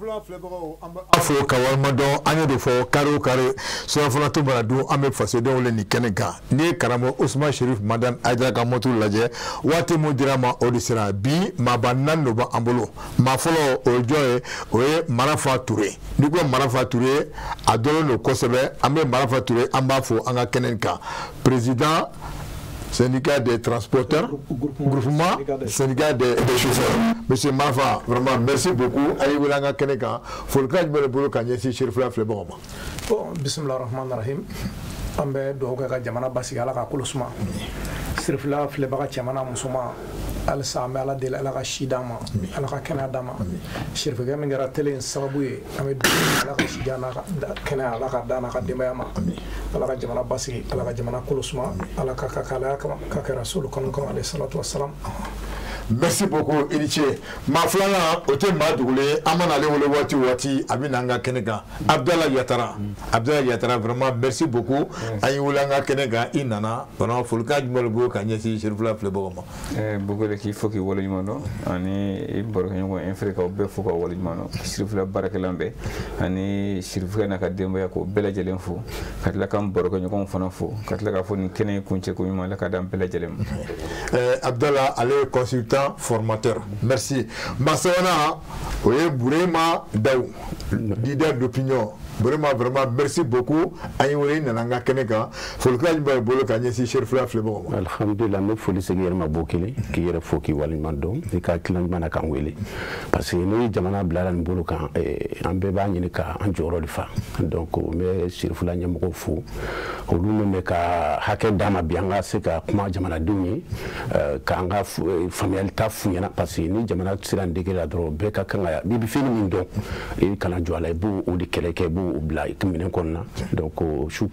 Serifula filɛbagaw, an bɛ aw fo ka walima dɔn. An y'o de fɔ, kari o kari, surafana to mana dun, an bɛ fasodenw wele nin kɛnɛ kan. N'i ye karamɔgɔ Usman Sherif Madani Hayidara ka mɔturu lajɛ, waati mun dira ma, o de sera. Bi maaba naani de b'an bolo. Maa fɔlɔ, o ye jɔn ye? O ye Marafa Ture. N'i ko Marafa Ture, a dɔnnen don kosɛbɛ. An bɛ Marafa Ture, an b'a fo an ka kɛnɛ kan, président syndicat des transporteurs, groupement syndicat des chauffeurs. Monsieur Marafa, vraiment merci beaucoup. A ye wele an ka kɛnɛ kan. Folikan jumɛn de bolo ka ɲɛsin Serifula filɛbagaw ma? Bon, bisimilah rahman rahim. An bɛ dugawu kɛ ka jamana basigi, Ala ka kolo suma. Serifula filɛbaga cɛman n'a musoman, halisa an bɛ Ala deli, Ala ka si d'an ma, Ala ka kɛnɛya d'an ma. Serifukɛ min kɛra télé in sababu ye, an bɛ dugawu, Ala ka si jan n'a ka kɛnɛya, Ala ka d'an n'a ka denbaya ma. Ala ka jamana basigi, Ala ka jamana kolo suma, Ala ka kɛ Ala kama, ka kɛ Rasulu kanu kama, alayhi salatu wasalam. Merci beaucoup, i ni ce. Maa filanan, o tɛ maa dogolen ye. An mana ale wele waati o waati, a bɛ na an ka kɛnɛ kan, Abdala Yatara. Abdala Yatara, vraiment merci beaucoup. An y'i wele an ka kɛnɛ kan, i nana. Vraiment, folikan jumɛn de bolo ka ɲɛsin Serifula filɛbagaw ma? Bukele, k'i fo k'i waleɲuman dɔn, ani i barokɛɲɔgɔn Infre, k'aw bɛɛ fo k'aw waleɲuman dɔn. Serifula baarakɛla bɛɛ ani Serifukɛ n'a ka denbaya, k'o bɛɛ lajɛlen fo, ka tila k'an barokɛɲɔgɔnw fana fo, ka tila k'a fɔ nin kɛnɛ in kuncɛ ko ɲuman, Ala ka d'an bɛɛ lajɛlen ma. Abdala, ale ye consultant formateur. Merci. Maa sabanan, o ye Burema Daw, leader d'opinion. Burema, vraiment merci beaucoup. An ye wele, i nana an ka kɛnɛ kan. Folikan jumɛn b'i bolo ka ɲɛsin Serifula filɛbagaw ma? Alhamdulilah, n bɛ foli segin yɛrɛ ma bɔ kelen, k'i yɛrɛ fo k'i waleɲuman dɔn i ka hakilina ɲuman na k'an wele, parce que ni jamana bilala nin bolo kan, an bɛɛ b'a ɲini ka an jɔyɔrɔ de fa. Donc n bɛ Serifula ɲɛmɔgɔw fo, olu min bɛ ka hakɛ d'an ma bi an ka se ka kuma jamanadenw ye, k'an ka faamuyali ta f'u ɲɛna, parce que ni jamana sera nin degré la dɔrɔn, bɛɛ ka kan ka i bɛ fɛn min dɔn, i kana jɔ a la, i b'o o de kɛlɛ kɛ, i b'o bila i minɛn kɔnɔna. Donc su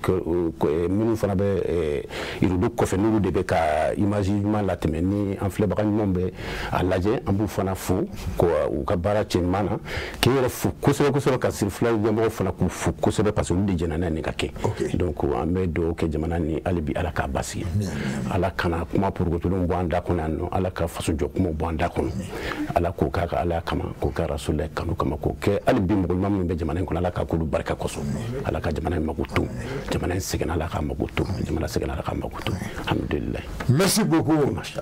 minnu fana bɛ rideau kɔfɛ, n'olu de bɛ ka image ɲuman latɛmɛ ni an filɛbaga ɲumanw bɛ a lajɛ, an b'u fana fo ko u ka baara cɛ ɲuman na. K'e yɛrɛ fo kosɛbɛ kosɛbɛ, ka Serifula ɲɛmɔgɔw fana k'u fo kosɛbɛ, parce que olu de jɛna n'a ye nin ka kɛ. Donc an bɛ dugawu kɛ jamana ni hali bi, Ala k'a basigi, Ala kana kuma porokotolenw bɔ an da kɔnɔ yan nɔ, Ala ka faso jɔ kumaw bɔ an da kɔnɔ. Ala k'o k'a ka Ala kama, k'o kɛ Rasulila kanu kama, k'o kɛ hali bi mɔgɔ ɲuman minnu bɛ jamana in kɔnɔ, Ala ka k'olu barika kosɔn. Ala ka jamana in mako to, jamana in sɛgɛnna, Ala k'a mako to, jamana sɛgɛnna, Ala k'a mako to. Alhamdulilayi. Merci beaucoup,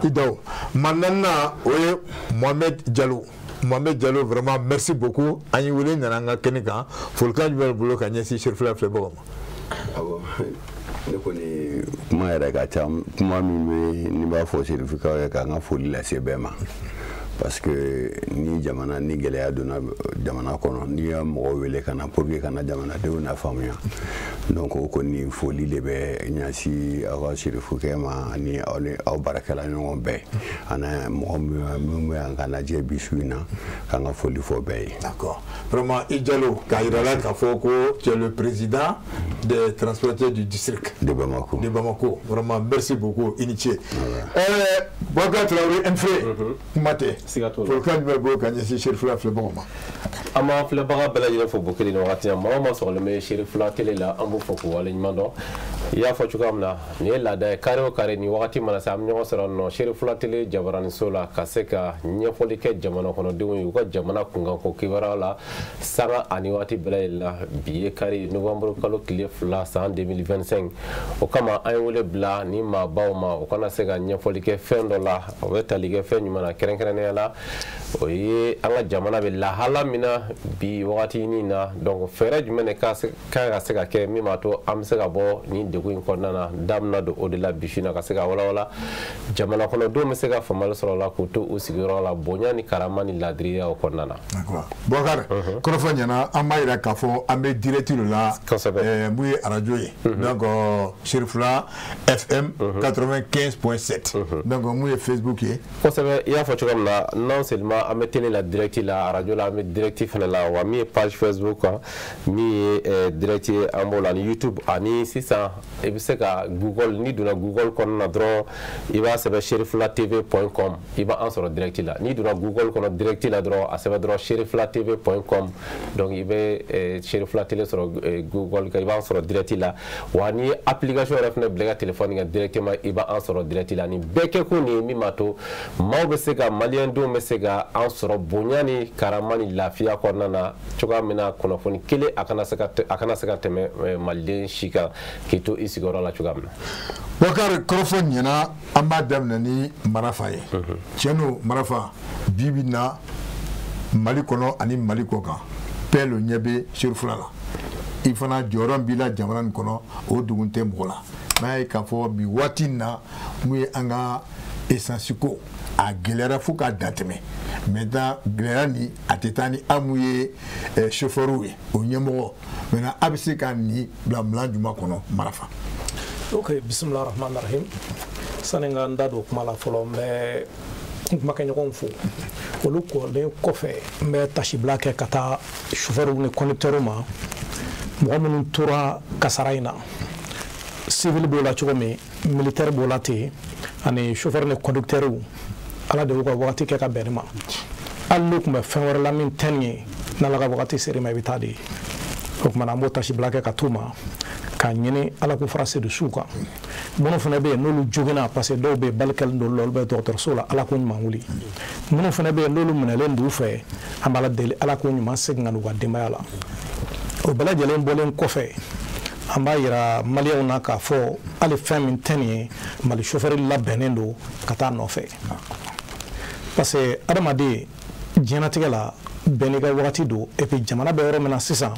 i Daw. Maa naaninan, o ye Mohamed Jalo. Mohamed Jalo, vraiment merci beaucoup. An y'i wele, i nana an ka kɛnɛ kan. Folikan jumɛn b'i bolo ka ɲɛsin Serifula filɛbagaw ma? Awɔ, ne kɔni kuma yɛrɛ ka ca. Kuma min bɛ ni b'a fɔ Serifikaw ye, k'an ka foli lase bɛɛ ma, parce que ni jamana ni gɛlɛya donna jamana kɔnɔ, n'i ya mɔgɔw wele ka na pour que ka na jamanadenw na faamuya. Donc o kɔni foli de bɛ ɲɛsin aw ka Serifukɛ ma, ani aw ni aw baarakɛla ɲɔgɔn bɛɛ, ani mɔgɔ min bɛ yan ka lajɛ bi su in na, k'an ka foli fɔ bɛɛ ye. D'accord. Vraiment, i Jalo, k'a yira la k'a fɔ ko tu es le président des transporteurs du district de Bamako. De Bamako. Vraiment merci beaucoup, i ni ce. Boubacar Traoré Nfre, kuma tɛ. Siga t'o la. Folikan jumɛn b'i bolo ka ɲɛsin Serifula filɛbagaw ma? An b'an filɛbaga bɛɛ lajɛlen fo bokele ni wagati na. Maa o maa sɔgɔlen bɛ Serifula télé la, an b'o fɔ k'u waleɲuman dɔn. I y'a fɔ cogoya min na, nin ye laada ye, kari o kari nin wagati mana se, an bɛ ɲɔgɔn sɔrɔ nɔ Serifula télé jabaraniso la, ka se ka ɲɛfɔli kɛ jamana kɔnɔdenw ye u ka jamana kunkanko kibaruya la, sanga ani waati bɛɛ lajɛlen na. Bi ye kari, novembre kalo tile 2, san 2025. O kama an ye wele bila ni maabaw ma, u kana se ka ɲɛfɔli kɛ fɛn dɔ la, o bɛ tali kɛ fɛn ɲuman na, kɛrɛnkɛrɛnnenya la o ye an ka jamana bɛ lahala min na bi wagati nin na. Donc fɛɛrɛ jumɛn de ka kan ka se ka kɛ min b'a to an bɛ se ka bɔ nin degun in kɔnɔna na? Da bɛna don o de la bi su in na, ka se ka walawala, jamana kɔnɔdenw bɛ se ka faamuyali sɔrɔ o la, k'u to u sigiyɔrɔ la bonya ni karama ni ladiriya o kɔnɔna na. D'accord. Boubacar, kɔrɔfɔ ɲɛna, an b'a yira k'a fɔ an bɛ direct de la. Kosɛbɛ. Mun ye radio ye. Donc Serifula FM 95.7. Donc mun ye Facebook ye. Kosɛbɛ, i y'a fɔ cogoya min na, non seulement an bɛ télé la direct la, radio la an bɛ direct fana la, wa min ye page Facebook kan, min ye direct ye, an b'o la, ani YouTube, ani sisan I bɛ se ka Google, n'i donna Google kɔnɔna na dɔrɔn, i b'a sɛbɛn cherifulatv.com, i b'an sɔrɔ direct la. N'i donna Google kɔnɔ direct la dɔrɔn, a sɛbɛn dɔrɔn cherifulatv.com, donc i bɛ Cherifla Télé sɔrɔ Google kan, i b'an sɔrɔ direct la. Wa n'i ye application yɛrɛ fana bila i ka téléphone kan directement, i b'an sɔrɔ direct la. Nin bɛɛ kɛkun de ye min b'a to maaw bɛ se ka, maliyɛndenw bɛ se ka an sɔrɔ bonya ni karama ni lafiya kɔnɔna na cogoya min na, kunnafoni kelen a kana se ka tɛmɛ maliden si kan k'i to i sigiyɔrɔ la cogoya min na. Bɔkari, kɔrɔfɔ ɲɛna, an b'a daminɛ ni Marafa ye. Tiɲɛ don Marafa, bi bi na Mali kɔnɔ ani Mali kɔ kan, bɛɛ lo ɲɛ bɛ Cherifla la. I fana jɔyɔrɔ b'i la jamana nin kɔnɔ, o dugun tɛ mɔgɔ la. N'a ye k'a fɔ bi waati in na, mun ye an ka essence ko a gɛlɛyara fo k'a dantɛmɛ. Maintenant gɛlɛya nin a tɛ taa ni an mun ye chauffeur ye, o ɲɛmɔgɔ. Maintenant a bɛ se ka nin bila minan jumɛn kɔnɔ Marafa? Ok, bisimilah rahman rahim. Sani n ka n da don kuma la fɔlɔ, n bɛ n kumakɛɲɔgɔnw fo. Olu kɔlen kɔfɛ, n bɛ tasibila kɛ ka taa chauffeur ni conducteur ma, mɔgɔ minnu tora kasara in na. Civil b'o la cogo min, militaire b'o la ten, ani chauffeur ni conducteur, Ala de y'u ka wagati kɛ ka bɛn nin ma. Hali n'u tun bɛ fɛn wɛrɛ la min tɛ nin ye, n'Ala ka wagati ser'i ma, i bɛ taa de. O tuma na an b'o tasibila kɛ ka t'u ma, k'a ɲini Ala k'u fara sedusuw kan. Minnu fana bɛ yen n'olu joginna, parce que dɔw bɛ yen bali kɛlen don olu la, olu bɛ dɔgɔtɔrɔso la, Ala k'o ɲuman wuli. Minnu fana bɛ yen n'olu minɛlen d'u fɛ, an b'Ala deli Ala k'o ɲuman segin ka n'u ka denbaya la. O bɛɛ lajɛlen bɔlen kɔfɛ, an b'a yira maliyɛnw na k'a fɔ hali fɛn min tɛ nin ye, Mali chauffeur labɛnnen don ka taa nɔfɛ. Parce que adamaden diɲɛlatigɛ la, bɛɛ n'i ka wagati don. Et puis jamana bɛ yɔrɔ min na sisan,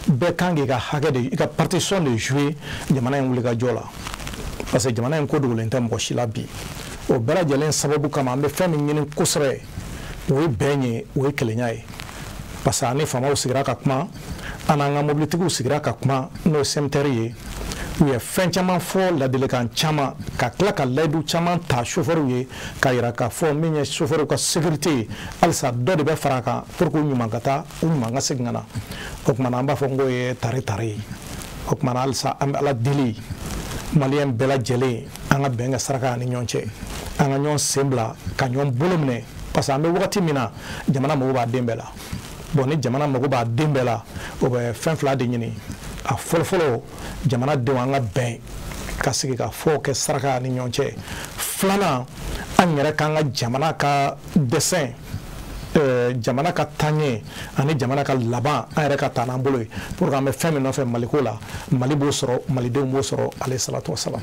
bɛɛ kan k'i ka hakɛ de, i ka partition de jouer jamana in wulikajɔ la. Parce que jamana in ko dogolen tɛ mɔgɔ si la bi. O bɛɛ lajɛlen sababu kama, an bɛ fɛn min ɲini kosɛbɛ, o ye bɛn ye, o ye kelenya ye. Parce que an ni faamaw sigira ka kuma, an n'an ka mobilitigiw sigira ka kuma, n'o ye CMTR ye. U ye fɛn caman fɔ, ladilikan caman, ka tila ka layidu caman ta chauffeur ye, k'a yira k'a fɔ min ye chauffeur ka sécurité ye, halisa dɔ de bɛ fara a kan pour que u ɲuman ka taa, u ɲuman ka segin ka na. O tuma na an b'a fɔ n k'o ye tare tare ye. O tuma na halisa an bɛ Ala deli, maliyɛn bɛɛ lajɛlen, an ka bɛn kɛ saraka ni ɲɔgɔn cɛ, an ka ɲɔgɔn sen bila, ka ɲɔgɔn bolo minɛ. Parce que an bɛ wagati min na, jamana mago b'a den bɛɛ la. Bon, ni jamana mago b'a den bɛɛ la, o bɛ fɛn fila de ɲini. A fɔlɔfɔlɔ, jamanadenw an ka bɛn ka sigi ka fɔ kɛ saraka ni ɲɔgɔn cɛ. Filanan, an yɛrɛ k'an ka jamana ka dɛsɛ, jamana ka taaɲɛ ani jamana ka laban, an yɛrɛ ka taa n'an bolo ye, pour que an bɛ fɛn min nɔfɛ Maliko la, Mali b'o sɔrɔ, malidenw b'o sɔrɔ. Ale salatu wasalam.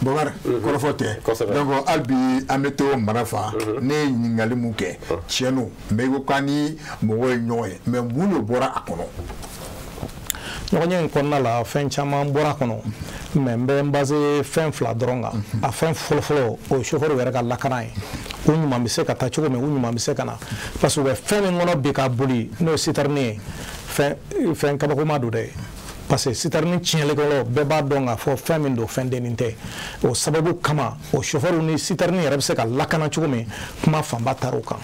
Bɔkari, kɔrɔfɔ tɛ. Donc hali bi an bɛ to Marafa. Ne ye ɲininkali mun kɛ, tiɲɛ don, mais i ko k'an ni mɔgɔw ye ɲɔgɔn ye, mais mun de bɔra a kɔnɔ? Ɲɔgɔnye in kɔnɔna la, fɛn caman bɔra a kɔnɔ, mais n bɛ n basé fɛn fila dɔrɔn kan. A fɛn fɔlɔfɔlɔ, o ye chauffeur yɛrɛ ka lakana ye. U ɲuman bɛ se ka taa cogo min, u ɲuman bɛ se ka na. Parce que u bɛ fɛn min kɔnɔ bi ka boli, n'o ye citerne ye, fɛn kabakoma don dɛ. Parce que citerne tiɲɛlikɛlaw bɛɛ b'a dɔn k'a fɔ fɛn min don, fɛn dennin tɛ. O sababu kama, o chauffeur ni citerne yɛrɛ bɛ se ka lakana cogo min, kuma fanba taara o kan.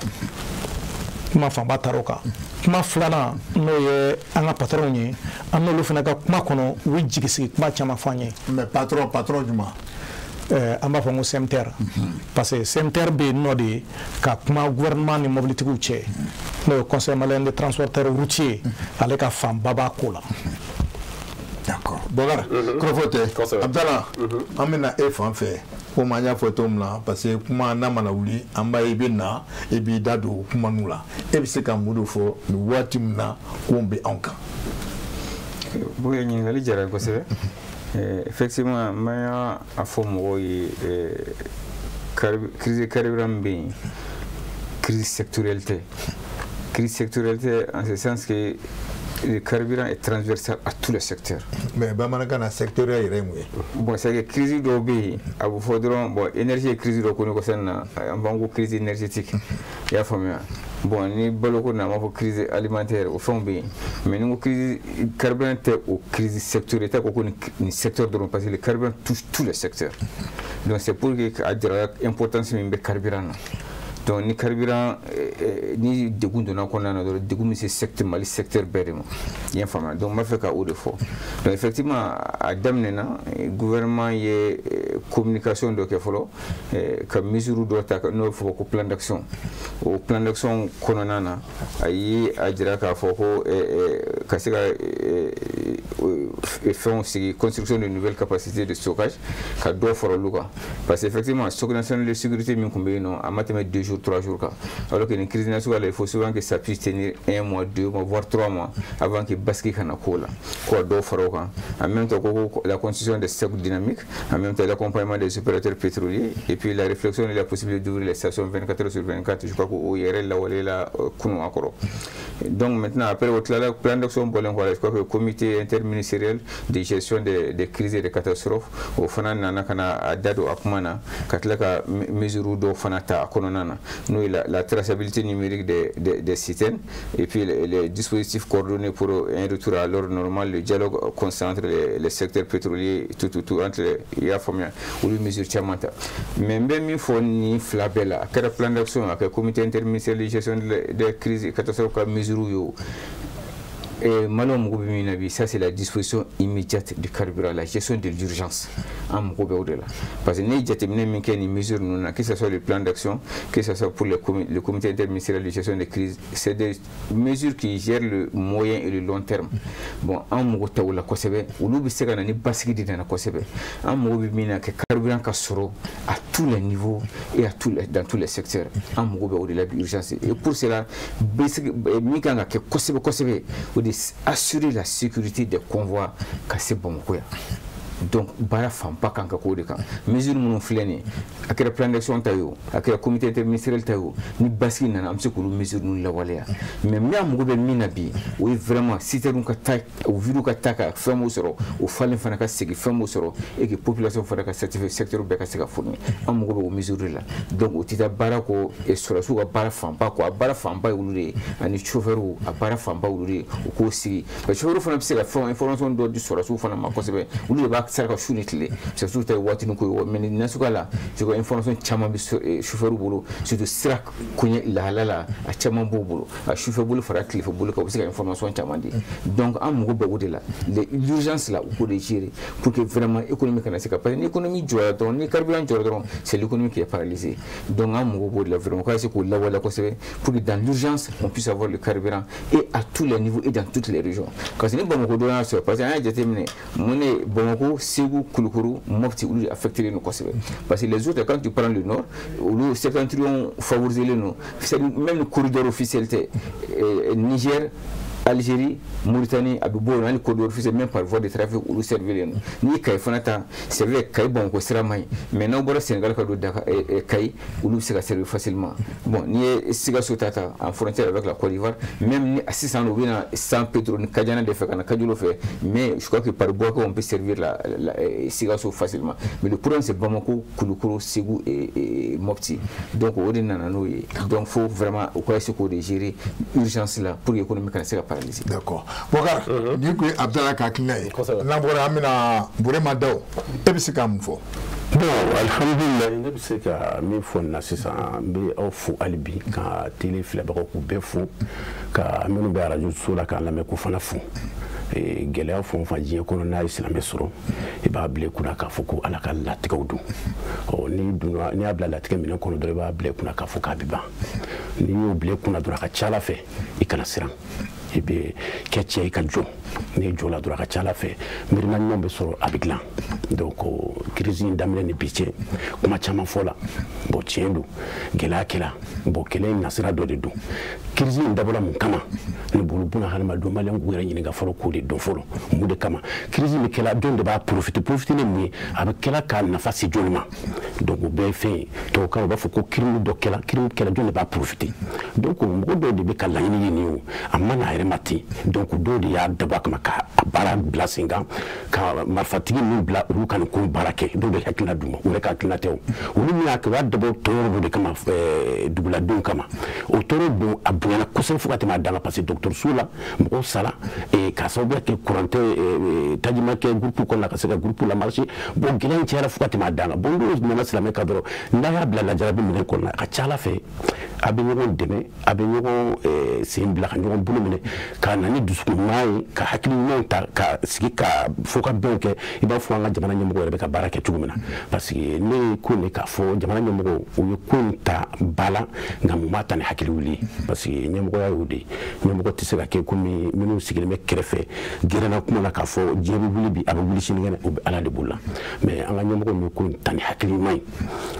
Kuma fanba taara o kan. Kuma filanan, n'o ye an ka patronw ye, an n'olu fana ka kuma kɔnɔ, u ye jigisigi kuma caman fɔ an ye. Mais patron jumɛn? An b'a fɔ n ko CMTR. Parce que CMTR bɛ yen nɔ de ka kuma gouvernement ni mobilitigiw cɛ, n'o ye Conseil malien de transporteurs routiers, ale ka fanba b'a ko la. D'accord. Bɔkari, kɔrɔfɔ tɛ. Abdala, an bɛna e fan fɛ. Komi an y'a fɔ cogo min na, parce que kuma n'a mana wuli, an b'a ye i bɛ na, i b'i da don kuma ninnu la. E bɛ se ka mun de fɔ nin waati min na ko bɛ anw kan? Bon, ɲininkali diyara n ye kosɛbɛ. Effectivement, n b'a fɔ mɔgɔw ye, crise carburant min bɛ yen, crise sectorielle tɛ. Crise sectorielle tɛ en ce sens que le carburant est transversal à tous les secteurs. Mais bamanankan na, sectoriel yɛrɛ ye mun ye? Bon, c'est que crise dɔw bɛ yen, a bɛ fɔ dɔrɔn, bon, énergie ye crise dɔ ko ne kɔsɛbɛ na, an b'an ko crise énergétique, i y'a faamuya. Bon, ni baloko na, an b'a fɔ crise alimentaire, o fɛnw bɛ yen. Mais ni ko crise carburant tɛ o crise sectorielle tɛ ko nin secteur dɔrɔn, parce que le carburant touche tous les secteurs. Donc c'est pour que a jira importance min bɛ carburant na. Donc ni carburant ni degun donna kɔnɔna na dɔrɔn, degun bɛ se secteur Mali secteur bɛɛ de ma. I y'a faamuya? Donc n b'a fɛ ka o de fɔ. Donc effectivement, a daminɛna, gouvernement ye communication dɔ kɛ fɔlɔ, ka mesure dɔ ta, n'o bɛ fɔ ko plan d'action. O plan d'action kɔnɔna na, a ye a jira k'a fɔ ko ka se ka fɛnw sigi, construction de nouvelles capacités de stockage, ka dɔ fara olu kan, parce que effectivement stock national de sécurité min tun bɛ yen nɔ, a ma tɛmɛ 2 jours, 3 jours kan, alors que nin crise nasuguya la, il faut souvent que ça puisse tenir 1 mois, 2 mois, voire 3 mois avant que basigi ka na ko la, ko ka dɔ fara o kan. En même temps ko la constitution des stocks dynamiques, en même temps l'accompagnement des opérateurs pétroliers et puis la réflexion de la possibilité d'ouvrir les stations 24 heures sur 24. Je crois que o yɛrɛ lawale la kunun a kɔrɔ. Donc maintenant, après o tilala plan d'action bɔlen kɔ la, je crois que le comité interministériel de gestion des crises et des catastrophes, o fana nana ka na a da don a kuma na, ka tila ka mesure dɔw fana ta a kɔnɔna na, n'o ye la traçabilité numérique des citernes et puis les dispositifs coordonnés pour un retour à l'ordre normal, le dialogue constant entre les secteurs pétroliers, tout tout tout entre les, i y'a faamuya, olu mesure caman ta. Mais n bɛ min fɔ nin fila bɛɛ la, a kɛra plan d'action, a kɛra comité interministériel de gestion des crises et catastrophes ka mesure ye, o Maliyɛnw mago bɛ min na bi, ça c'est la disposition immédiate du carburant, la gestion de l'urgence. An mago bɛ o de la, parce que n'i ye jateminɛ min kɛ nin mesure ninnu na, que ce soit le plan d'action, que ce soit pour le comité interministériel de gestion des crises, c'est des mesures qui gèrent le moyen et le long terme. Bon, an mago tɛ o la kosɛbɛ, olu bɛ se ka na ni basigi de nana kosɛbɛ. An mago bɛ min na, que carburant ka sɔrɔ à tous les niveaux et dans tous les secteurs. An mago bɛ o de la bi, urgence. Et pour cela, min kan ka kɛ kosɛbɛ kosɛbɛ, o de assurer la sécurité des convois ka se Bamakɔ yan. Donc baara fanba kan ka k'o de kan. Mesure minnu filɛ nin ye, a kɛra plan d'action ta ye o, a kɛra comité interministériel ta ye o, ni basigi nana, an bɛ se k'olu mesure ninnu lawaleya. Mais min an mago bɛ min na bi, o ye vraiment citernes ka taa, o vides ka taa, ka fɛn m'o sɔrɔ, o falen fana ka segin, fɛn m'o sɔrɔ, et que population fana ka satisfait, secteur bɛɛ ka se ka fournir. An mago bɛ o mesure de la. Donc o tɛ taa baara kɔ sɔrɔdasiw ka baara fanba kɔ. A baara fanba ye olu de ye, ani chauffeurs, a baara fanba olu de ye, u k'o sigi, parce que chauffeurs fana bɛ se ka fɛn information dɔ di sɔrɔdasiw fana ma kosɛbɛ. Olu de b'a saraka su ni tile, surtout ta ye waatinin ko ye, mais nin nasuguya la, je crois information caman bɛ chauffeur bolo, surtout sira koɲɛ lahala la, a caman b'o bolo, a sufɛ bolo fara tilefɛ bolo kan, u bɛ se ka information caman di. Donc an mago bɛ o de la, l'urgence la, u k'o de gérer pour que vraiment économie kana se ka, parce que ni économie jɔra dɔrɔn, ni carburant jɔra dɔrɔn, c'est l'économie qui est paralysée. Donc an mago b'o de la vraiment, k'a se k'o lawaleya kosɛbɛ pour que dans l'urgence on puisse avoir le carburant et à tous les niveaux et dans toutes les régions. Parce que ni Bamakɔ dɔrɔn y'a sɔrɔ, parce que an y'a jateminɛ mun ne, Bamakɔ, Segu, Kulukoro, Mopti, olu de affecté len don kosɛbɛ, parce que les autres, quand tu prends le nord, olu septentrion favorisé len don, c'est même le corridor officiel tɛ. Niger, Algérie, Mauritanie, a bɛ bɔ yen, hali corridor officiel, même par voie de trafic, olu servilen don. N'i ye Kayi fana ta, c'est vrai, Kayi Bamakɔ sira man ɲi, mais n'aw bɔra Sénégal ka don Dakar, Kayi, olu bɛ se ka servir facilement. Bon, n'i ye Sikaso ta en frontière avec la Côte d'Ivoire, même ni sisan u bɛ na San Pedro ni Kadiana de fɛ ka na Kajolo fɛ, mais je crois que par Bouaké on peut servir la Sikaso facilement. Mais le problème, c'est Bamako, Kulukoro, Segu et Mopti. Donc o de nana n'o ye. Donc faut vraiment u ka essayer k'o de gérer urgence la pour que économie kana se ka paralyser. D'accord. Bokar, ni ko Abdallah ka hakilina ye, n'an bɔra, an bɛna Burema Daw, e bɛ se ka mun fɔ? Bon, alhamdulilayi, ne bɛ se ka min fɔ nin na sisan, n bɛ aw fo hali bi, ka télé filɛbagaw k'u bɛɛ fo, ka minnu bɛ arajo so la k'an lamɛn k'u fana fo. Gɛlɛya fɛn o fɛn diɲɛ kɔnɔ, n'a ye silamɛ sɔrɔ, i b'a bila i kunna k'a fɔ ko Ala ka latigɛw don. Ɔ n'i donna, n'i y'a bila latigɛ minɛn kɔnɔ dɔrɔn, i b'a bila i kunna k'a fɔ k'a bɛ ban. N'i y'o bila i kunna dɔrɔn, a ka ca Ala fɛ, i kana siran, i bɛ kɛ cɛ, i ka jɔ. N'i jɔ la dɔrɔn, a ka ca Ala fɛ, miirina ɲuman bɛ sɔrɔ, a bɛ dilan. Donc crise in daminɛ ni bi cɛ, kuma caman fɔ la. Bon, tiɲɛ don, gɛlɛya kɛra. Bon, kɛlɛ in nasira dɔ de don. Crise in dabɔra mun kama? Ne bolo, buna hadamadenw, maliyɛn k'u yɛrɛ ɲininka fɔlɔ, k'o de dɔn fɔlɔ, mun de kama crise in bɛ kɛla, jɔn de b'a profiter, profiter ni mun ye, a bɛ kɛla k'a nafa se jɔn ma? Donc o bɛɛ ye fɛn ye. Tubabukan u b'a fɔ ko crime dɔ kɛla, crime kɛla, jɔn de b'a profiter? Donc mɔgɔ dɔw de bɛ ka laɲini ye nin ye, o a ma n'a yɛrɛ ma ten. Donc dɔw de y'a dabɔ a kama ka a baara bila sen kan, ka marifatigi ninnu bila olu ka nin ko baara kɛ. Dɔw bɛ hakilina d'u ma, u yɛrɛ ka hakilina tɛ. O olu min y'a kɛ, u y'a dabɔ tɔɔrɔ dɔ de kama, duguladenw kama. O tɔɔrɔ don a bonyana kosɛbɛ fo ka tɛmɛ a dan kan, parce que dɔgɔtɔrɔso la, mɔgɔw sara k'a sababuya kɛ courant tɛ, taji ma kɛ groupe kɔnɔ ka se ka groupe la marcher. Bon, gɛlɛya in cayara fo ka tɛmɛ a dan kan. Bon, n'o nana silamɛ kan dɔrɔn, n'a y'a bila lajarabi minɛn kɔnɔ, a ka ca Ala fɛ a bɛ ɲɔgɔn dɛmɛ, a bɛ ɲɔgɔn sen bila ka ɲɔgɔn bolo minɛ, ka na ni dusukun ɲuman ye, ka hakili ɲumanw ta, ka sigi ka fo ka bɛnw kɛ, i b'a fɔ an ka jamana ɲɛmɔgɔ yɛrɛ bɛ ka baara kɛ cogo min na. Parce que ne ye ko nin k'a fɔ jamana ɲɛmɔgɔw, u ye ko in ta ba la, nka mun b'a ta ni hakili wuli ye, parce que ɲɛmɔgɔya y'o de ye. Ɲɛmɔgɔ tɛ se ka kɛ komi minnu sigilen bɛ kɛrɛfɛ gɛrɛnna kuma na k'a fɔ diɲɛ bɛ wuli bi, a bɛ wuli sinikɛnɛ, o bɛ Ala de bolo la. Mais an ka ɲɛmɔgɔw ye ko in ta ni hakili ɲuman ye,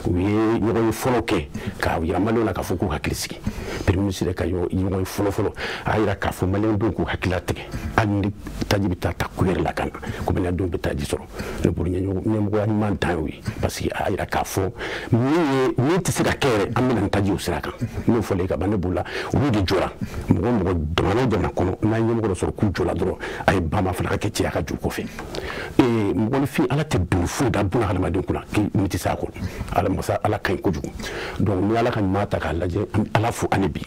u ye ɲɔgɔn ye fɔlɔ kɛ k'a yira maliyɛnw na k'a fɔ k'u hakili sigi. Premier ministre ka ɲɔgɔn ye fɔlɔ fɔlɔ, a y'a yira k'a fɔ maliyɛndenw k'u hakili latigɛ, hali ni taji bɛ taa ta kuyɛri la ka na, ko maliyɛndenw bɛ taji sɔrɔ. Ne bolo ɲɛmɔgɔya ɲuman dan y'o ye, parce que a y'a yira k'a fɔ min tɛ se ka kɛ yɛrɛ, an bɛna ni taji o sira kan. N'o fɔlen ka ban, ne bolo la olu de jɔra. Mɔgɔ mɔgɔ jamana o jamana kɔnɔ, n'a ye ɲɛmɔgɔ dɔ sɔrɔ k'u jɔla dɔrɔn, a ye ba ma fana ka kɛ cɛya ka juru kɔfɛ. Mɔgɔninfin Ala tɛ don foyi da buna hadamaden kunna k'i ni tɛ s'a kɔrɔ. Ala masa Ala ka ɲi kojugu. Donc ni Ala ka ɲuman ta k'a lajɛ, an bɛ Ala fo hali bi,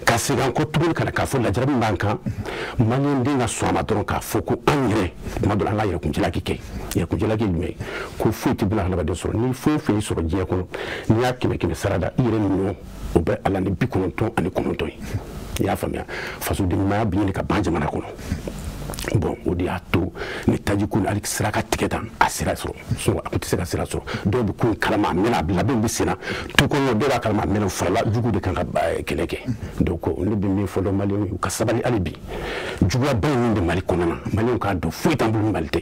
ka segin an kɔ tuguni ka na k'a fɔ lajarabi min b'an kan, maliyɛnden ka sɔn a ma dɔrɔn k'a fɔ ko an yɛrɛ tuma dɔ la an ka yɛrɛkunjalaki kɛ. Yɛrɛkunjalaki ye jumɛn ye? Ko foyi tɛ buna hadamaden sɔrɔ, ni foyi foyi sɔrɔ diɲɛ kɔnɔ, n'i y'a 100 sara da i yɛrɛ nɔ, o bɛ Ala ni 99 ye. I y'a faamuya? Fasoden ɲumanya bɛ ɲini ka ban jamana kɔnɔ. Bon, o de y'a to ni taji ko ni hali sira ka tigɛ tan, a sira sɔrɔ, sinon a kun tɛ se ka sira sɔrɔ. Dɔw bɛ ko in kalama, a mɛnna, a labɛnw bɛ sen na, tu kɔnɔ dɔw b'a kalama, a mɛnna, u farala jugu de kan ka kɛlɛ kɛ. Donc ne bɛ min fɔ dɔn maliyɛnw ye, u ka sabali hali bi. Juguyaba in min bɛ Mali kɔnɔ na, maliyɛnw k'a dɔn foyi t'an bolo ni Mali tɛ.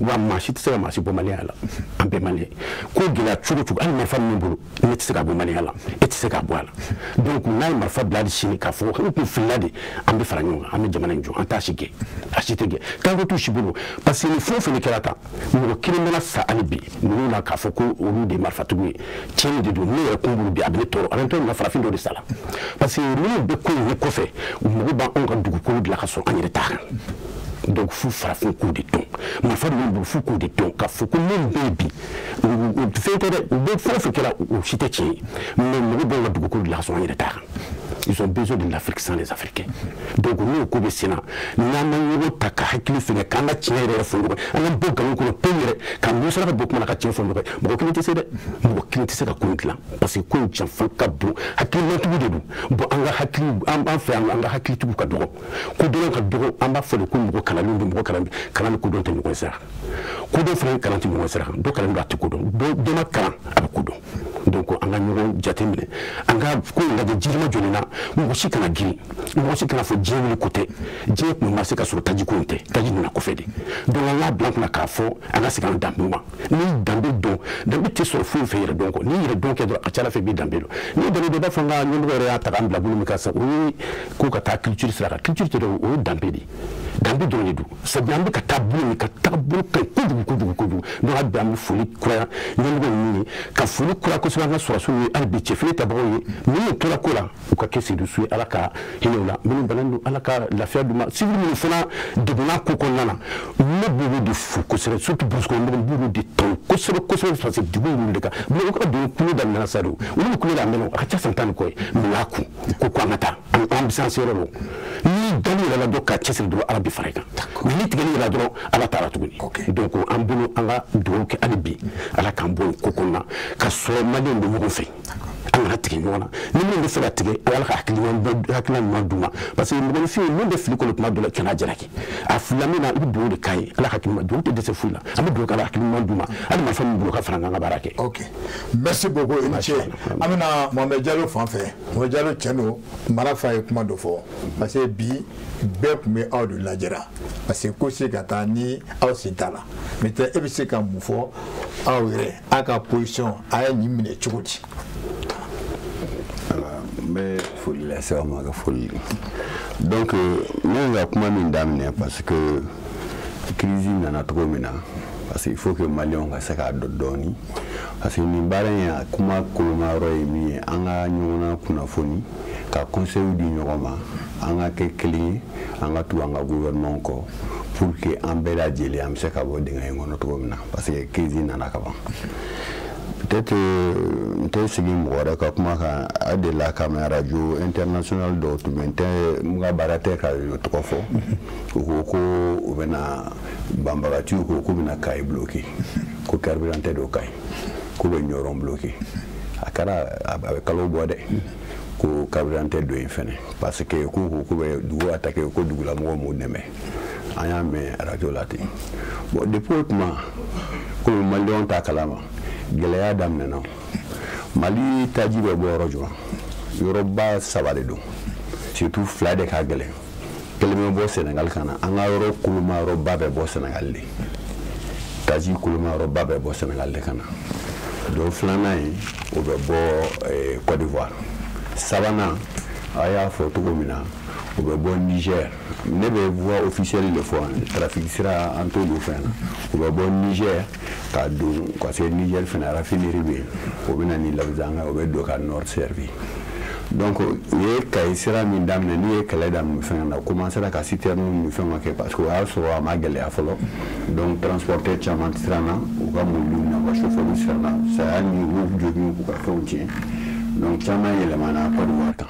Wa maa si tɛ se ka maa si bɔ maliyɛnya la, an bɛɛ maliyɛn. Ko gɛlɛya cogo cogo, hali marifa min bolo, ne tɛ se ka bɔ maliyɛnya la, e tɛ se k'a bɔ a la. Donc n'a ye marifa bila hali sini k'a fɔ n kun filila de, an bɛ fara ɲɔgɔn kan, an bɛ jamana in jɔ, an t'a si gɛn, a si tɛ gɛn. K'an ko t'u si bolo, parce que ni fɛn o fɛn kɛra tan, mɔgɔ kelen mana sa hali bi ninnu na k'a fɔ ko olu de ye marifatigiw ye, tiɲɛni de don. Ne yɛrɛ kun bolo bi, a bɛ ne tɔɔrɔ, a bɛ n tɔɔrɔ na farafin dɔ de sa la, parce que minnu bɛ ko in kɔfɛ, u mago b'anw ka dugukolo de la ka sɔrɔ an yɛrɛ t'a kan. Donc f'u farafin k'o de dɔn, marifa ninnu bolo f'u k'o de dɔn k'a fɔ ko min bɛ yen bi, fɛn tɛ dɛ, u bɛ fɛn o fɛn kɛra, o si tɛ tiɲɛ ye, mais mago b'anw ka dugukolo de la ka sɔrɔ an yɛrɛ t'a kan. Ils ont besoin de l'Afrique sans les Africains. Donc nous, ko bɛ sen na, n'an ma ɲɔgɔn ta ka hakili fɛngɛ, k'an ka tiɲɛ yɛrɛ fɔ ɲɔgɔn ye, an ka bɔ nkalon kɔnɔ pewu yɛrɛ, ka musala ka bɔ kuma na ka tiɲɛ fɔ ɲɔgɔn ye. Mɔgɔ kelen tɛ se dɛ, mɔgɔ kelen tɛ se ka ko in dilan, parce que ko in janfa ka bon, hakilimatigiw de don. Bon, an ka hakili, an b'an fɛ yan, an ka hakilitigiw ka dɔgɔ, kodɔnnaw ka dɔgɔ, an b'a fɔ de ko mɔgɔ kalanlenw don, mɔgɔ kalan, kalan ni kodɔn tɛ ɲɔgɔn sira, kodɔn fana ni kalan tɛ ɲɔgɔn sira kan. Dɔ kalan don a tɛ kodɔn, dɔ ma kalan a bɛ kodɔn. Donc an ka ɲɔgɔn jateminɛ, an ka ko in lajɛ jirima jɔlen na, mɔgɔ si kana girin, mɔgɔ si kana fɔ diɲɛ wuli ko tɛ, diɲɛ tun ma se ka sɔrɔ taji ko in tɛ, taji nana kɔfɛ de. Donc an k'a bila an kunna k'a fɔ an ka segin an danbe ma. N'i danbe dɔn, danbe tɛ sɔrɔ foyi fɛ yɛrɛ dɔn kɔ, n'i yɛrɛ dɔn kɛ dɔrɔn a ka ca Ala fɛ i b'i danbe dɔn. N'i danbe dɔn, i b'a fɔ an ka ɲɛmɔgɔ yɛrɛ y'a ta k'an bila bolo min kan sisan, o ye ko ka taa culture sira kan. Culture tɛ dɛ, o ye danbe de ye, danbe dɔrɔn de don. Sabu an bɛ ka taa bolo min kan, taabolo ka ɲi kojugu kojugu kojugu. Donc hali bi an bɛ foli kura ɲɛmɔgɔ ninnu ye, ka foli kura kosɛbɛ an ka sɔrɔdasiw ye, hali bi cɛfini tabagaw ye, minnu tora ko la, u ka kɛ sedusu ye, Ala ka hinɛ u la, minnu bananen don, Ala ka lafiya d'u ma. Civil minnu fana degunna ko kɔnɔna na, ne b'olu de fo kosɛbɛ, surtout brousse kɔnɔ mɔgɔw, n b'olu de tanu kosɛbɛ kosɛbɛ, parce que degun b'olu de kan. Mais u ka don kulu daminɛna sa de, olu bɛ kulu la a mɛnna, a ka ca san 10 ni kɔ ye, mais u y'a kun ko an ka taa, an bɛ se an seyɔrɔ la. Ni dali yɛrɛ la dɔrɔn ka cɛsiri dɔrɔn, Ala bɛ fara i kan, mais ni tigɛli yɛrɛ la dɔrɔn, Ala t'a la tuguni. Donc an bolo an ka dugawu kɛ hali bi, Ala k'an bɔ nin ko kɔnɔna ka sɔrɔ maliyɛnw bɛ ɲɔgɔn fɛ, an kana tigɛ ɲɔgɔn na. Ni minnu bɛ fɛ ka tigɛ, Ala ka hakilina ɲuman d'u ma, parce que mɔgɔninfin min bɛ fili kɔnɔ tuma dɔ la, kana jalaki a filila min na, i bɛ dugawu de k'a ye, Ala ka hakili ɲuman, dugawu tɛ dɛsɛ foyi la, an bɛ dugawu kɛ Ala hakili ɲuman d'u ma, hali marifa min bolo ka fara an ka baara kɛ. Ok, merci beaucoup, i ni ce. An bɛna Mohamed Diallo fan fɛ. Mohamed Diallo, tiɲɛ don, Marafa ye kuma dɔ fɔ, parce que bi bɛɛ tun bɛ aw de lajɛra, parce que ko se ka taa ni aw sen t'a la. Maintenant e bɛ se ka mun fɔ aw yɛrɛ, aw ka position, a ye nin minɛ cogo di? N bɛ foli lase aw ma ka foli. Donc ne ka kuma min daminɛ, parce que crise nana cogo min na, parce que il faut que maliyɛnw ka se k'a dɔn dɔɔni, parce que nin baara in a kuma koloma yɔrɔ ye min ye, an ka ɲɔgɔn na kunnafoni, ka conseil di ɲɔgɔn ma, an ka kɛ kelen ye, an ka tugu an ka gouvernement kɔ, pour que an bɛɛ lajɛlen an bɛ se ka bɔ dingɛ in kɔnɔ cogo min na, parce que crise nana ka ban. Peut-être n tɛ segin mɔgɔ wɛrɛ ka kuma kan, a delila ka mɛn radio international dɔw tun bɛ, n tɛ n ka baara tɛ ka tɔgɔ fɔ, u ko ko u bɛna banbagatiw ko k'u bɛna Kayi bloquer, ko carburant tɛ don Kayi. K'u bɛ Ɲɔrɔn bloqué. A kɛra a bɛ kalo bɔ dɛ. Ko carburant tɛ don yen fɛnɛ parce que k'u ko k'u bɛ dugu attaqué, ko dugulamɔgɔw m'u dɛmɛ. An y'a mɛn radio la ten. Bon, depuis o tuma, komi maliyɛnw t'a kalama, gɛlɛya daminɛna. Mali taji bɛ bɔ yɔrɔ jumɛn? Yɔrɔba saba de don, surtout fila de ka gɛlɛn. Kelen bɛ bɔ Sénégal ka na. An ka yɔrɔ koloma yɔrɔba bɛ bɔ Sénégal de. Taji koloma yɔrɔba bɛ bɔ Sénégal de ka na. Dɔ filanan ye, o bɛ bɔ Côte d'Ivoire. Sabanan, a y'a fɔ cogo min na, o bɛ bɔ Niger. Ne bɛ voie officielle de fɔ, trafic sira an t'olu fɛn na. O bɛ bɔ Niger ka don, parce que Niger fana raffinerie bɛ yen, o bɛ na ni Labizanga, o bɛ don ka nord servi. Donc u ye Kayi sira min daminɛ, n'u ye kɛlɛ daminɛ fɛn na, commencera ka citerne ni fɛnw kɛ, parce que o y'a sɔrɔ a ma gɛlɛya fɔlɔ. Donc transporteur caman siranna, u ka mobiliw n'a ka chauffeur siranna saya ni u jogin, k'u ka fɛnw tiɲɛ. Donc caman yɛlɛmana Côte d'Ivoire kan.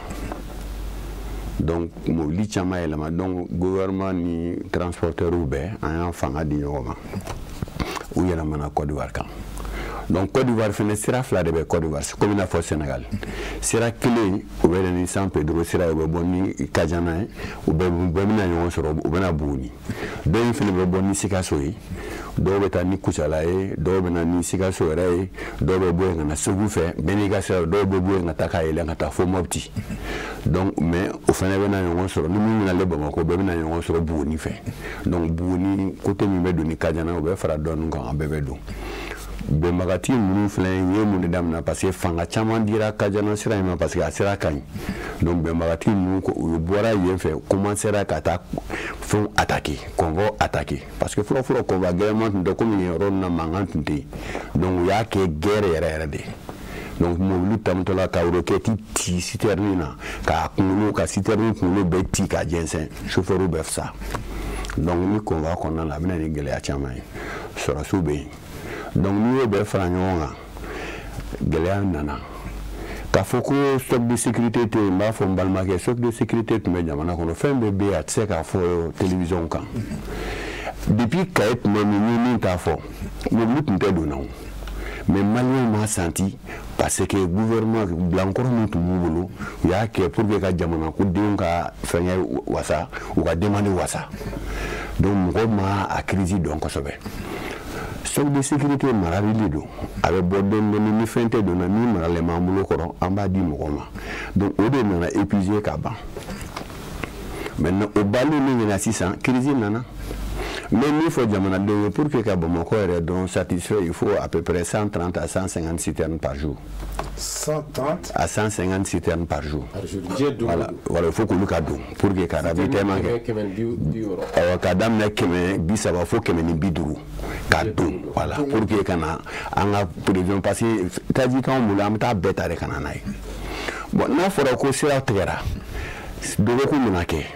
Donc mobili caman yɛlɛma. Donc gouvernement ni transporteurs bɛɛ, an y'an fanga di ɲɔgɔn ma, u yɛlɛmana Côte d'Ivoire kan. Donc Côte d'Ivoire fɛnɛ, sira fila de bɛ Côte d'Ivoire, komi i n'a fɔ Sénégal. Sira kelen, o bɛ na ni San Pedro sira ye, o bɛ bɔ ni Kajana ye, u bɛɛ bɛna ɲɔgɔn sɔrɔ, u bɛna Buguni. Dɔw in fɛnɛ bɛ bɔ ni Sikaso ye, dɔw bɛ taa ni Kucala ye, dɔw bɛ na ni Sikaso yɛrɛ ye, dɔw bɛ bɔ yen ka na Segu fɛ, bɛɛ n'i ka sira. Dɔw bɛ bɔ yen ka taa ka yɛlɛn ka taa fo Mopti. Donc mais o fɛnɛ bɛna ɲɔgɔn sɔrɔ ni min bɛna le Bamakɔ, bɛɛ bɛna ɲɔgɔn sɔrɔ Buguni fɛ. Donc Buguni côté min bɛ don ni Kajana, o bɛ fara dɔɔnin kan, an bɛɛ bɛ don. Bɛnbagati ninnu filɛ, u ye mun de daminɛ? Parce que fanga caman dira Kajana sira in ma, parce que a sira ka ɲi. Donc bɛnbagati ninnu, u bɔra yen fɛ, commencera ka taa fɛnw attaquer, convoi attaquer, parce que fɔlɔ fɔlɔ convoi gɛlɛman tun tɛ komi yen yɔrɔ ninnu na, mankan tun tɛ yen. Donc u y'a kɛ guerre yɛrɛ yɛrɛ de. Donc mobili tamatɔla ka roquette ci citerne na, k'a kunkolo ka citerne kunkolo bɛɛ ci k'a jɛnsɛn, chauffeur bɛɛ fisa. Donc ni convoi kɔnɔna la, a bɛ na ni gɛlɛya caman ye, sɔrɔsiw bɛ yen. Donc n'i y'o bɛɛ fara ɲɔgɔn kan, gɛlɛya nana. K'a fɔ ko stock de sécurité tɛ yen, n b'a fɔ n balimakɛ, stock de sécurité tun bɛ jamana kɔnɔ. Fɛn bɛɛ bɛ yen, a tɛ se k'a fɔ télévision kan. Depuis Kayi tuma min, ni min t'a fɔ, mobili tun tɛ don na o, mais maliyɛnw m'a senti, parce que gouvernement bilankɔrɔ min tun b'u bolo, u y'a kɛ pour que ka jamana kodenw ka fɛngɛ wasa, u ka demande wasa. Donc mɔgɔw ma a crise dɔn kosɛbɛ. Stock de sécurité marali de don, a bɛ bɔ dɔɔni dɔɔni. Ni fɛn tɛ donna, min maralen b'an bolo kɔrɔ, an b'a di mɔgɔ ma. Donc o de nana épuiser ka ban. Maintenant o bali min nana sisan, crise nana. N bɛ min fɔ jamanadenw ye, pour que ka Bamakɔ yɛrɛ dɔrɔn satisfait, il faut à peu près 130 à 150 citernes par jour. 130 à 150 citernes par jour. Voilà, voilà, il faut k'olu ka don pour que ka ravitaillement kɛ. Awɔ, ka daminɛ 130 fo 150 ka don, voilà, pour que ka na an ka prévision, parce que taji t'anw bolo, an bɛ taa bɛɛ ta de ka na n'a ye. Bon, n'a fɔra ko sira tigɛra, dɔgɔkun mana kɛ,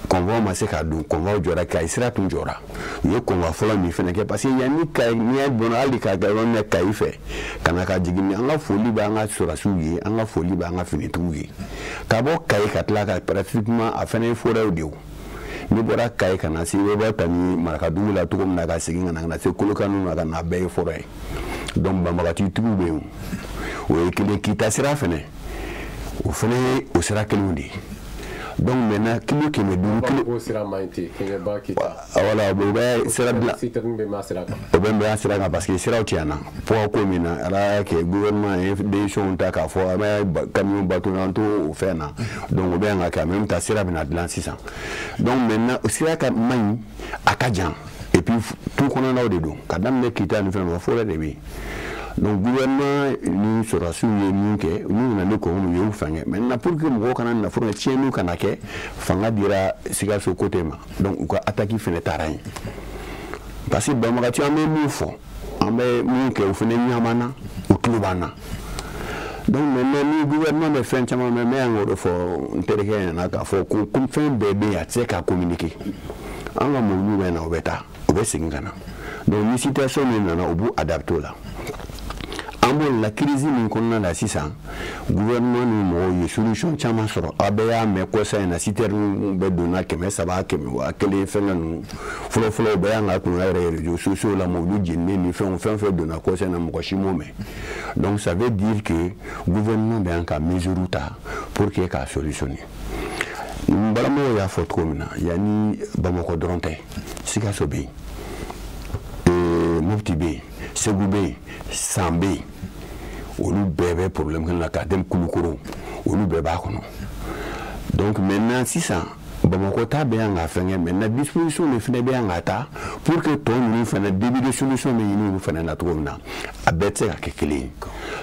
convoi ma se ka don, convoi jɔra, Kayi sira tun jɔra. U ye convoi fɔlɔ min fɛnɛ kɛ, parce que yanni Kayi, n'i y'a dɔn hali ka yɔrɔ minɛ Kayi fɛ ka na ka jigin, an ka foli bɛ an ka sɔrɔdasiw ye, an ka foli bɛ an ka finitigiw ye. Ka bɔ Kayi ka tila ka pratiquement a fɛnɛ ye forêt de ye. N'i bɔra Kayi ka na se, i bɛ bɔ Tani Marakadugu la cogo min na, ka segin ka na se Kolokani na, ka na bɛɛ ye forêt ye. Donc banbagatigiw bɛ yen, o ye kelen. Kita sira fɛnɛ, o fɛnɛ ye o sira kelenw de ye. Donc maintenant kilo 500 kilo. O sira man ɲi ten, Kɛɲɛba Kita. Voilà, o bɛ sira dilan. Citerne bɛ mɛn sira kan. O bɛ mɛn sira kan, parce que siraw tiɲɛna. Poids ko min na, Ala y'a kɛ gouvernement ye décision ta k'a fɔ an bɛ camion bateau an t'o o fɛn na. Donc o bɛ yan ka kɛ, en même temps sira bɛna dilan sisan. Donc maintenant sira ka man ɲi, a ka jan, et puis tout kɔnɔnaw de don, ka daminɛ Kita ni fɛn ma, forêt de bɛ yen. Donc gouvernement ni sɔrɔdasiw ye min kɛ, n'u nana ni kɔngɔ min ye, u fɛngɛ. Maintenant pour que mɔgɔw kana nafolo tiɲɛniw kana kɛ, fanga dira Sikaso côté ma. Donc u ka attaque fɛnɛ taara yen, parce que banbagati, an bɛ min fɔ, an bɛ min kɛ, u fɛnɛ ɲaman na, u tulo b'an na. Donc maintenant ni gouvernement bɛ fɛn caman mɛn, n bɛ yan k'o de fɔ n terikɛ ɲɛna, k'a fɔ ko fɛn bɛɛ bɛ yen, a tɛ se ka communiquer. An ka mobiliw bɛ na, u bɛ taa, u bɛ segin ka na. Donc ni situation min nana, u b'u adapter o la. An b'o la crise min kɔnɔna la sisan, gouvernement ni mɔgɔw ye solution caman sɔrɔ. A bɛɛ y'a mɛn kɔsa in na, citerne bɛɛ donna 300, 100 fɛngɛ ninnu. Fɔlɔ fɔlɔ, bɛɛ y'an ka kun yɛrɛ réseaux sociaux la, mobili jeninen ni fɛnw, fɛn fɛn donna kɔsa in na, mɔgɔ si m'o mɛn. Donc ça veut dire que gouvernement bɛ yan ka mesure ta pour que k'a solutionner. N balimaw y'a fɔ cogo min na, yanni Bamakɔ dɔrɔn tɛ, Sikaso bɛ yen, Mopti bɛ yen, Segu bɛ yen, San bɛ yen, olu bɛɛ bɛ problème kelen na k'a daminɛ Kulukoro, olu bɛɛ b'a kɔnɔ. Donc maintenant sisan, Bamakɔ ta bɛ yan ka fɛnkɛ, maintenant disposition de fana bɛ yan ka ta pour que tɔ ninnu fana, début de solution bɛ ɲini olu fana na cogo min na. A bɛɛ tɛ se ka kɛ kelen ye.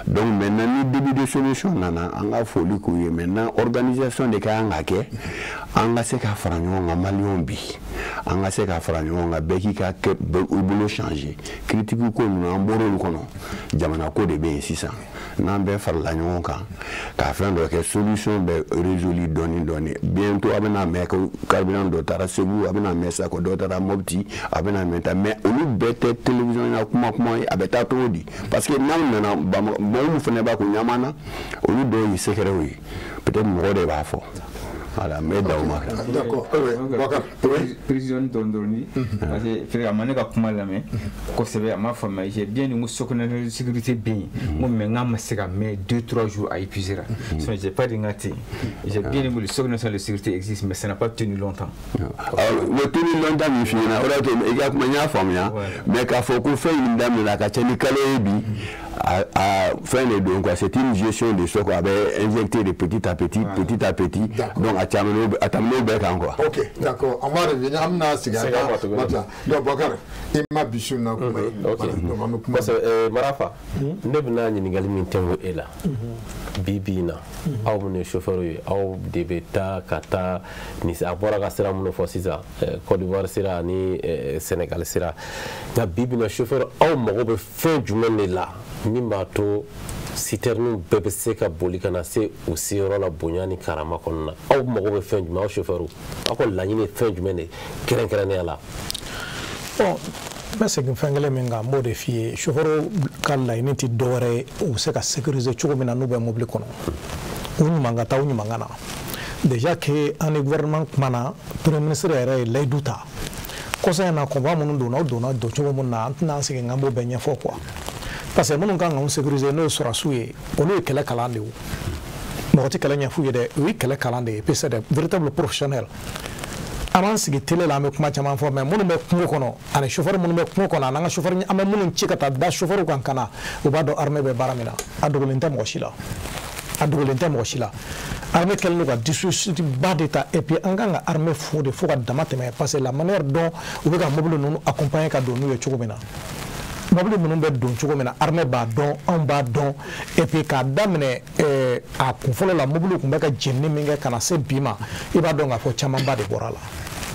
Donc maintenant ni début de solution nana, an ka foli k'u ye. Maintenant organisation de ka kan ka kɛ, an ka se ka fara ɲɔgɔn kan. Maliyɛnw bi, an ka se ka fara ɲɔgɔn kan, bɛɛ k'i ka i bolo changer. Critique ko ninnu, an bɔr'olu kɔnɔ. Jamana ko de bɛ yen sisan. N'an bɛɛ farala ɲɔgɔn kan ka fɛn dɔ kɛ, solution bɛ résolu dɔɔni dɔɔni. Bientôt a bɛna mɛn ko carburant dɔ taara Segu, a bɛna mɛn sa ko dɔ taara Mopti, a bɛna mɛn ta, mais olu bɛɛ tɛ télévision na kuma kuma ye. A bɛ taa cogo di? Parce que n'aw nana, mɔgɔ min fana b'a kun ɲaman na, olu dɔw ye secret ye, peut-être mɔgɔ de b'a fɔ. Voilà, n bɛ da o ma. D'accord. Bakar. Précision dɔɔni dɔɔni, parce que a ma ne ka kuma lamɛn kosɛbɛ, a m'a faamuya. J'ai bien dit n ko secrétaire de sécurité bɛ yen, n ko mais n k'a ma se ka mɛn 2 3 jours a épuisé ra. Sinon j'ai pas dit n ka ten. J'ai bien dit que le secrétaire national de sécurité existe, mais ça n'a pas tenu longtemps. Alors, o tenu longtemps min f'i ɲɛna, o de y'a to i ka kuma n y'a faamuya, mais k'a fɔ ko fɛn in daminɛna a ka ca ni kalo ye bi, a fɛn de don quoi, c'est une gestion de stock, a bɛ injecté de petit à petit, petit à petit, donc a tɛmɛn'o a tɛmɛn'o bɛɛ kan quoi. Ok, d'accord. On va revenir. An bɛna segin a kan. Matla. Donc Bakar, i ma bi su in na kuma ye. Ok. Donc an bɛ kuma. Kosɛbɛ. Marafa, ne bɛna ɲininkali min tɛnku e la bi bi in na, aw minnu ye chauffeur ye, aw de bɛ taa ka taa ni a bɔra ka sira minnu fɔ sisan, Côte d'Ivoire sira ani Sénégal sira, nka bi bi in na chauffeur, aw mago bɛ fɛn jumɛn de la min b'a to citerne bɛɛ bɛ se ka boli ka na se u seyɔrɔ la bonya ni karama kɔnɔna na? Aw mago bɛ fɛn jumɛn? Aw chauffeur, aw ka laɲini ye fɛn jumɛn de kɛrɛnkɛrɛnnenya la? Bon, n bɛ segin fɛn kelen min kan, n b'o de f'i ye. Chauffeur ka laɲini tɛ dɔwɛrɛ ye, u bɛ se ka sécuriser cogo min na n'u bɛ mobili kɔnɔ, u ɲuman ka taa, u ɲuman ka na. Déjà que an ni gouvernement kumana, premier ministre yɛrɛ ye layidu ta kɔsa in na, convoi minnu donna, u donna don cogo min na, an tɛna an segin k'an b'o bɛɛ ɲɛfɔ quoi, parce que minnu kan k'anw sécuriser, n'o ye sɔrɔdasiw ye, olu ye kɛlɛ kalan de ye. O mɔgɔ tɛ kɛlɛ ɲɛf'u ye dɛ, o ye kɛlɛ kalan de ye, puis c'est des véritables professionnels. An b'an sigi télé la, an bɛ kuma caman fɔ, mais minnu bɛ kungo kɔnɔ ani chauffeur minnu bɛ kungo kɔnɔ ani an ka chauffeur, an bɛ minnu ci ka taa da chauffeur kan ka na, u b'a dɔn armée bɛ baara min na. A dogolen tɛ mɔgɔ si la, a dogolen tɛ mɔgɔ si la. Armée kɛlen don ka dispositif ba de ta, et puis an kan ka armée fo de fo ka dama tɛmɛ, parce que la manière dont u bɛ ka mobili ninnu accompagner ka don n'u ye cogo min na, mobili ninnu bɛ don cogo min na, armée b'a dɔn, anw b'a dɔn. Et puis k'a daminɛ a kun fɔlɔ la, mobili tun bɛ ka jenini min kɛ ka na se bi ma, i b'a dɔn k'a fɔ camanba de bɔra a la,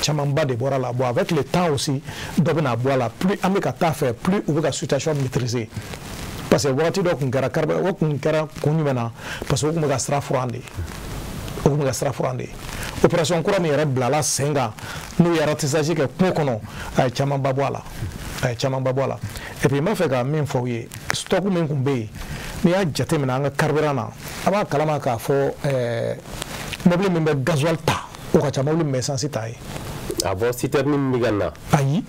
camanba de bɔra a la. Bon, avec le temps aussi, dɔ bɛna bɔ a la. Plus an bɛ ka taa fɛ, plus u bɛ ka situation maîtriser, parce que wagati dɔ tun kɛra kari, o tun kɛra kun jumɛn na? Parce que o tun bɛ ka sira furan de, o tun bɛ ka sira furan de. Opération kura min yɛrɛ bilala sen kan, n'u ye ratissage kɛ kungo kɔnɔ, a ye camanba bɔ a la, a ye camanba bɔ a la. Et puis n b'a fɛ ka min fɔ aw ye, stock min tun bɛ yen, n'i y'a jateminɛ an ka carburant na, a b'a kalama k'a fɔ mobili min bɛ gasoil ta, o ka ca mobili min bɛ essence ta ye. A bɔ citerne min bɛ ka na. Ayi,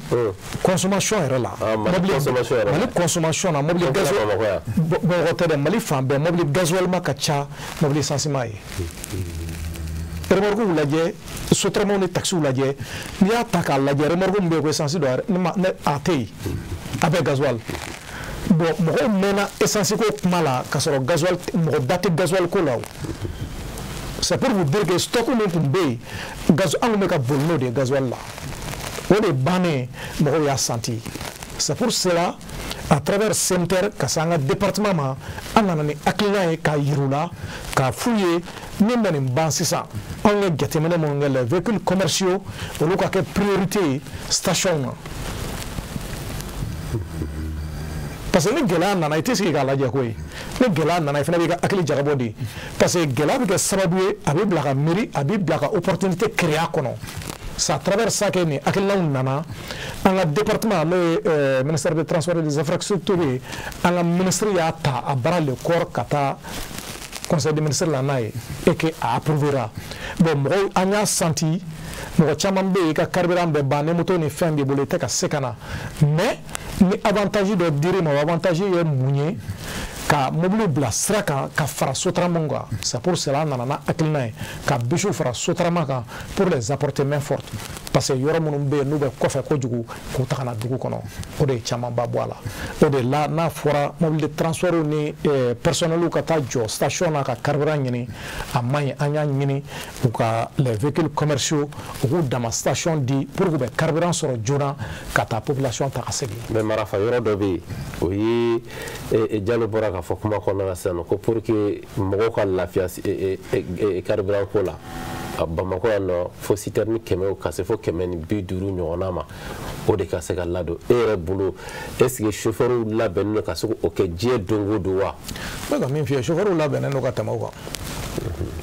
consommation yɛrɛ la. Mali consommation yɛrɛ la. Mali consommation na, mobili gasoil. Bamakɔ tɛ dɛ, Mali fan bɛɛ, mobili gasoil ma ka ca mobili essence ma ye. Remorque lajɛ, sotramaw ni taxiw lajɛ, n'i y'a ta k'a lajɛ, remorque min bɛ yen ko essence don, ne a tɛ yen, a bɛɛ gasoil. Bon, mɔgɔw mɛnna essence ko kuma la k'a sɔrɔ gasoil, mɔgɔ da tɛ gasoil ko la o. C'est pour vous dire que stock min tun bɛ yen, gaz, an tun bɛ ka boli n'o de ye gasoil la, o de bannen, mɔgɔw y'a senti. C'est pour cela, à travers CMTR ka se an ka département ma, an nana ni hakilina ye k'a yir'u la, k'a f'u ye min bɛ nin ban sisan. Anw ye jateminɛ minnu kɛ, les véhicules commerciaux, olu ka kɛ priorité ye station na, parce que ni gɛlɛya nana, i tɛ sigi k'a lajɛ koyi. Ni gɛlɛya nana, i fana b'i ka hakili jagabɔ de, parce que gɛlɛya bɛ kɛ sababu ye, a bɛ bila ka miiri, a bɛ bila ka opportunité créer a kɔnɔ. C'est à travers ça que nin hakilinaw nana an ka département n'o ye ministère des transports et des infrastructures ye, an ka ministre y'a ta à bras le corps ka taa conseil des ministres la n'a ye et que a approuvera. Bon, mɔgɔw an y'a senti mɔgɔ caman bɛ yen i ka carburant bɛ ban ni moto ni fɛn b'i bolo i tɛ ka se ka na, mais ni avantage dɔ dir'i ma, o avantage ye mun ye? Ka mobili bila sira kan ka fara Sotrama kan. C'est pour cela an nana n'a hakilina ye ka bisiw fara Sotrama kan pour les apporter main forte, parce que yɔrɔ minnu bɛ yen n'u bɛ kɔfɛ kojugu k'u ta ka na dugu kɔnɔ, o de ye camanba bɔ a la. O de la n'a fɔra mobili de transport ni personnel ka taa jɔ station na ka carburant ɲini, a man ɲi. An y'a ɲini u ka les véhicules commerciaux u k'u dama station di pour que u bɛ carburant sɔrɔ joona ka taa population ta ka segin. Mais Marafa, yɔrɔ dɔ bɛ yen, o ye Jalo bɔra k'a fɔ kuma kɔnɔna la sisan ko pour que mɔgɔw ka lafiya carburant ko la Bamakɔ yan nɔ, fo citerne 100 ka se fo 150 ɲɔgɔnna ma, o de ka se ka ladon. E yɛrɛ bolo, est ce que chauffeur labɛnnen don ka se k'o kɛ diɲɛ don o don wa? N bɛ ka min f'i ye, chauffeur labɛnnen don ka tɛmɛ o kan.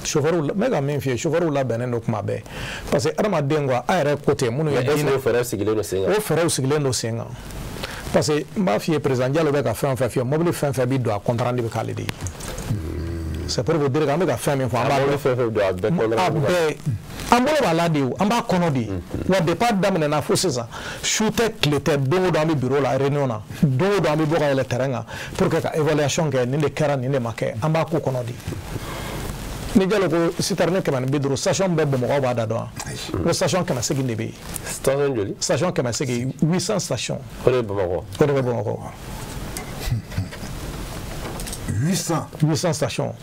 Chauffeur, n bɛ ka min f'i ye, chauffeur labɛnnen don kuma bɛɛ, parce que adamaden quoi, a yɛrɛ ko ten minnu ye. Est ce que o fɛɛrɛ sigilen don sen kan? O fɛɛrɛw sigilen don sen kan, parce que n b'a f'i ye, président Jalo bɛ ka fɛn o fɛn f'i ye, mobili fɛn fɛn bɛ don a compte rendu bɛ k'ale de ye. C'est pour vous dire qu'an bɛ ka fɛn min fɔ, an b'a mobili fɛn fɛn don a bɛɛ compte a bɛɛ an bolo b'a la de, o an b'a kɔnɔ de. Wa depuis a daminɛna fo sisan, su tɛ tile tɛ, don o don an bɛ bureau la réunion na, don o don an bɛ bɔ ka yɛlɛ terrain kan pour que ka évaluation kɛ, nin de kɛra, nin de ma kɛ, an b'a ko kɔnɔ de. Ni Jalo ko citerne 150, station bɛɛ Bamakɔ b'a da dɔn wa? Ko station 800 de bɛ yen. Station joli? Station 800, 800 stations. O de bɛ Bamakɔ. O de bɛ Bamakɔ. 800. 800 stations.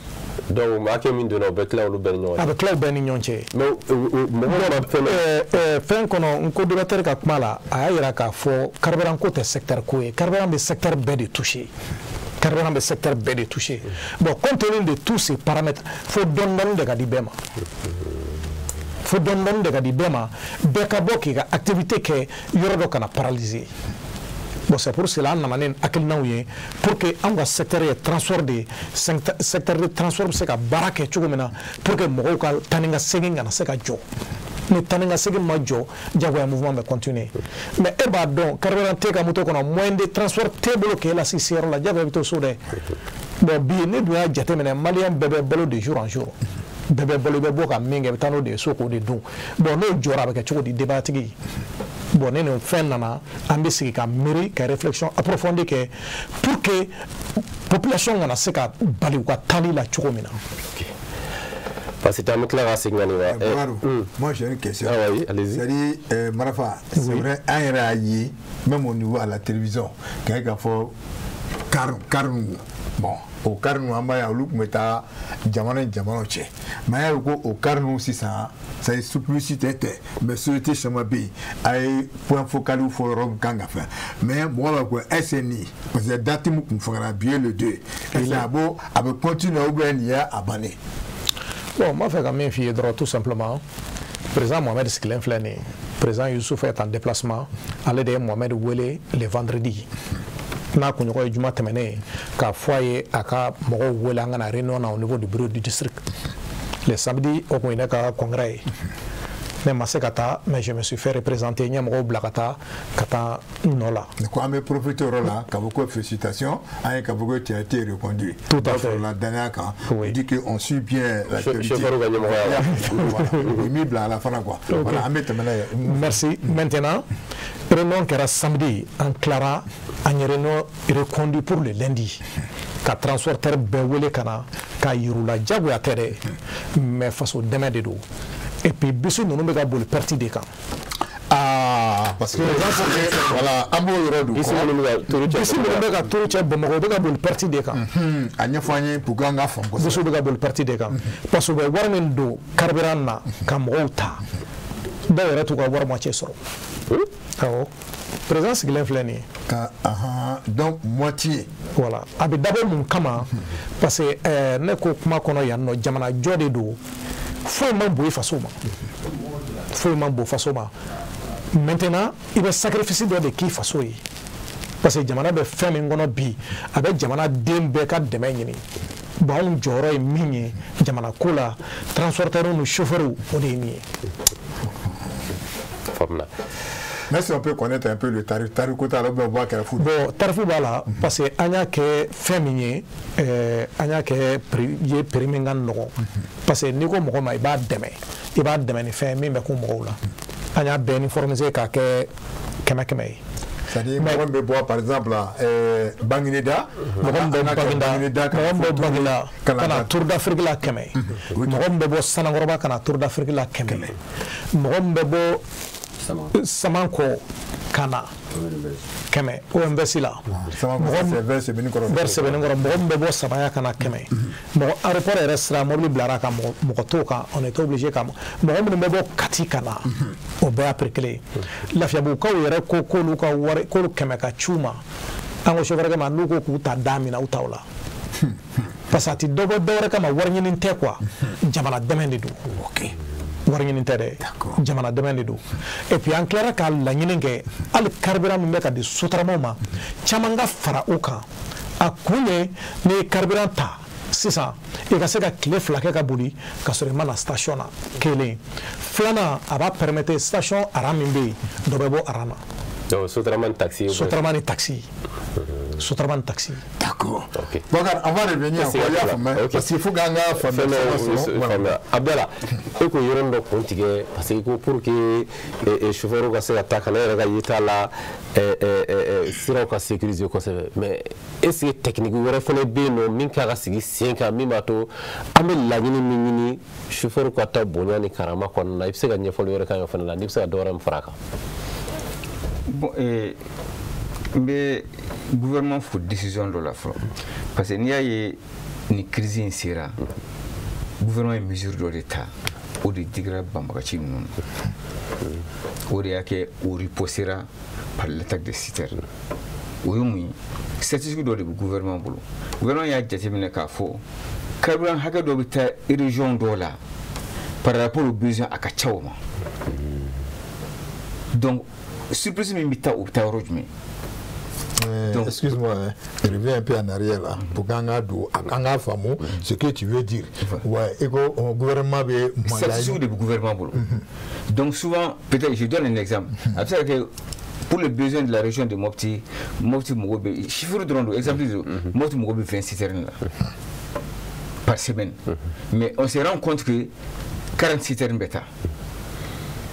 Donc hakɛ min donna, o bɛ tila olu bɛɛ ni ɲɔgɔn cɛ. A bɛ tila u bɛɛ ni ɲɔgɔn cɛ. Mais mɔgɔw ma fɛn dɔ. Fɛn kɔnɔ, n ko directeur ka kuma la, a y'a yira k'a fɔ carburant ko tɛ secteur ko ye, carburant bɛ secteur bɛɛ de toucher. Carburant bɛ secteur bɛɛ de toucher. Bon, compte tenu de tous ces paramètres, fo dɔɔni dɔɔni de ka di bɛɛ ma. Fo dɔɔni dɔɔni de ka di bɛɛ ma, bɛɛ ka bɔ k'i ka activité kɛ yɔrɔ dɔ kana paralyser. Bon, c'est pour cela an nana ni hakilinaw ye pour que anw ka secteur ye transport de ye, secteur de transport bɛ se ka baara kɛ cogo min na pour que mɔgɔw ka taa ni ka segin kana se ka jɔ. Ni taa ni ka segin ma jɔ, diyagoya mouvement bɛ continuer. Mais e b'a dɔn, carburant t'e ka moto kɔnɔ, moyen de transport t'e bolo k'e lase se yɔrɔ la, diyagoya i bɛ to so dɛ. Bon, bi ne dun y'a jateminɛ, maliyɛn bɛɛ bɛ balo de jour en jour. Bɛɛ bɛ balo, i bɛ bɔ ka min kɛ, i bɛ taa n'o de ye so k'o de dun. Bon, n'o jɔra, a bɛ kɛ cogo di denbayatigi? Bon, ne nin fɛn nana, an bɛ sigi ka miiri ka réflexion approfondie kɛ pour que population kana se ka bali u ka taali la cogo min na. Parce que an bɛ tila ka segin ka nin wa. Moi j'ai une question. Ah oui, allez-y. C'est-à-dire, Marafa, c'est vrai, an yɛrɛ y'a ye même au niveau à la télévision, k'a k'a fɔ car car bon, o car ninnu an b'a ye olu tun bɛ taa jamana ni jamanaw cɛ, mais an y'a ye ko o car ninnu sisan, c'est publicité tɛ, mais société caman bɛ yen, a ye point focal fɔ yɔrɔ min kan ka fɛn, mais mɔgɔ b'a ko SNI, parce que date min kun fagara bi ye le 2, est-ce que a b'o a bɛ continuer ou bien nin y'a bannen? Bon, n b'a fɛ ka min f'i ye dɔrɔn, tout simplement, président Mohamed sigilen filɛ nin ye, président Youssouf est en déplacement, ale de ye Mohamed wele le vendredi n'a kunɲɔgɔn ye juma tɛmɛnen ye k'a fɔ a ye a ka mɔgɔw wele an ka na réunion na au niveau du bureau du district. Le samedi, o kun ye ne ka congrès ye, ne ma se ka taa, mais je me suis fait représenter, n ye mɔgɔw bila ka taa n nɔ la. Ko an bɛ profiter o yɔrɔ la k'a fɔ ko félicitations an ye, k'a fɔ ko tu as été reconduit. Tout à fait. La danaya kan. Oui. Dit que on suit bien l'actualité. Chauffeur ka ɲɛmɔgɔya. Voilà. U m'i bila a la fana quoi. Voilà, an bɛ tɛmɛ n'a ye. Merci. Maintenant, réunion kɛra samedi, an tilara, an ye réunion reconduit pour le lundi. Ka transporteur bɛɛ wele ka na k'a yir'u la, diyagoya tɛ dɛ, mais faso dɛmɛ de don. Et puis bisi ninnu bɛ ka boli perte de kan. Ah, parce que voilà, an b'o yɔrɔ don. Bisi minnu bɛ ka turu cɛ. Bisi minnu bɛ ka turu cɛ Bamakɔ, u bɛ ka boli perte de kan. A ɲɛfɔ an ye pour que an ka faamu kosɛbɛ. Bisiw bɛ ka boli perte de kan. Parce que u bɛ wari min don carburant na ka mɔgɔw ta, dɔw yɛrɛ t'u ka wari moitié sɔrɔ. Awɔ. Président sigilen filɛ nin ye. Ka donc moitié. Voilà, a bɛ dabɔ mun kama? Parce que ne ko kuma kɔnɔ yan nɔ, jamana jɔ de don. Foyi man bon i faso ma, foyi man bon faso ma. Maintenant, i bɛ sacrifice dɔ de k'i faso ye, parce que jamana bɛ fɛn min kɔnɔ bi, a bɛ jamana den bɛɛ ka dɛmɛ ɲini. Bon, anw jɔyɔrɔ ye min ye jamana ko la, transporteurs ni chauffeurs, o de ye nin ye. Faamuna. Mais si on peut connaître un peu le tarif, tarif quota la, ou bien on b'a kɛra fu? Bon, tarif b'a la, parce que an y'a kɛ fɛn min ye, an y'a kɛ prix ye, prix min ka nɔgɔn, parce que n'i ko mɔgɔ ma i b'a dɛmɛ, i b'a dɛmɛ ni fɛn ye min bɛ kun mɔgɔw la. An y'a bɛɛ uniformiser k'a kɛ 100 100 ye. C'est-à-dire mɔgɔ min bɛ bɔ, par exemple, Bangineda. Mɔgɔ min bɛ Bangineda, mɔgɔ min bɛ Bangineda ka na Tour d'Afrique la 100, mɔgɔ min bɛ bɔ Sanankɔrɔba ka na Tour d'Afrique la 100, mɔgɔ min bɛ bɔ Samankɔ ka na 100 OMVS la, mɔgɔ vers Sebenikɔrɔ, vers Sebenikɔrɔ, mɔgɔ min bɛ bɔ Samaya ka na 100, mɔgɔ aéroport yɛrɛ sira mobili bilara ka mɔgɔ t'o kan, on était obligé ka mɔgɔ minnu bɛ bɔ Kati ka na, o bɛɛ y'a prix kelen ye. Lafiyabugukaw yɛrɛ ko k'olu ka wari, k'olu 100 ka ci u ma, an ko chauffeur ma n'u ko k'u ta da min na, u t'aw la, parce que a ti dɔ bɔ dɔwɛrɛ kama, wari ɲini tɛ quoi, jamana dɛmɛ de don. Wari ɲini tɛ dɛ, jamana dɛmɛ de don. Et puis an tilara k'a laɲini kɛ hali carburant min bɛ ka di sotaramaw ma, caman ka fara o kan. A kun ye n'i ye carburant ta sisan, i ka se ka tile 2 kɛ ka boli ka sɔrɔ i ma na station na. Kelen filanan, a b'a permettre station rang min bɛ yen, dɔ bɛ bɔ rang na. Donc sotarama ni taxi. Sotarama ni taxi. Sotarama ni taxi. D'accord. Ok. Bokar, on va revenir encore, i y'a faamuya, parce qu'il faut k'an ka faamuya. Abdala, e ko yɔrɔ dɔ kun tigɛ, parce que ko pour que chauffeur ka se ka taa ka na e yɛrɛ ka yeta la, siraw ka sécuriser kosɛbɛ. Mais est ce que technique wɛrɛ fana bɛ yen nɔ min kan ka sigi sen kan, min b'a to an bɛ laɲini min ɲini, chauffeur ka taa bonya ni karama kɔnɔna na? I bɛ se ka ɲɛfɔli wɛrɛ k'an ye o fana la, n'i bɛ se ka dɔ wɛrɛ min fara a kan? Bon, n bɛ gouvernement fo décision dɔ la fɔlɔ, parce que n'i y'a ye ni crise in sera, gouvernement ye mesure dɔ de ta, o de digira banbagaci ninnu na, o de y'a kɛ o riposera par l'attaque des citernes. O ye mun ye? Statistique dɔ de bɛ gouvernement bolo. Gouvernement y'a jateminɛ k'a fɔ carburant hakɛ dɔ bɛ taa région dɔw la, par rapport aux besoins, a ka ca o ma. Donc surplus min bɛ taa, o bɛ taa yɔrɔ jumɛn? Donc, excuse-moi, hein, je reviens un peu en arrière là, pour qu'on a faamu ce que tu veux dire. Ouais, et que gouvernement bɛ statistique de gouvernement bolo. Donc souvent, peut-être, je donne un exemple. A bɛ se ka kɛ pour les besoins de la région de Mopti, Mopti mɔgɔw bɛ, chiffre dɔrɔn don, exemple don, Mopti mɔgɔw bɛ 20 citernes la par semaine. Mais on se rend compte que 40 citernes bɛ taa.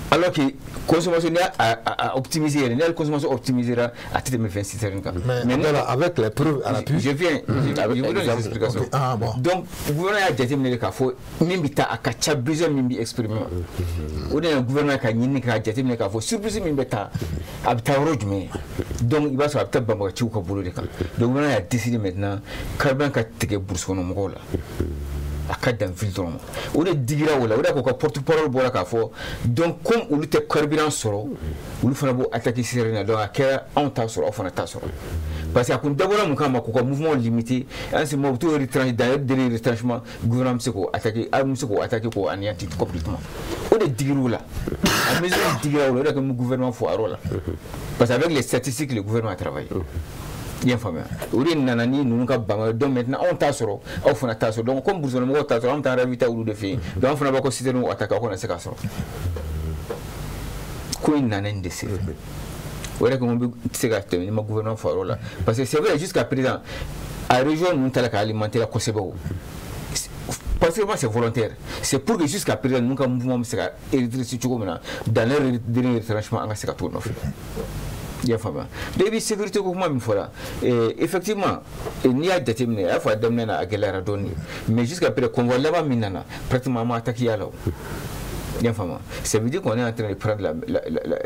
Alors que consommation n'i y'a optimiser yɛrɛ, n'i y'a consommation optimisée a tɛ tɛmɛ 20 citernes kan. Mais avec les preuves à l'appui. Je viens, je vous donne les explications. Okay. Ah, bon. Donc gouvernement y'a jateminɛ de k'a fɔ min bɛ taa, a ka ca besoin min bɛ exprimer ma. O de la gouvernement ka ɲini k'a jateminɛ k'a fɔ surplus min bɛ taa, a bɛ taa yɔrɔ jumɛn? Donc i b'a sɔrɔ a bɛ taa banbagaciw ka bolo de kan. Donc gouvernement y'a décidé maintenant carburant ka tigɛ brousse kɔnɔ mɔgɔw la, a ka dan ville dɔrɔn ma. O de digira o la, o de ko ka porte parole bɔra k'a fɔ donc comme olu tɛ carburant sɔrɔ, olu fana b'o attaquer citerne na. Donc a kɛra anw t'a sɔrɔ, aw fana t'a sɔrɔ, parce que a kun dabɔra mun kama? K'u ka mouvement limité. An se ma u t'o retranché dans leur dernier retranchement, gouvernement bɛ se k'o attaquer, armée bɛ se k'o attaquer, k'o anéantir complètement. O de digir'u la, a mesure digira o la, o de kɛ gouvernement fo a yɔrɔ la, parce que avec les statistiques, le gouvernement a travaillé. I y'a faamuya? O de nana ni ninnu ka ban. Donc maintenant anw t'a sɔrɔ, aw fana t'a sɔrɔ. Donc comme brousse kɔnɔmɔgɔw t'a sɔrɔ, an bɛ taa ravitailler olu de fɛ yen. Donc an fana b'a ko citerne attaquer, aw kana se k'a sɔrɔ. Ko in nana nin de sen fɛ. O yɛrɛ ko n bɛ se ka tɛmɛ ni ma gouvernement fo a yɔrɔ la, parce que c'est vrai, jusqu'à présent a région ninnu ta la ka alimenter la kosɛbɛ o, parce que moi c'est volontaire, c'est pour que jusqu'à présent ninnu ka mouvement bɛ se ka redresser cogo min na, dans leur dernier retranchement, an ka se ka t'o nɔfɛ. I y'a faamuya? Donc i bɛ sécurité ko kuma min fɔra, effectivement, n'i y'a jateminɛ, a y'a fɔ a daminɛ na a gɛlɛyara dɔɔnin, mais jusqu'à présent convoi laban min nana, pratiquement an ma attaqué y'a la o. I y'a faamuya? Ça veut dire qu'on est en train de prendre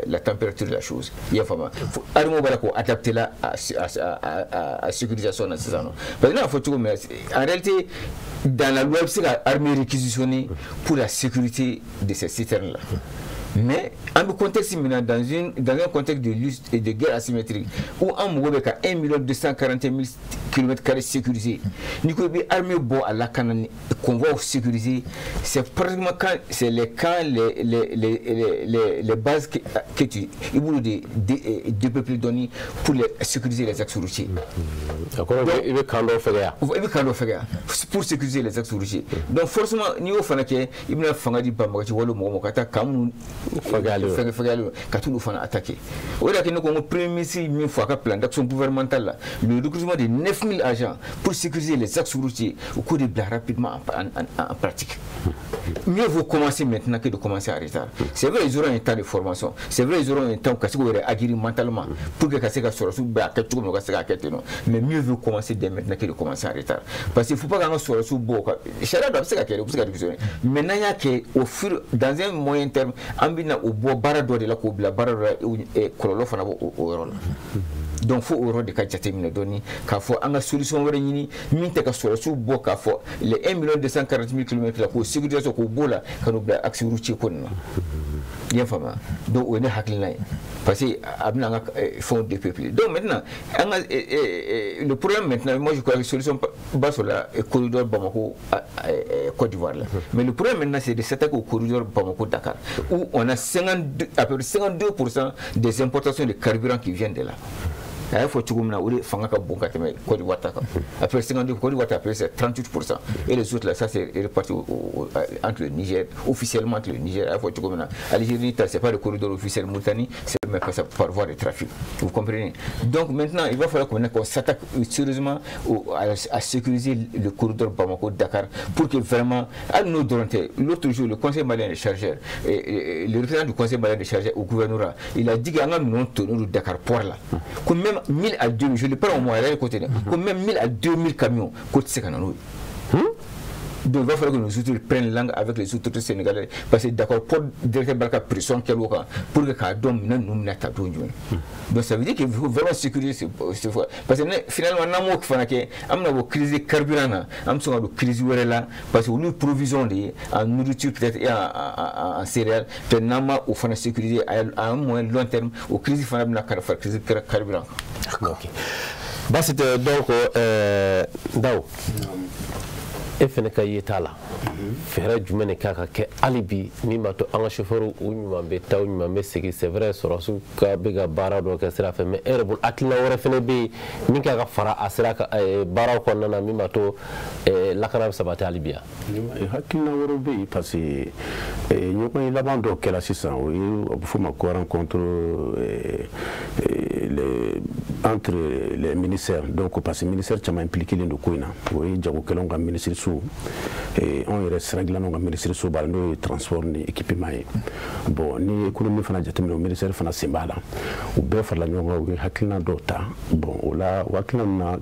la température de la chose. I y'a faamuya? Armée b'a la k'o adapter la à sécurisation na sisan nɔ, parce que n'a fɔ cogo min na, en réalité, dans la loi, i bɛ se ka armée réquisitionner pour la sécurité de ces citernes là. Mais en contexte min na, dans un contexte de lutte et de guerre asymétrique où an mago bɛ ka 1 241 000 kilomètres carrés sécurisés n'i ko i bɛ armée bɔ a lakana ni convoi sécurisé, c'est pratiquement quand c'est les camps, les bases que tu i b'olu de dépeupler dɔɔni pour les sécuriser les axes routiers. A kɔrɔ i bɛ camp dɔw fɛgɛya. I bɛ camp dɔw fɛgɛya pour sécuriser les axes routiers. Donc forcément n'i y'o fana kɛ, i bɛna fanga di banbagaci wale mɔgɔ ma ka taa camp minnu fɛgɛyalen ka t'olu fana attaquer. O de y'a kɛ ne ko n ko premier ministre min fɔ a ka plan d'action gouvernementale la, le recrutement de 9000 agents pour sécuriser les axes routiers, o k'o de bila rapidement en pratique. Mieux vaut commencer maintenant que de commencer en retard. C'est vrai, ils auront un temps de formation. C'est vrai, ils auront un temps ka se k'u yɛrɛ aguerrir mentalement pour que ka se ka sɔrɔsiw bɛɛ a kɛ cogo min na, u ka se k'a kɛ ten nɔ. Mais mieux vaut commencer dès maintenant que de commencer en retard. Parce qu'il faut pas qu'an ka sɔrɔsiw bɔ o kan. Sariya dɔ a bɛ se ka kɛ dɛ, u bɛ se ka révisionner. Mais n'an y'a kɛ au fur dans un moyen terme, an bɛna o bɔ baara dɔ de la k'o bila baara dɔ la, kɔlɔlɔ fana b'o o yɔrɔ la. Donc fo o yɔrɔ de ka jateminɛ dɔɔni k'a fɔ an ka solution wɛrɛ ɲini min tɛ ka sɔrɔsiw bɔ k'a fɔ les 1 240 000 kilomètres la k'o sécurisation k'o b'o la ka n'o bila axe routier ko nin na. I y'a faamuya? Donc o ye ne hakilina ye parce que a bɛna an ka fɛnw dépeupler. Donc maintenant an ka le problème maintenant, moi je crois que solution ba sɔrɔ la corridor Bamako Côte d'Ivoire là. Mais le problème maintenant, c'est de s'attaquer au corridor Bamako Dakar où on a 52, à peu près 52% des importations de carburant qui viennent de là. A y'a fɔ cogo min na, o de fanga ka bon ka tɛmɛ Côte d'Ivoire ta kan. Après 52, Côte d'Ivoire ta après c'est 38%. Et les autres là, ça c'est réparti entre le Niger, officiellement entre le Niger, a y'a fɔ cogo min na. Algérie ta, c'est pas le corridor officiel. Mauritanie, c'est même pas ça, par voie de trafic. Vous comprenez? Donc maintenant, il va falloir qu'on s'attaque sérieusement à sécuriser le corridor Bamako-Dakar pour que vraiment, à nous l'autre jour, le conseil malien des chargeurs, et le représentant du conseil malien des chargeurs au gouvernorat, il a dit qu'un nous tournons Dakar port là. Que même 1000 à 2000, je le prends au moins, côté, que même 1000 à 2000 camions, côté Sekanano. Donc il va falloir que nos autorités prennent langue avec les autorités sénégalaises parce que d'accord pour directeur baraka pression kɛl'o kan pour que k'a dɔn minɛn ninnu bɛna ta don jumɛn. Donc ça veut dire qu'il faut vraiment sécuriser ce parce que finalement n'an m'o fana kɛ, an bɛna bɔ crise carburant na, an bɛ sɔn ka don crise wɛrɛ la parce que olu provision de ye en nourriture peut-être et en céréales. Peut-être n'an ma o fana sécuriser à un moyen long terme, o crise fana bɛna fara crise carburant kan. Ok, basi tɛ. Donc Dawu, e fɛnɛ ka yeta la, fɛɛrɛ jumɛn de kan ka kɛ hali bi min b'a to an ka chauffeur u ɲuman bɛ taa, u ɲuman bɛ segin? C'est vrai, sɔrɔsiw ka bɛ ka baara dɔ kɛ sira fɛ, mais e yɛrɛ bolo hakilina wɛrɛ fɛnɛ bɛ yen min kan ka fara a sira kan baaraw kɔnɔna na min b'a to lakana bɛ sabati hali bi yan? Hakilina wɛrɛw bɛ yen parce que ɲɔgɔn ye laban dɔw kɛra sisan, o ye a bɛ f'o ma ko rencontre entre les ministères. Donc parce que ministère caman impliqué len don ko in na, o ye jagokɛlaw ka ministre so, anw yɛrɛ sira dilannaw ka ministre so b'a la, n'o ye transport ni équipement ye. Bon, ni économie fana jateminɛ, o ministère fana sen b'a la. U bɛɛ farala ɲɔgɔn kan, u ye hakilina dɔw ta. Bon, o la, o hakilina ninnu na,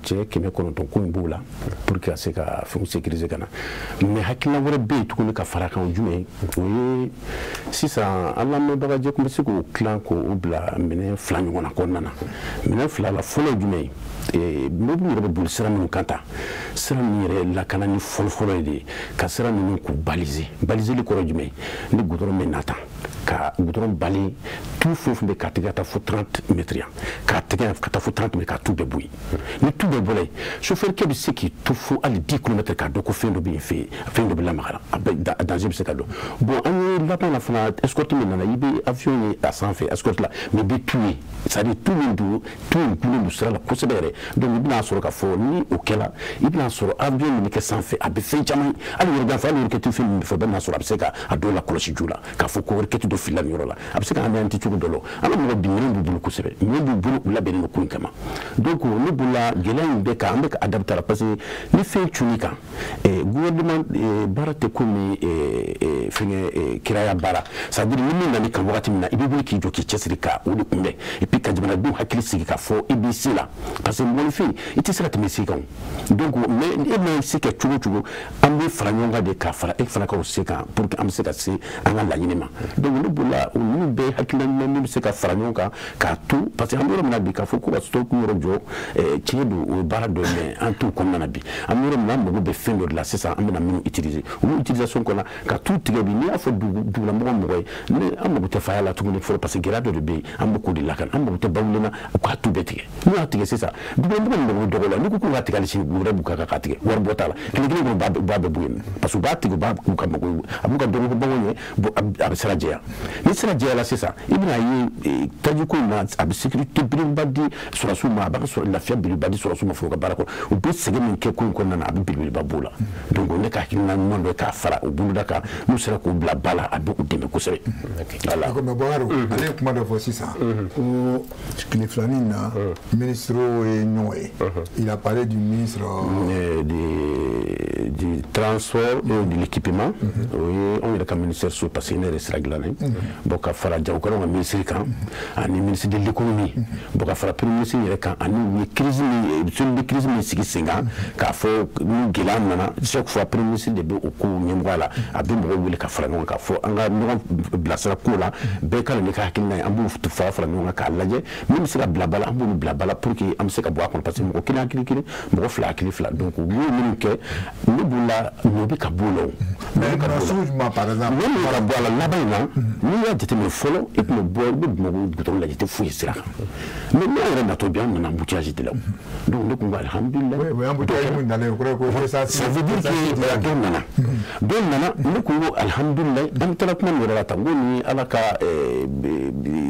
cɛ 900 ko in b'o la pour que ka se ka fɛnw sécuriser ka na. Mais hakilina wɛrɛ bɛ yen tuguni ka fara kan, o jumɛn o ye? Sisan an lamɛnbaga jɛkulu bɛ se k'o tilan k'o bila minɛn fila ɲɔgɔn na kɔnɔna na. Minɛn fila la, fɔlɔ ye jumɛn ye? Mobili yɛrɛ bɛ boli sira minnu kan ta, sira min yɛrɛ lakana ni fɔlɔfɔlɔ ye de ka sira ninnu k'u baliser. Baliseli kɔrɔ jumɛn? Ni goudron bɛ nata ka goudron bali tu fɛn fɛn bɛ k'a tigɛ ka taa fo 30 mètres yan, k'a tigɛ ka taa fo 30 mètres, k'a tu bɛɛ bɔ yen. Ni tu bɛɛ bɔra yen, chauffeur kɛ bɛ se k'i to fo hali 10 km k'a dɔn ko fɛn dɔ bɛ yen, fɛn dɔ bɛ lamaga, a bɛ danger bɛ se ka dɔn. Bon, an ye laban na fana, escorte min nana, i bɛ avion ye a sanfɛ escorte la, mais i bɛ tu ye, c'est à dire tu min don, tu in gunnen don sira la kosɛbɛ yɛrɛ. Donc i bɛna sɔrɔ k'a fɔ ni o kɛra, i bɛna sɔrɔ avion min bɛ kɛ sanfɛ, a bɛ fɛn caman, hali yɔrɔ jan fɛ, hali roquette fɛn min bɛ fɔ, bɛɛ bɛna sɔrɔ a bɛ se ka a dɔw la kɔlɔsi ju la k'a fɔ ko roquette dɔ filila nin yɔrɔ la, a bɛ se ka anéanti cogo dɔ la. An ka mɔgɔ bi, minɛn b'u bolo kosɛbɛ, minɛn b'u bolo, u labɛnnen don ko in kama. Donc ne bolola, gɛlɛya in bɛ kan, an bɛ ka adapter la parce que ni fɛn cunni kan, gouvernement baara tɛ komi fɛngɛ kiraya baara, c'est à dire ni min nana kan wagati min na, i bɛ wuli k'i jɔ k'i cɛsiri ka o de kunbɛn et puis ka jamanadenw hakili sigi k'a fɔ i b'i se la parce que mɔgɔninfin i tɛ se ka tɛmɛ se kan. Donc mais e ma se kɛ cogo o cogo, an bɛ fara ɲɔgɔn kan de ka fara e fana ka o se kan pour que an bɛ se ka se an ka laɲini ma. Donc ne ne bolola ninnu bɛɛ hakilina ɲuman min bɛ se ka fara ɲɔgɔn kan k'a to parce que an bɛ yɔrɔ min na bi k'a fɔ ko ka stock yɔrɔ jɔ tiɲɛ don o ye baara dɔ ye mais an t'o kɔnɔna na bi an bɛ yɔrɔ min na an mago bɛ fɛn dɔ de la sisan an bɛna minnu utiliser olu utilisation kɔnɔ ka t'u tigɛ bi n'i y'a fɔ dugulamɔgɔ mɔgɔ ye ne an mago tɛ faya la tuguni fɔlɔ parce que gɛlɛya dɔ de bɛ yen an bɛ k'o de lakana an mago tɛ bawulen na u k'a tu bɛɛ tigɛ n'u y'a tigɛ sisan dugulamɔgɔ min mago bɛ dɔgɔ la n'i ko k'u k'a tigɛ hali sini u yɛrɛ b'u ka k'a tigɛ wari bɔ t'a la tile kelen kɔnɔ u b'a bɛɛ bɔ yen parce que u b'a tigɛ u b'a k'u ka mago a b'u ka dɔgɔkun baganw ye bon a bɛ sira jɛya ni sira jɛyara sisan i bɛna ye tajiko in na a bɛ sécurité belebeleba di sɔrɔdasiw ma a b'a ka lafiya belebeleba di sɔrɔdasiw ma foro ka baara kɔnɔ u bɛ sɛgɛn min kɛ ko in kɔnɔna na a bɛ belebeleba b'o la donc ne ka hakilina ɲuman dɔ ye k'a fara o boloda kan n'u sera k'o bila ba la a bɛ u dɛmɛ kosɛbɛ. Voilà. D'accord, mais Boubacar ale ye kuma dɔ fɔ sisan ko tile filanin na ministre ye ɲɔgɔn ye. Il a parlé du ministre du transport et de l'équipement. O ye anw yɛrɛ ka ministère so parce que ne yɛrɛ sira dilanna bon ka fara jagokɛlaw ka ministre kan ani ministre de l'économie bon ka fara premier ministre yɛrɛ kan ani u ye crise min cellule de crise min sigi sen kan k'a fɔ ni gɛlɛya nana chaque fois premier ministre de bɛ o ko ɲɛmɔgɔya la a bɛ mɔgɔw wele ka fara ɲɔgɔn kan k'a fɔ an ka ɲɔgɔn bilasira ko la bɛɛ ka na n'i ka hakilina ye an b'u fara fara ɲɔgɔn kan k'a lajɛ min bɛ se ka bila ba la an b'olu bila ba la pour que an bɛ se ka bɔ a kɔnɔ parce que mɔgɔ kelen hakili kelen mɔgɔ fila hakili fila donc u y'o minnu kɛ ne bolo nɔ bɛ ka b'o la o. Mais nɔ jumɛn par exemple. Nɔ min ka bɔ a la laban in na n'i y'a jateminɛ fɔlɔ i tun bɛ bɔ i bɛ Bamakɔ goudron lajɛ i tɛ foyi sira kan mais ne yɛrɛ natɔ bi an nana embouteillage de la donc ne kun ko alihamudulilayi. Oui, embouteillage mun nalen o kɔrɔ ye ko ça veut dire que dɔ nana ne kun ko alihamudulilayi an taara kuma min yɛrɛ la tan n ko ni Ala ka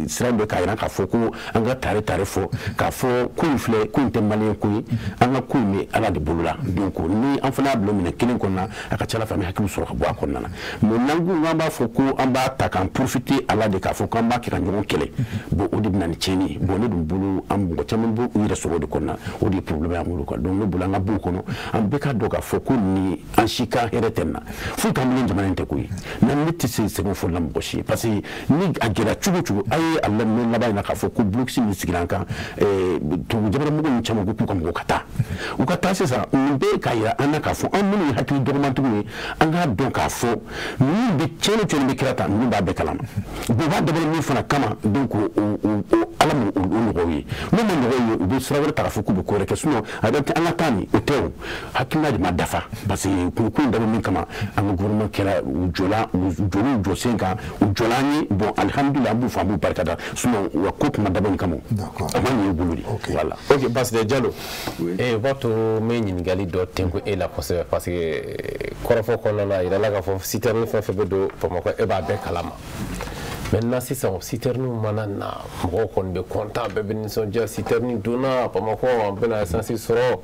sira dɔ k'a jira k'a fɔ ko an ka tare tare fɔ k'a fɔ ko in filɛ ko in tɛ maliyɛn ko ye an ka ko in bɛ Ala de bolo la donc ni an fana y'a bila minɛ kelen kɔnɔna a ka ca Ala fɛ an bɛ hakili sɔrɔ ka bɔ a kɔnɔna na mais n'an ko k'an b'a fɔ ko an b'a ta k'an profiter a la de k'a fɔ k'an b'a kɛ ka ɲɔgɔn kɛlɛ bon o de bɛ na ni tiɲɛni ye bon ne dun bolo an mɔgɔ caman b'u yɛrɛ sɔrɔ o de kɔnɔna o de ye problème y'an bolo quoi donc ne bolo an ka b'o kɔnɔ an bɛɛ k'a dɔn k'a fɔ ko nin an si ka hɛrɛ tɛ nin na foyi t'an bolo jamana in tɛ koyi na ne tɛ se sɛgɛn fɔli la mɔgɔ si ye parce que ni a gɛlɛya cogo cogo a ye a lamɛn laban in na k'a fɔ ko blocus min sigira an kan tubabu jamana mɔgɔw ni caman ko k'u ka mɔgɔw ka taa u ka taa sisan nin bɛɛ k'a jira an na k'a fɔ an minnu ye hakili dɔgɔmantigiw ye an k'a dɔn k'a fɔ ninnu bɛ tiɲɛni bɛ kɛra tan ninnu b'a bɛɛ kalama bon u b'a dabɔ min fana kama donc o Ala m'o nɔgɔya u ye n'o ma nɔgɔya u ye u bɛ sira wɛrɛ ta k'a fɔ k'u bɛ ko wɛrɛ kɛ sinon a bɛ an ka taa nin o tɛ o hakilina de ma dafa parce que ko in dabɔ min kama an ka gouvernement kɛra u jɔla u jɔl'u jɔ sen kan u jɔla an ye bon alihamudulilayi an b'u fɔ an b'u barika da sinon u ka ko tun ma dabɔ nin kama a ma ɲɛ u bolo de voilà. Ok Basile Jalo o b'a to n bɛ ɲininkali dɔ tɛnku e la kosɛbɛ parce que kɔrɔfɔ kɔnɔna na a yirala k'a fɔ citerne fɛn fɛn bɛ don Bamakɔ e b'a bɛɛ kalama. Maintenant sisan citerne mana na mɔgɔw kɔni bɛ content bɛɛ bɛ nisɔndiya citerne donna Bamakɔ an bɛna essence sɔrɔ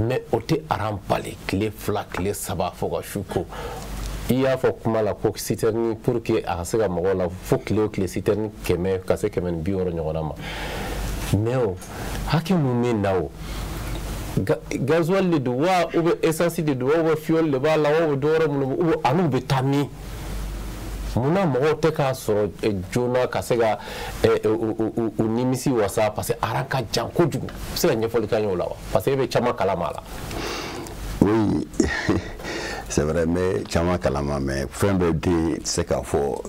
mais o tɛ aran bali tile 2 tile 3 fo ka su ko i y'a fɔ kuma la ko citerne pour que a ka se ka mɔgɔw la fo tile o tile citerne 100 ka se 160 ɲɔgɔnna ma mais o hakɛ mun bɛ na o gasoil de don wa ou bien essence de don wa ou bien fuel de b'a la wa ou bien dɔwɛrɛ minnu ou bien an'u bɛ taa min munna mɔgɔw tɛ k'a sɔrɔ joona ka se ka u nimisi wasa parce que aran ka jan kojugu i bɛ se ka ɲɛfɔli k'an ye o la wa parce que e bɛ caman kalama a la. Oui, c'est vrai mais caman kalama mais fɛn bɛɛ tɛ se k'a fɔ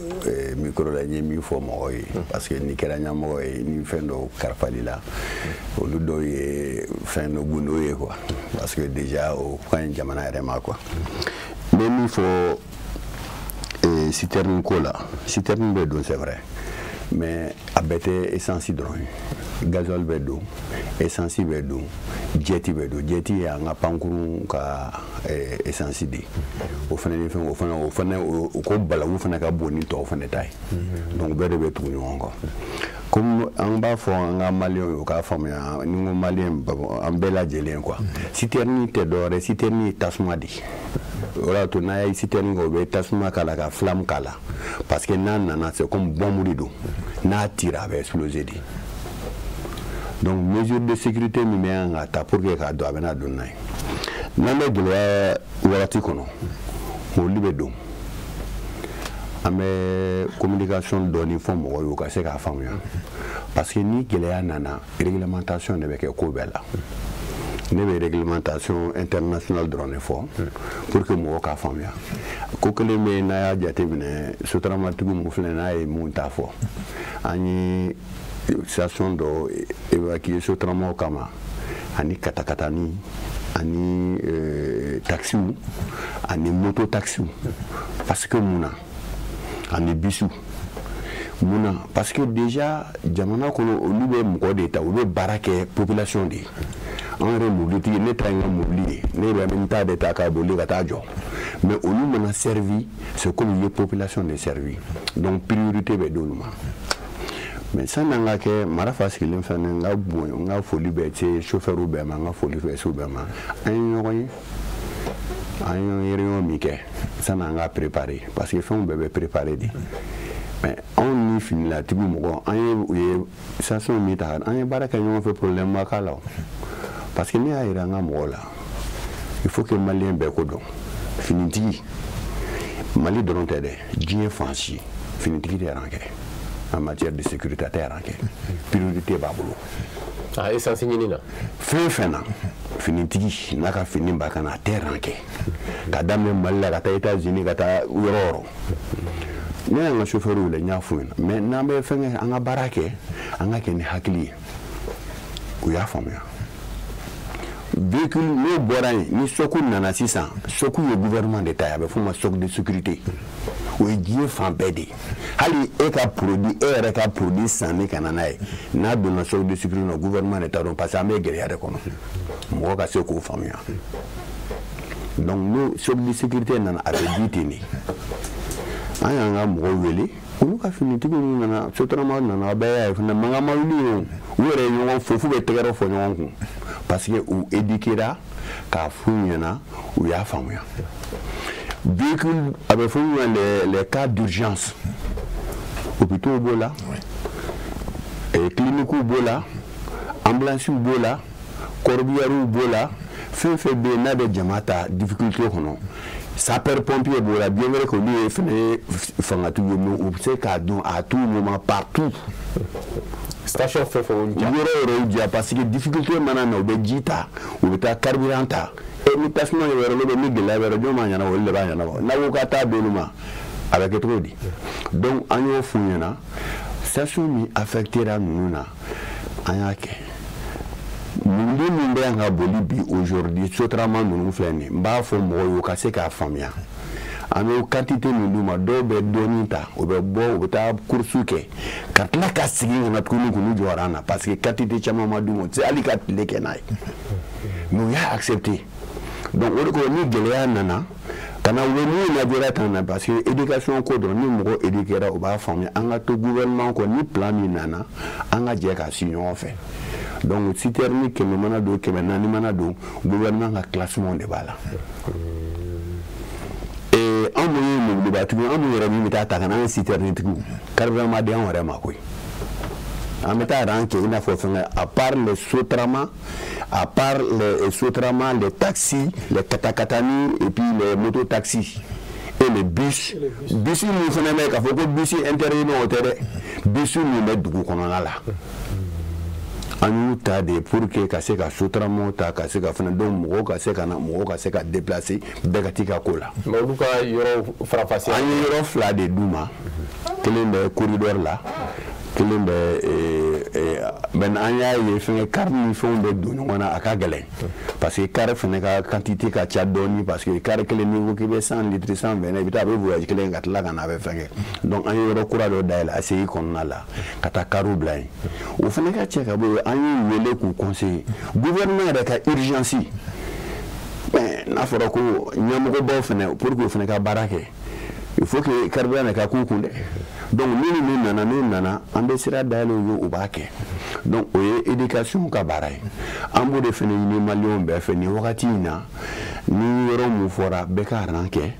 micro la n ye min fɔ mɔgɔw ye parce que n'i kɛra ɲɛmɔgɔ ye ni fɛn dɔw kalifali la olu dɔw ye fɛn dɔ gundo ye quoi parce que déjà o ka ɲi jamana yɛrɛ ma quoi n bɛ min fɔ citerne ko la citerne bɛ don c'est vrai mais a bɛɛ tɛ essence dɔrɔn ye gasoil bɛ don essence bɛ don jet bɛ don jet ye an ka pankurun ka essence de ye o fana ni fɛn o fana o ko balawu fana ka bon ni tɔw fana ta ye donc bɛɛ de bɛ tugu ɲɔgɔn kɔ comme an b'a fɔ an ka maliyɛnw ye u k'a faamuya ni n ko maliyɛn an bɛɛ lajɛlen quoi citerne tɛ dɔwɛrɛ citerne ye tasuma de ye o de y'a to n'a ye citerne kɛ u bɛ tasuma k'a la ka flamme k'a la parce que n'a nana c'est comme bombe de don n'a tira a bɛ exploser de donc mesure de sécurité min bɛ yan ka ta pour que k'a dɔn a bɛna don n'a ye n'an bɛ gɛlɛya wagati kɔnɔ mobili bɛ don an bɛ communication dɔɔni fɔ mɔgɔw ye u ka se k'a faamuya parce que ni gɛlɛya nana réglementation de bɛ kɛ ko bɛɛ la Ne bɛ réglementation internationale dɔrɔn de fɔ pour que mɔgɔw k'a faamuya. Ko kelen bɛ yen, n'a y'a jateminɛ, sotaramatigiw mun filɛ, n'a ye mun ta fɔ, an ye station dɔ évacuer sotaramaw kama, ani katakatani, ani taxiw, ani moto taxiw. Parce que mun na? Ani bisiw, mun na? Parce que déjà jamana kɔnɔ, olu bɛ mɔgɔ de ta, olu bɛ baara kɛ population de ye. An yɛrɛ mobilitigi, ne ta ye n ka mobili ye, ne yɛrɛ bɛ n ta de ta ka boli ka taa jɔ. Mais olu mana servi, c'est comme i ye population de servi, donc priorité bɛ d'olu ma. Mais sani an ka kɛ Marafa sigilen fɛnɛ, n ka bonya, n ka foli bɛ se chauffeur bɛɛ ma, n ka foli bɛ se u bɛɛ ma. An ye ɲɔgɔn ye, an ye réunion min kɛ sani an ka préparer, parce que fɛnw bɛɛ bɛ préparer de. Mais anw ni finilatigiw mɔgɔ, an ye u ye station min ta, an ye baara kɛ ɲɔgɔn fɛ, problème ma k'a la o. Parce que ne y'a yira an ka mɔgɔw la, il faut que malien bɛɛ ko dɔn, finitigi, Mali dɔrɔn tɛ dɛ, diɲɛ fan si, finitigi tɛ rang kɛ en matière de sécurité, a tɛ rang kɛ, priorité b'a bolo. A essence ɲini na. Fɛn fɛn na, finitigi n'a ka fini b'a kan na, a tɛ rang kɛ, ka daminɛ Mali la ka taa États-Unis, ka taa yɔrɔ o yɔrɔ. Ne y'an ka chauffeur wele, n y'a f'u ɲɛna, mais n'an bɛ fɛn kɛ, an ka baara kɛ, an ka kɛ ni hakili ye. U y'a faamuya. Véhicule n'o bɔra yen, ni choc nana sisan, choc ye gouvernement de ta ye, a bɛ f'o ma choc de sécurité. O ye diɲɛ fan bɛɛ de ye. Hali e ka produit, e yɛrɛ ka produit sanni ka na n'a ye, n'a donna choc de sécurité na, gouvernement de ta don, parce que an bɛ gɛlɛya de kɔnɔ, mɔgɔ ka se k'o faamuya. Donc n'o choc de sécurité nana, a bɛ di ten de. An y'an ka mɔgɔw wele, olu ka finitigiw nana, sotarama nana, a bɛɛ y'a ye fana, mankan ma wuli o. U yɛrɛ ye ɲɔgɔn fo f'u bɛ tɛgɛrɛ fɔ ɲɔgɔn kun, parce que u éduquera k'a f'u ɲɛna, u y'a faamuya. Véhicule, a bɛ fɔ min ma les cas d'urgence, hôpitaux b'o la, cliniques b'o la, ambulance b'o la, corbillard b'o la, fɛn fɛn bɛ yen n'a bɛ jama ta difficulté kɔnɔ, sapeur pompier b'o la. Bien vrai que olu ye fɛnɛ ye fangatigiw ye, mais u bɛ se k'a dɔn à tout moment, partout. Station fɛn fɛn y'u ja. Yɔrɔ o yɔrɔ y'u diya, parce que difficulté mana na, u bɛ ji ta, u bɛ taa carburant ta. E ni tasuma bɛ yɔrɔ dɔ, ni gɛlɛya bɛ yɔrɔ, jɔn b'a ɲɛnabɔ? Olu de b'a ɲɛnabɔ. N'a ko ka taa d'olu ma, a bɛ kɛ cogo di? Donc an y'o f'u ɲɛna, station min affectera ninnu na, an y'a kɛ. Mobili min bɛ yan ka boli bi aujourd'hui, sotarama ninnu filɛ nin ye, n b'a fɔ mɔgɔw ye u ka se k'a faamuya. An bɛ quantité min d'u ma, dɔw bɛ dɔɔnin ta, u bɛ bɔ, u bɛ taa course kɛ ka tila ka segin ka na tuguni k'u jɔ rang na, parce que quantité caman ma d'u ma, u tɛ se hali ka tile kɛ n'a ye, mais u y'a accepté. Donc o de kɔrɔ, ni gɛlɛya nana ka na, u bɛ mun lajɛra tan na, parce que éducation ko dɔrɔn, ni mɔgɔ éduquera, u b'a faamuya. An ka to gouvernement kɔ, ni plan min nana, an ka jɛ k'a si ɲɔgɔn fɛ. Donc citerne 100 mana don, 400 mana don, gouvernement ka classement de b'a la. Anw mun ye mobilibatigiw, anw mun yɛrɛ min bɛ taa ta ka na, an ye citerne tigiw, carburant ma di anw yɛrɛ ma koyi. An bɛ taa rang kɛ i n'a fɔ fɛngɛ, à part les sotrama, à part les sotrama, les taxis, les katakatani et puis les mototaxis et les bus. Bus min fana bɛ yen, k'a fɔ ko bus intérieur, o tɛ dɛ, bus min bɛ dugu kɔnɔna la, an y'u ta de pour que ka se ka sotaramaw ta, ka se ka fana, donc mɔgɔw ka se ka na, mɔgɔw ka se ka déplacer, bɛɛ ka t'i ka ko la. Mais olu ka yɔrɔ faranfasiya. An ye yɔrɔ fila de d'u ma, kelen bɛ corridor la, kelen bɛ. Maintenant an y'a ye fɛngɛ, car ni fɛnw bɛ don ɲɔgɔn na, a ka gɛlɛn, parce que car fɛnɛ ka quantité ka ca dɔɔni, parce que car kelen, n'i ko k'i bɛ 100 litres, 120, i bɛ taa, a bɛ voyage kelen ka tila ka na, a bɛ fɛngɛ. Donc an ye yɔrɔ kura dɔ dayɛlɛ ACI kɔnɔna la ka taa carw bila yen. O fɛnɛ ka cɛ ka bɔ yen, an y'u wele k'u conseiller, gouvernement yɛrɛ ka urgence. Mais n'a fɔra ko ɲɛmɔgɔbaw fɛnɛ, pour que o fɛnɛ ka baara kɛ, il faut que carburant de ka k'u kun dɛ. Donc minnu min nana, n'u nana, an bɛ sira dayɛlɛ u ye, u b'a kɛ. Donc o ye éducation ka baara ye. An b'o de fɛnɛ ɲini maliyɛnw bɛɛ fɛ nin wagati in na, ni yɔrɔ mun fɔra, bɛɛ ka rang kɛ.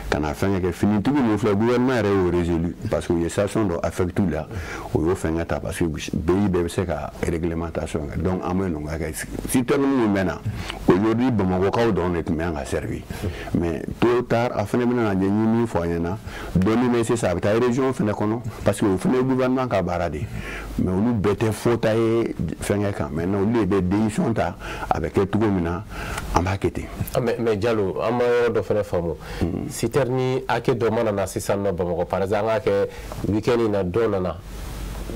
Ka na fɛnkɛ kɛ finitigi ninnu filɛ, gouvernement yɛrɛ y'o résolu parce que u ye station dɔ affecté la, o y'o fɛnkɛ ta parce que pays bɛɛ bɛ se ka réglementation kɛ. Donc an bɛ nɔgɔya kɛ. Citerne minnu bɛ na aujourd'hui, Bamakɔkaw dɔrɔn de tun bɛ yan ka servir, mais tôt ou tard a fana bɛna na ɲɛ min fɔ an ɲɛna dɔɔni bɛ sisan, a bɛ taa région fana kɔnɔ parce que o fana ye gouvernement ka baara de ye, mais olu bɛɛ tɛ fɔta ye fɛnkɛ kan. Maintenant olu de bɛ décision ta, a bɛ kɛ cogo min na, an b'a kɛ ten. Mais Jalo, an ma yɔrɔ dɔ fana faamu. Citerne hakɛ dɔ mana na sisan nɔ Bamakɔ, par exemple an k'a kɛ week-end in na, dɔ nana,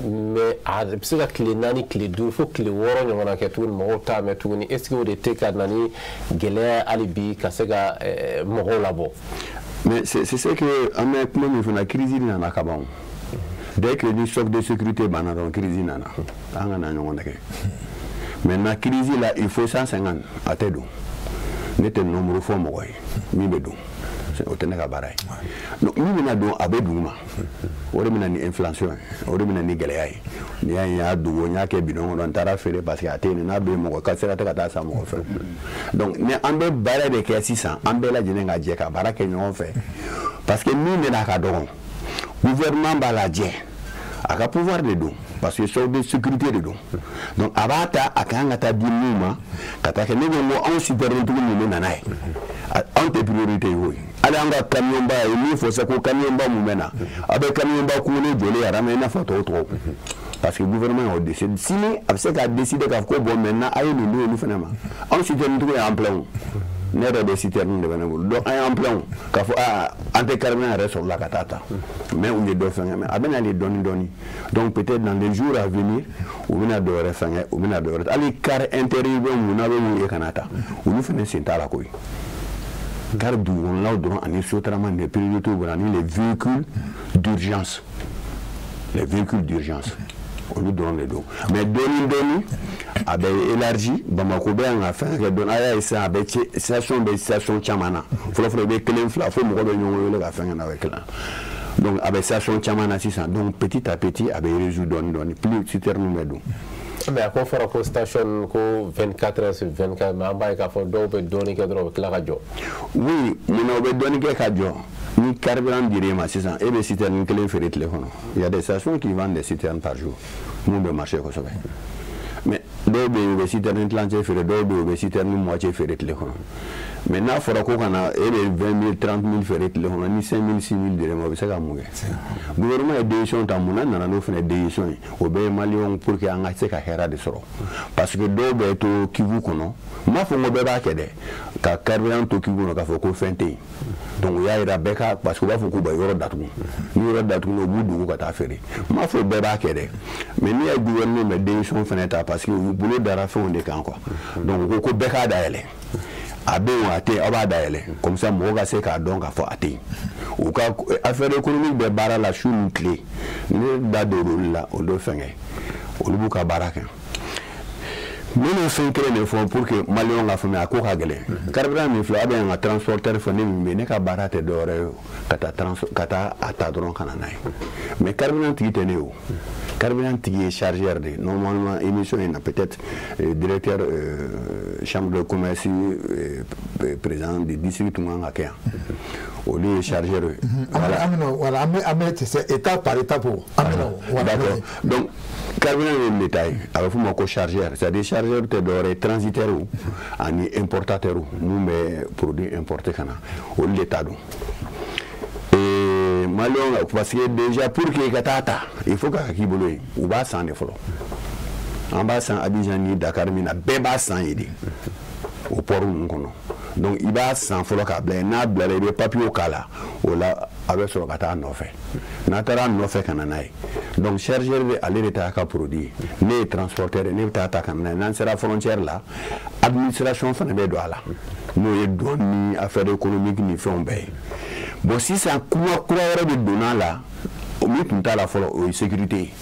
mais a bɛ se ka tile 4, tile 5 fo tile 6 ɲɔgɔnna kɛ tuguni, mɔgɔw t'a mɛn tuguni. Est ce que o de tɛ ka na ni gɛlɛya hali bi ka se ka mɔgɔw labɔ? Mais c'est ce que an bɛ kuma min fana, crise nana ka ban. Dès que ni choc de sécurité banna dɔrɔn, crise nana, an ka na ɲɔgɔn nɛgɛ. Maintenant crise la, il faut 150, a tɛ don. Ne tɛ nombre fɔ mɔgɔ ye min bɛ don, o tɛ ne ka baara ye. Donc min bɛna don, a bɛ dugu ma, o de bɛna ni inflation ye, o de bɛna ni gɛlɛya ye. N'i y'a ye n y'a dogo, n y'a kɛ bidon kɔnɔ, n taara feere parce que a tɛ yen, n'a bɛ yen, mɔgɔ ka sira tɛ ka taa san mɔgɔ fɛ. Donc ni an bɛ baara de kɛ sisan, an bɛɛ lajɛlen ka jɛ ka baara kɛ ɲɔgɔn fɛ parce que min bɛna a ka dɔgɔn, gouvernement b'a lajɛ, a ka pouvoir de don parce que choc de sécurité de don. Donc a b'a ta, a kan ka taa di min ma ka taa kɛ. Ne ko n ko anw citerne tigiw min bɛ na n'a ye, anw tɛ priorité ye o ye. Hali an ka camion ba ye min fɔ sisan ko camion ba mun bɛ na, a bɛ camion ba kunkolo jɔlen arama i n'a fɔ tɔw tɔgɔ parce que gouvernement y'o décidé. Sini a bɛ se k'a décider k'a fɔ ko bon, maintenant a ye nin di olu fana ma. Anw citerne tigiw y'an plein o, ne yɛrɛ de citerne de bɛ ne bolo. Donc an y'an plein o k'a fɔ aa an tɛ carburant yɛrɛ sɔrɔ la ka taa ta, mais u ye dɔ fɛngɛ, mais a bɛ nalen dɔɔni dɔɔni. Donc peut-être dans les jours à venir u bɛna dɔ wɛrɛ fɛngɛ, u bɛna dɔ wɛrɛ. Hali car interurbain mun n'a bɛ mun ye ka na ta, olu fana sen t'a la koyi. Car dugukɔnɔlaw dɔrɔn ani Sotrama des priorités bolo, ani les véhicules d'urgence, les véhicules d'urgence, olu dɔrɔn de don. Mais dɔɔni dɔɔni a bɛ élargi. Bamakɔ bɛ yan ka fɛn kɛ dɔɔni, a y'a ye sisan a bɛ station bɛ station caman na. Fɔlɔ fɔlɔ i bɛ kelen fila fo mɔgɔ bɛ ɲɔgɔn wele ka fɛn kɛ na, a bɛ kila. Donc a bɛ station caman na sisan. Donc petit à petit a bɛ résoudre dɔɔni dɔɔni, plus citerne bɛ don. Mais a ko fɔra ko station ko 24 heures sur 24, mais an b'a ye k'a fɔ dɔw bɛ dɔɔni kɛ dɔrɔn, u bɛ tila ka jɔ. Oui, munna u bɛ dɔɔni kɛ ka jɔ? Ni carburant dir'e ma sisan, e bɛ citerne kelen feere tile kɔnɔ. Il y a des stations qui vendent des citernes par jour mun bɛ marché kosɛbɛ, mais dɔw bɛ yen u bɛ citerne tilancɛ feere, dɔw bɛ yen u bɛ citerne moitié feere tile kɔnɔ. Mais n'a fɔra ko ka na e bɛ 20 000, 30 000 feere tile kɔnɔ, ni 5 000, 6 000 dir'e ma, o bɛ se ka mun kɛ? Gouvernement ye décision ta, mun na nana n'o fana décision ye? O bɛɛ ye maliyɛnw pour que an ka se ka hɛrɛ de sɔrɔ parce que dɔw bɛ to kivu kɔnɔ, n m'a fɔ n ko bɛɛ b'a kɛ dɛ, ka carburant to kivu kɔnɔ k'a fɔ ko fɛn tɛ yen. Donc u y'a yira bɛɛ ka parce que u b'a fɔ k'u bɛ yɔrɔ datugu, ni yɔrɔ datugu u b'u dogo ka taa feere. N m'a fɔ bɛɛ b'a kɛ dɛ, mais n'i ye gouvernement bɛ décision fana ta parce que u bolo dara fɛnw de kan quoi. Donc u ko ko bɛɛ k'a dayɛlɛ, a bɛ yen wa a tɛ yen, aw b'a dayɛlɛ comme ça mɔgɔw ka se k'a dɔn k'a fɔ a tɛ yen. U ka affaire économique bɛ baara la su ni tile, ne da don olu la, olu fɛngɛ, olu b'u ka baara kɛ. N bɛna fɛn kelen de fɔ pour que maliyɛnw ka faamuya, a ko ka gɛlɛn. Carburant min filɛ, a bɛ yan ka transporteur fɔ ne min bɛ yen, ne ka baara tɛ dɔwɛrɛ ye ka taa ka taa a ta dɔrɔn ka na n'a ye, mais carburant tigi tɛ ne ye o. Carburant tigi ye chargeur de ye. Normalement émission in na, peut-être directeur chambre de commerce, président du district tun kan ka kɛ yan, olu ye chargeur ye. Voilà, an bɛ an bɛ c'est étape par étape o. An bɛ na o. D'accord, donc carburant ye de ta ye, a bɛ f'o ma ko chargeur, c'est-à-dire chargeur tɛ dɔwɛrɛ ye, transitaire ani importateur mun bɛ produit importer ka na, olu de ta don. Maliyɛnw, parce que déjà pour que i ka taa ta, il faut k'a k'i bolo yen, u b'a san de fɔlɔ. An b'a san Abidjan ni Dakar min na, bɛɛ b'a san yen de, o port ninnu kɔnɔ. Donc i b'a san fɔlɔ k'a bila yen, n'a bilala i bɛ papiyew k'a la, o la a bɛ sɔrɔ ka taa a nɔfɛ. N'a taara a nɔfɛ ka na n'a ye, donc chargeur bɛ ale de ta ka produit ye, ne ye transporteur ye, ne bɛ taa ta ka na n'a ye. N'an sera frontière la, administration fana bɛ don a la, n'o ye douane ni affaire économique ni fɛnw bɛɛ ye. Bon, sisan kuma kura wɛrɛ de donna a la, o min tun t'a la fɔlɔ, o ye sécurité ye,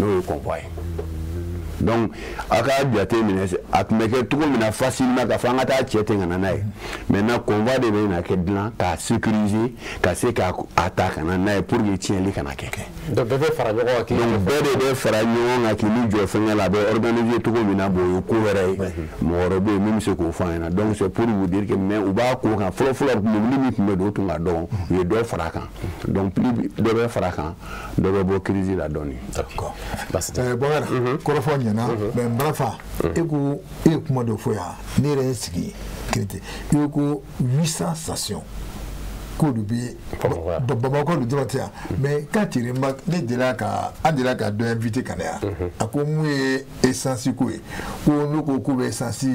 n'o ye convoi ye. Donc a k'a jate minɛ, a tun bɛ kɛ cogo min na facilement ka fɔ an ka taa cɛ ten ka na n'a ye. Maintenant convoi de bɛ na kɛ dilan k'a sécuriser, ka se k'a ta ka na n'a ye pour que tiɲɛli kana kɛ. Donc bɛɛ bɛ fara ɲɔgɔn kan. Donc bɛɛ de bɛ fara ɲɔgɔn kan k'i ni jɔ fɛnkɛ la, a bɛ organiser cogo min na, bon o ye ko wɛrɛ ye, mɔgɔ wɛrɛ bɛ yen min bɛ se k'o fɔ an ɲɛna. Donc c'est pour vous dire que mais u b'a ko kan fɔlɔ fɔlɔ, mobili min tun bɛ don o tun ka dɔgɔn, u ye dɔ fara a kan. Donc plus dɔ bɛ fara a kan, dɔ bɛ bɔ crise la dɔɔni. D'accord. Bɔkari, kɔrɔfɔ ɲɛna, mais n barafa, e ko e ye kuma dɔ fɔ yan, ne yɛrɛ ye sigi kirite, e ko 800 stations k'olu bɛ Bamakɔ de dɔrɔn tɛ yan. Mais quand tu remarques, ne delila ka an delila ka dɔ invité ka na yan, a ko mun ye essence ko ye, ko n'u ko k'u bɛ essence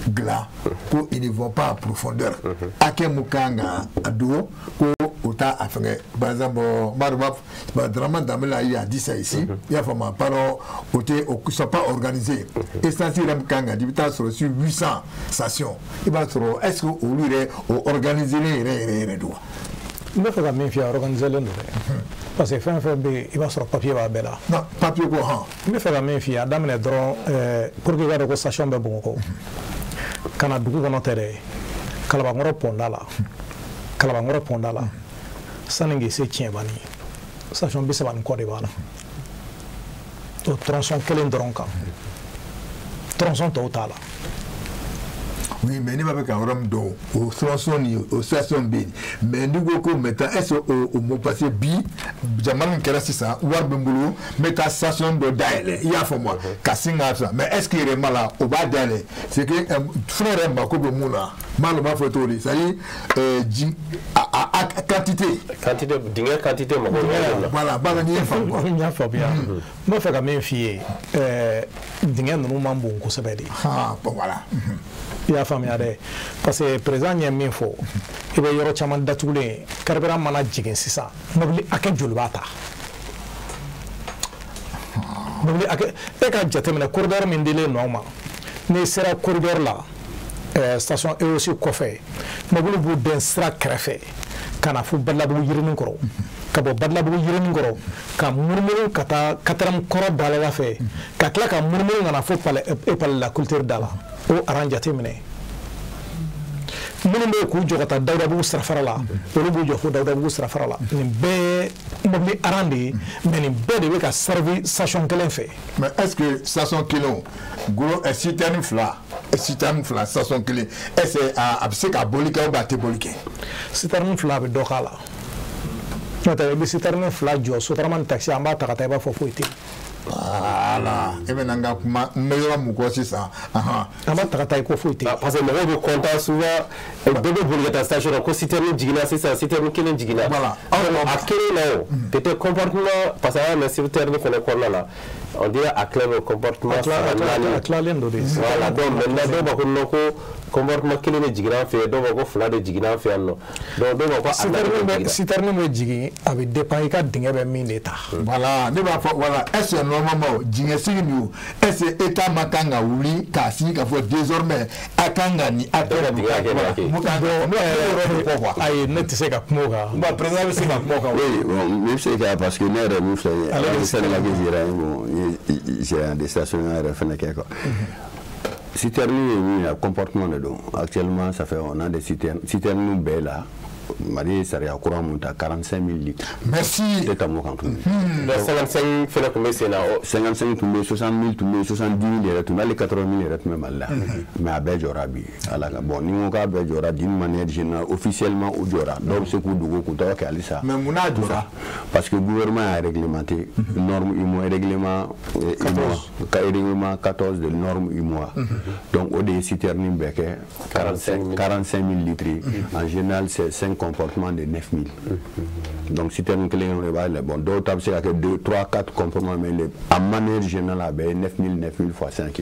dilan, ko ils ne vont pas en profondeur, hakɛ mun kan ka a don, ko o t'a a fɛngɛ. Par exemple, n b'a dɔn Dramane Dambélé a dit ça ici, i y'a faamu, pardon, o tɛ o sont pas organisés. Essence yɛrɛ min kan ka di, i bɛ taa sɔrɔ sur 800 stations, i b'a sɔrɔ est ce que olu yɛrɛ o organisé yɛrɛ yɛrɛ yɛrɛ don wa? N bɛ fɛ ka min f'i ye, organisé len don dɛ, parce que fɛn fɛn bɛ yen, i b'a sɔrɔ papier b'a bɛɛ la. Non, papier ko hɔn. N bɛ fɛ ka min f'i ye, a daminɛ dɔrɔn, pour que i ka dɔn ko station bɛ Bamakɔ, ka na dugu kɔnɔ tɛ dɛ, Kalabankɔrɔ pɔnda la, Kalabankɔrɔ pɔnda la, sanni k'i se Tiɲɛbani, station 30 ni kɔ de b'a la, o tronçon kelen dɔrɔn kan, tronçon tɔw t'a la. Oui, mais ne b'a fɛ ka yɔrɔ min dɔn, o tronçon ni o station bɛ yen, mais n'i ko ko maintenant est ce que o mot, parce que bi jamana min kɛra sisan, wari bɛ n bolo, n bɛ taa station dɔ dayɛlɛ, i y'a faamu wa, ka sin ka sisan, mais est ce que yɛrɛma la o b'a dayɛlɛ, c'est que fɛn yɛrɛ mako bɛ mun na, n b'a dɔn n b'a fɔ cogo di, c'est à dire ji a quantité. Quantité, dingɛ quantité mako bɛ mun na. Voilà, n b'a dɔn n'i ye faamu quoi. N y'a faamuya, n b'a fɛ ka min f'i ye, dingɛ ninnu man bon kosɛbɛ de. Ah bon, voilà. I y'a faamuya dɛ, parce que président ye min fɔ, i bɛ yɔrɔ caman datugulen, carburant mana jigin sisan, mobili hakɛ joli b'a ta? Mobili hakɛ, e ka jateminɛ corridor min dilen don aw ma, n'i sera corridor la, station EOC kɔfɛ, mobili b'u dɛn sira kɛrɛfɛ ka na fo Badilabugu yirinin kɔrɔ, ka bɔ Badilabugu yirinin kɔrɔ ka munumunu ka taa Kataram kɔrɔ dala fɛ, ka tila ka munumunu ka na fo palais la culture da la. O aran jateminɛ, minnu bɛ yen k'u jɔ ka taa Dawudabugu sirafara la, olu b'u jɔ fo Dawudabugu sirafara la. Nin bɛɛ ye mobili aran de ye, mais nin bɛɛ de bɛ ka servi station kelen fɛ. Mais est ce que station kelen o gros citerne fila, citerne fila station kelen, est ce que a bɛ se ka boli kɛ ou bien a tɛ boli kɛ? Citerne fila a bɛ dɔ k'a la, n'o tɛ i bɛ citerne fila jɔ, Sotrama ni taxi an b'a ta ka taa, i b'a fɔ foyi tɛ yen. Voilà, e bɛ na n ka kuma, n bɛ yɔrɔ mun kɔ sisan. An b'a ta ka taa, i ko foyi tɛ yen. Parce que mɔgɔw bɛ content souvent, bɛɛ bɛ boli ka taa station na ko citerne jiginna sisan, citerne kelen jiginna. Voilà. A kelen na o peut-être compartiment, parce que an y'a mɛn citerne fɛnɛ kɔnɔna la, on dirait a tila bɛ compartiment saba naani. A tilalen don de. Voilà, donc maintenant dɔw b'a ko non, ko compartiment kelen de jiginna an fɛ yen, dɔw b'a ko fila de jiginna an fɛ yan nɔ, donc dɔw b'a ko a naani de jiginna. Citerne bɛ jigin, a bɛ dépend i ka dingɛ bɛ min de ta. Voilà, ne b'a fɔ, voilà, est ce que normalement dingɛ sigi nin o, est ce que état ma kan ka wuli k'a sigi k'a fɔ désormais a kan ka nin hakɛ dingɛ hakɛ nin hakɛ. Mun kan ka ne yɔrɔ de fɔ quoi. Ayi, ne tɛ se ka kuma o kan. Bon, président bɛ se ka kuma o kan. Oui, bon, n bɛ se ka, parce que ne yɛrɛ mun filɛ nin ye, ale bɛ sɛnɛ la yɛrɛ, bon, n ye gérant de station yɛrɛ fɛnɛ kɛ quoi. Citerne ye min ye, comportement de don. Actuellement, ça fait, on a des citernes, citernes bɛɛ la, Mali ye sariya kura mun ta, 45 000 litres. Merci. Tɛ tɛmɛ o kan tuguni. Donc 55 fɛnɛ tun bɛ sen na. 55 tun bɛ yen, 60 000 tun bɛ yen, 70 000 yɛrɛ tun bɛ, hali 80 000 yɛrɛ tun bɛ Mali la. Mais a bɛɛ jɔra bi. Ala ka bon, ni n ko k'a bɛɛ jɔra, d'une manière générale, officiellement u jɔra. Dɔw bɛ se k'u dogo k'u tɔgɔ kɛ halisa. Mais mun n'a jɔra? Parce que gouvernement a réglementé norme UEMOA, règlement UEMOA, règlement 14 de norme UEMOA. Donc o de ye citerne bɛɛ kɛ 45 000 litres. En général, c'est 5 comportements de 9 000. Donc citerne kelen de b'a la. Bon, dɔw ta bɛ se ka kɛ 2, 3, 4 comportements, mais en manière générale a bɛɛ ye 9 000, 9 000 fois 5.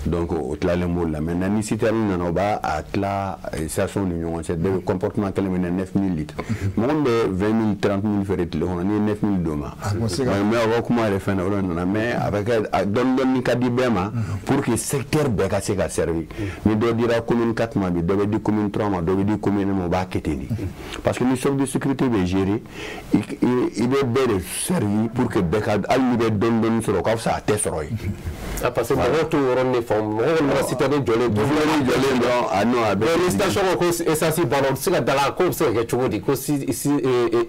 Donc o tilalen b'o la. Maintenant ni citerne nana, o b'a a tila station ni ɲɔgɔn cɛ, bɛɛ bɛ comportement kelen bɛ na 9 000 litres. Mɔgɔ min bɛ 20 000, 30 000 feere tile kɔnɔ, n'i ye 9 000 d'o ma, mais o ka kuma yɛrɛ fɛn na o de nana, mais a bɛ kɛ dɔɔni dɔɔni ka di bɛɛ ma pour que secteur bɛɛ ka se ka servir. Ni dɔ dira commune 4 ma bi, dɔ bɛ di commune 3 ma, dɔ bɛ di commune 1 ma, o b'a kɛ ten de. Parce que ni choc de sécurité bɛ gérer, i bɛ bɛɛ de servir pour que bɛɛ ka hali n'i bɛ dɔɔni dɔɔni sɔrɔ o ka fisa a tɛ sɔrɔ yen. Ah, parce que mɔgɔw t'o yɔrɔnin de faamu, mɔgɔw kɔni bɛ ka citerne jɔlen jɔlen dɔrɔn, ah non, a bɛ. Mais ni station ko essence banna, u tɛ se ka da la k'o bɛ se ka kɛ cogo di ko si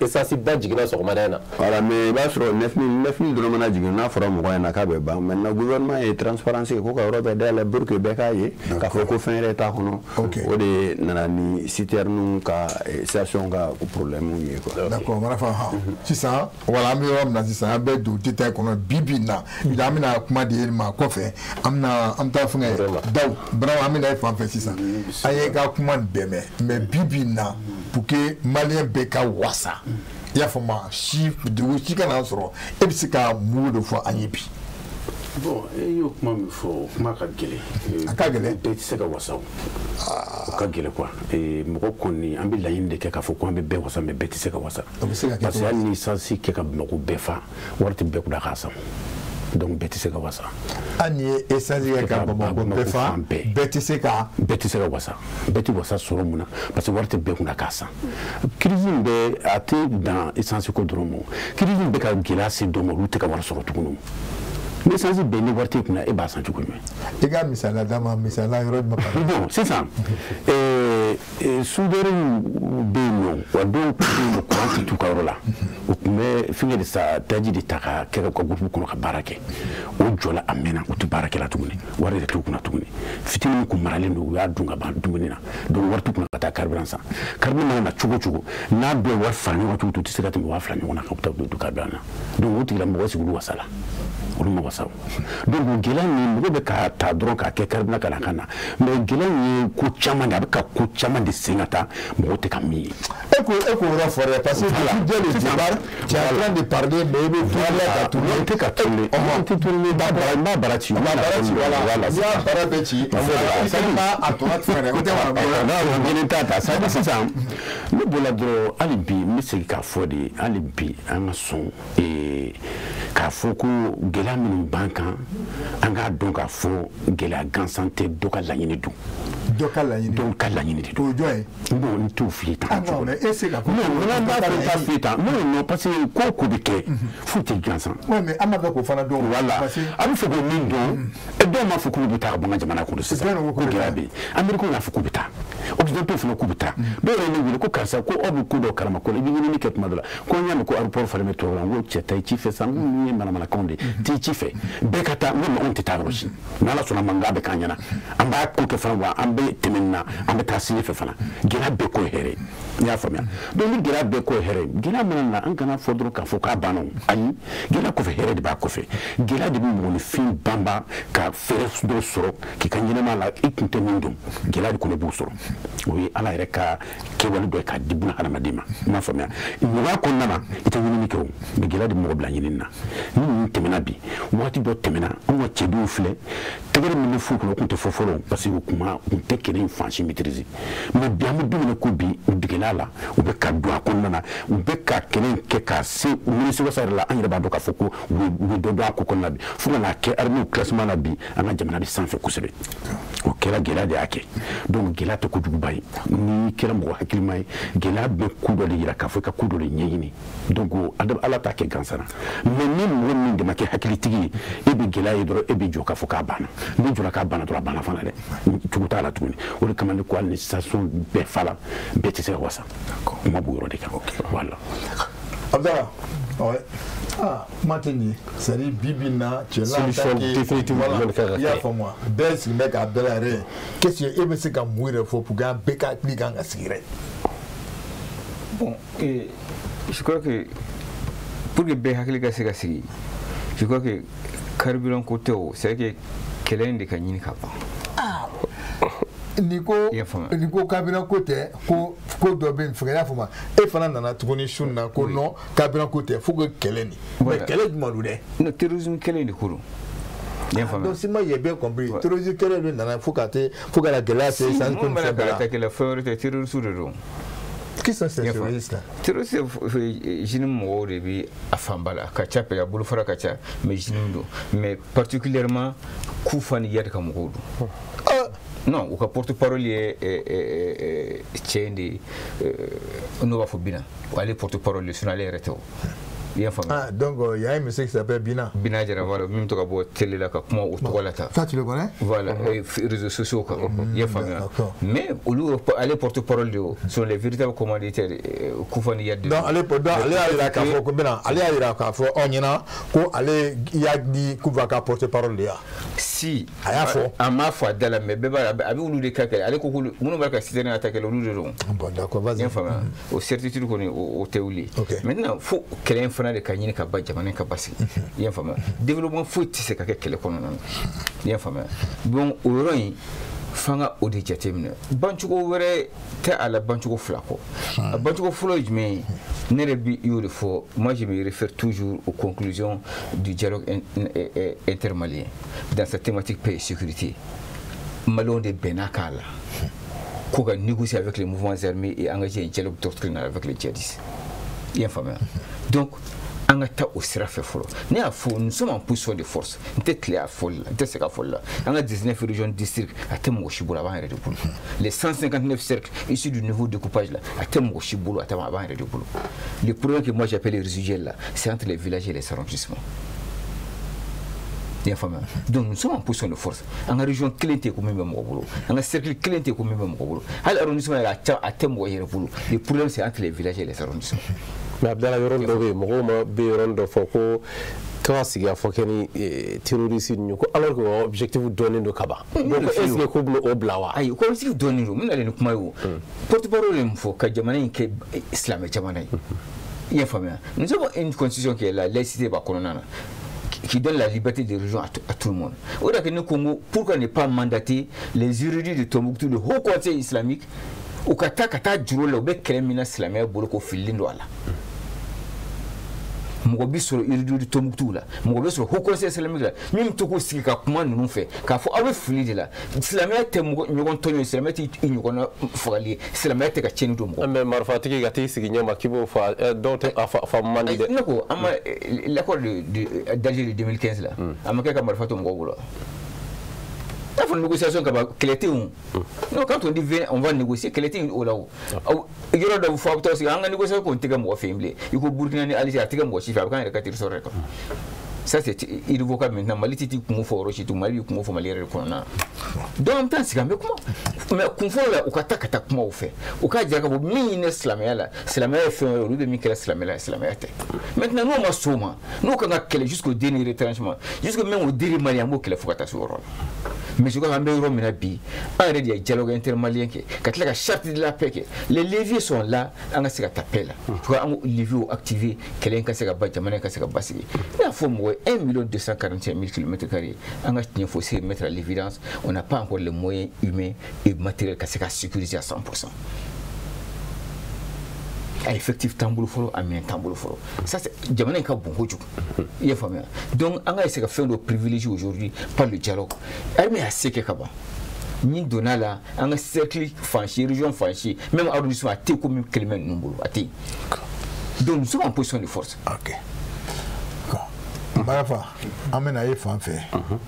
essence ba jiginna sɔgɔmada in na. Voilà, mais i b'a sɔrɔ 9000 dɔrɔn mana jigin n'a fɔra mɔgɔ ɲɛna k'a bɛ ban. Maintenant gouvernement ye transparence kɛ ko ka yɔrɔ bɛɛ dayɛlɛ pour que bɛɛ k'a ye k'a fɔ ko fɛn yɛrɛ t'a kɔnɔ. O de nana ni citerne ka station ka problème ye quoi. D'accord, Marafa, sisan voilà, an bɛ yɔrɔ min na sisan, an bɛ don détail kɔnɔ bi bi in na, an bɛna kuma di e ma kɔfɛ, an bɛna an bɛ taa fɛngɛ Dawu Burama, an bɛna e fan fɛ sisan, an ye ka kuma nin bɛɛ mɛn, mais bi bi in na pour que malien bɛɛ ka wasa, i y'a faamu, si degun si kana sɔrɔ, e bɛ se ka mun de fɔ an ye bi? Bon, e y'o kuma min fɔ, o kuma ka gɛlɛn. A ka gɛlɛn. Bɛɛ tɛ se ka wasa o. O ka gɛlɛn quoi. Mɔgɔ kɔni an bɛ laɲini de kɛ k'a fɔ ko an bɛ bɛɛ wasa, mais bɛɛ tɛ se ka wasa. O bɛ se ka kɛ. Parce que hali ni essence kɛ ka Bamakɔ bɛɛ fa, wari tɛ bɛɛ kunna k'a san. Donc bɛɛ tɛ se ka wasa. Hali ni ye essence kɛ ka Bamakɔ bɛɛ fa, bɛɛ tɛ se ka. Bɛɛ tɛ se ka wasa. Bɛɛ tɛ wasa sɔrɔ mun na? Parce que wari tɛ bɛɛ kunna k'a san. Crise in bɛ a tɛ dan essence ko dɔrɔn ma. Crise in bɛ ka gɛlɛya se dɔw ma, olu tɛ ka wari sɔrɔ tuguni. Ni essence bɛɛ ni wari t'e kunna, e b'a san cogo jumɛn? I ka misaliya d'a ma, misaliya yɔrɔ jumɛn? Bon, sisan soudeurs bɛ yen nɔ, wa dɔw tun bɛ yen nɔ courant tɛ t'u ka yɔrɔ la, u tun bɛ fɛngɛ de sa, taji de ta ka kɛ u ka groupe kɔnɔ ka baara kɛ, o jɔla a mɛnna, u tɛ baara kɛ la tuguni, wari yɛrɛ t'u kunna tuguni, fitinin min kun maralen don u y'a dun ka ban dumuni na, donc wari t'u kunna ka taa carburant san. Carburant mana na cogo o cogo, n'a bɛɛ wari fara ɲɔgɔn kan cogo o cogo, u tɛ se ka tɛmɛ 2000 ɲɔgɔn na ka taa don carburant na, donc o tigilamɔgɔ sigi olu wasa la. Olu ma wasa. Donc gɛlɛya min mɔgɔ bɛ ka ta dɔrɔn k'a kɛ carburant ka na ka na, mais gɛlɛya in ye ko caman de, a bɛ ka ko caman de sen ka taa mɔgɔw tɛ ka min ye. E k'o yɔrɔ fɔ dɛ, parce que depuis dès le départ tu es en train de parler, mais i bɛ tourner ka tourner. N tɛ ka tourner, n tɛ tourner, n b'a bara ci. N b'a bara ci, voilà, n'i y'a bara bɛɛ ci, i b'a a tɔ fɛnɛ, o tɛ wara. Non, kelen t'a ta. C'est à dire sisan ne bɔra dɔrɔn, hali bi n bɛ segin k'a fɔ de, hali bi an ka sɔn k'a fɔ ko gɛlɛya minnu b'an kan, an k'a dɔn k'a fɔ gɛlɛya gansan tɛ, dɔ ka laɲini don. Dɔ ka laɲini. Dɔw ka laɲini de don. O ye jɔn ye? Bon, n t'o f'i ye tan. Ah non, mais e se ka fɔ. Non, n b'a fɛ n t'a f'i ye tan. Non, non, parce que ko o ko bɛ kɛ, foyi tɛ gansan. Oui, mais an b'a fɛ k'o fana dɔn. Voilà, a bɛ fɛ k'o min dɔn, dɔw m'a fɔ k'u bɛ taa ka bɔ an ka jamana kɔnɔ sisan. Ko gɛlɛya bɛ yen. Américains y'a fɔ k'u bɛ taa. Occidentaux fana k'u bɛ taa. Dɔw yɛrɛ ye ne wele ko karisa ko aw bɛ ko dɔw kalama ko la, i bɛ ɲinini kɛ tuma dɔ la. Ko n y'a mɛn ko aéroport falen bɛ tubabu la, n ko cɛ taa i ci fɛ sa, n ko ninnu ye manamanakanw de ye, t'i ci fɛ. Bɛɛ ka taa, n ko mais anw tɛ taa yɔrɔ si. N'Ala sɔnna ma, n k'a bɛ k'an ɲɛna. An b'a ko kɛ fana wa an bɛ tɛmɛ nin na, an bɛ taa sini fɛ fana. Gɛlɛya bɛɛ ko ye hɛrɛ ye. I y'a faamuya? Donc ni gɛlɛya bɛɛ ko ye hɛrɛ ye, gɛlɛya mana na, an kana fɔ dɔrɔn k'a fɔ k'a banna o. Ayi, gɛlɛya kɔfɛ hɛrɛ de b'a kɔfɛ. Gɛlɛya de bɛ mɔgɔninfin banba ka fɛɛrɛ dɔ sɔrɔ k'i ka ɲɛnamaya la i tun tɛ min dɔn, gɛlɛya de kɔnɔ b'o sɔrɔ. O ye Ala yɛrɛ ka kɛwale dɔ ye k'a di buna hadamaden ma. I m'a faamuya? Nɔgɔya kɔnɔna na, i tɛ ɲinini kɛ o, mais gɛlɛya de bɛ mɔgɔ bila ɲinini na. Ni ninnu tɛmɛna bi, waati dɔ tɛmɛna, anw ka cɛdenw filɛ, tɛgɛrɛ min bɛ f'u kunna, o tun tɛ fɔ fɔlɔ, parce que o kuma u tɛ kɛlɛ in fan si maîtriser. Mais bi an bɛ don min na ko bi, u degela la, u bɛ ka don a kɔnɔna na, u bɛ ka kɛlɛ in kɛ ka se minisiriwasa yɛrɛ la, an yɛrɛ b'a dɔn k'a fɔ ko u bɛ dɔ dɔn a ko kɔnɔna na bi, fo ka n'a kɛ armée classement na bi, an ka jamana bɛ sanfɛ kosɛbɛ. O kɛra gɛlɛya de y'a kɛ. Donc gɛlɛya tɛ kojuguba ye. N'i kɛra mɔgɔ hakilima ye, gɛlɛya bɛ ko dɔ de yira k'a fɔ i ka ko dɔ de ɲɛɲini. Donc Ala t'a kɛ gansan na. Mais ni mɔgɔ min de ma kɛ hakilitigi ye, e bɛ gɛlɛya ye dɔrɔn, e bɛ jɔ k'a fɔ k'a banna. N'i jɔra k'a banna dɔrɔn, a banna fana dɛ. Cogo t'a la tuguni. O de kama ne ko hali ni station bɛɛ fa la, bɛɛ tɛ se ka wasa. Kuma b'o yɔrɔ de kan. Voilà. Abdallah, ouais. Ah, kuma tɛ nin ye. C'est à dire bi bi in na, cɛ la solution définitive jumɛn kan ka kɛ? I y'a faamu wa? Bɛɛ sigilen bɛ k'a bɛɛ la yɛrɛ ye. Qu'est-ce que e bɛ se ka mun yɛrɛ fɔ pour que an bɛɛ ka hakili kan ka sigi yɛrɛ? Bon, je crois que pour que bɛɛ hakili ka se ka sigi, je crois que carburant ko tɛ o, c'est à dire que kɛlɛ in de ka ɲini ka ban. Ni ko ni ko carburant ko tɛ, ko ko dɔ bɛ yen fɛngɛ, i y'a faamu, e fana nana tuguni su in na ko non, carburant ko tɛ, fo que kɛlɛ nin. Mais kɛlɛ jumɛn don dɛ? Non, terrorisme kɛlɛ in de ko don. Donc si moi j'ai bien compris, terrorisme kɛlɛ de nana fo ka te fo ka na gɛlɛya se san ko ni fɛn bɛɛ la. Kɛlɛ fɛn wɛrɛ tɛ, terroriste de don. Qui sont ces terroristes là? Terroristes JNIM mɔgɔw de bɛ a fanba la, a ka ca a bolofara ka ca, mais JNIM don, mais particulièrement Koufa ni Iyad ka mɔgɔw don. Non, u ka porte parole ye cɛ in de ye, n'o b'a fɔ Bina, ale porte parole ye, sinon ale yɛrɛ tɛ o. I y'a faamuya? Ah, donc il y a un monsieur qui s'appelle Bina. Bina Jara, voilà, min bɛ to ka bɔ télé la ka kuma o tɔgɔ la tan. Ça, tu le connais? Voilà, réseaux sociaux kan. I y'a faamuya? Mais olu, ale porte parole de o, sont les véritables commanditaires, Koufa ni Yad. Donc ale y'a yira k'a fɔ ko Bina, ale y'a yira k'a fɔ aw ɲɛna ko ale y'a di Koufa ka porte parole de ya. Si. A y'a fɔ. A m'a fɔ a da la, mais bɛɛ b'a a bɛ olu de ka kɛlɛ. Ale ko k'olu minnu b'a ka citerne attaquer, olu de don. Bon, d'accord, vas-y. I y'a faamuya? O certitude kɔni, o tɛ wuli. Ok. Maintenant, fo kɛlɛ in fana de ka ɲini ka ban, jamana ka basigi. I y'a faamuya? Développement foyi tɛ se ka kɛ kɛlɛ kɔnɔna na. I y'a faamuya? Donc o yɔrɔ in, f'an ka o de jateminɛ. Bancogo wɛrɛ tɛ a la bancogo fila kɔ. A bancogo fɔlɔ ye jumɛn ye? Ne yɛrɛ bi y'o de fɔ, moi je me réfère toujours aux conclusions du dialogue intermalien dans sa thématique paix et sécurité. Maliens de bɛnna k'a la ko ka négocier avec les mouvements armés et engager un dialogue doctrinal avec les djihadistes. I y'a faamuya? Donc an ka taa o sira fɛ fɔlɔ. Ne y'a fɔ, nous sommes en position de force. N tɛ tile a fɔli la, n tɛ segin a fɔli la. An ka 19 régions, districts, a tɛ mɔgɔ si bolo, a b'an yɛrɛ de bolo. Les 159 cercles issus du nouveau découpage là, a tɛ mɔgɔ si bolo, a tɛ, a b'an yɛrɛ de bolo. Le problème que moi j'appelle les résiduels là, c'est entre les villages et les arrondissements. I y'a faamuya? Donc nous sommes en position de force. An ka région kelen tɛ ko min bɛ mɔgɔ bolo, an ka cercle kelen tɛ ko min bɛ mɔgɔ bolo, hali arrondissement yɛrɛ, a tɛ mɔgɔ yɛrɛ bolo. Le problème, c'est entre les villages et les arrondissements. Mais Abdala, yɔrɔ dɔ bɛ yen, mɔgɔw ma bɛ yɔrɔ dɔ fɔ ko ka sigi a fɔ kɛ ni terroriste ninnu ko, alors que objectif dɔnnen don ka ban. Donc est ce que ko bɛ o bila wa? Ayi, ko objectif dɔnnen don, n bɛna ni kuma ye. O porte parole ye mun fɔ? Ka jamana in kɛ silamɛ jamana ye. I y'a faamuya? Nous avons une constitution qui est la laïcité b'a kɔnɔna na, qui donne la liberté de religion à tout le monde. O de la Congo, pourquoi ne pas mandater les érudits de Tombouctou, le Haut Conseil islamique, u ka taa juru la, u bɛ kɛlɛ min na silamɛya bolo ko fililen don a la. Mɔgɔ bi sɔrɔ érudit de Tombouctou la, mɔgɔ bɛ sɔrɔ Haut Conseil islamique la, min bɛ to k'o sigi ka kuma ninnu fɛ k'a fɔ aw bɛ fili de la. Silamɛya tɛ mɔgɔ ɲɔgɔn tɔɲɔ ye, silamɛya tɛ i ɲɔgɔnna fagali ye, silamɛya tɛ ka tiɲɛni don mɔgɔ. Mais marifatigi ka t'i sigi ɲɛma k'i b'o fa, dɔw tɛ a fa man di dɛ. Ne ko an ma l'accord d'Alger de 2015 la, a ma kɛ ka marifa to mɔgɔw bolo. N'a fɔ négociation ka ban, kɛlɛ tɛ yen o. Non, quand on dit on va négocier, kɛlɛ tɛ yen o la o. Yɔrɔ dɔ fɔ a bɛ taa sigi, an ka négociation kɔni tɛ kɛ mɔgɔ fɛ yen bilen. I ko Burukina ni Algérie, a tɛ kɛ mɔgɔ si fɛ, a bɛ k'an yɛrɛ ka territoire kan. Ça, c'est irrévocable maintenant. Mali tɛ t'i kungo fɔ yɔrɔ si tugun, Mali b'i kungo fɔ Mali yɛrɛ de kɔnɔna na. Donc an bɛ taa sigi, an bɛ kuma. Mais kun fɔlɔ la, u ka taa ka taa kuma u fɛ. U k'a jira k'a fɔ min ɲinɛ silamɛya la, silamɛya ye fɛn wɛrɛ ye, olu bɛ min kɛra silamɛya la, silamɛya tɛ. Maintenant, n'o ma s'o ma, n'o kan ka kɛlɛ jusqu'au dernier retranchement, jusqu'au même au dernier Malien, an b'o kɛlɛ fo ka taa se o yɔrɔ la. Mais je crois qu'an bɛ yɔrɔ min na bi, an yɛrɛ de ye dialogue intermalien kɛ, ka tila ka charte de la paix kɛ. Les leviers sont là, an ka se ka taa paix la. Je crois an k'o leviers activer, kɛlɛ in ka se ka ban, jamana in ka se ka basigi. Ne y'a fɔ mɔgɔ ye, 1 241 000 kilomètres carrés, an ka tiɲɛ fɔ, se mettre à l'évidence, on n'a pas encore les moyens humains et matériels ka se ka sécuriser à 100%. A effectif t'an bolo fɔlɔ, a minɛn t'an bolo fɔlɔ. Ça, c'est jamana in ka bon kojugu. I y'a faamuya? Donc an ka essayer ka fɛn dɔ privilégier aujourd'hui par le dialogue. Armée y'a se kɛ ka ban. Ni donna la, an ka cercle fan si, région fan si, même arrondissement, a tɛ komi kɛlɛmɛ ninnu bolo, a tɛ yen. Donc nous sommes en position de force. Ok. Marafa, an bɛna e fan fɛ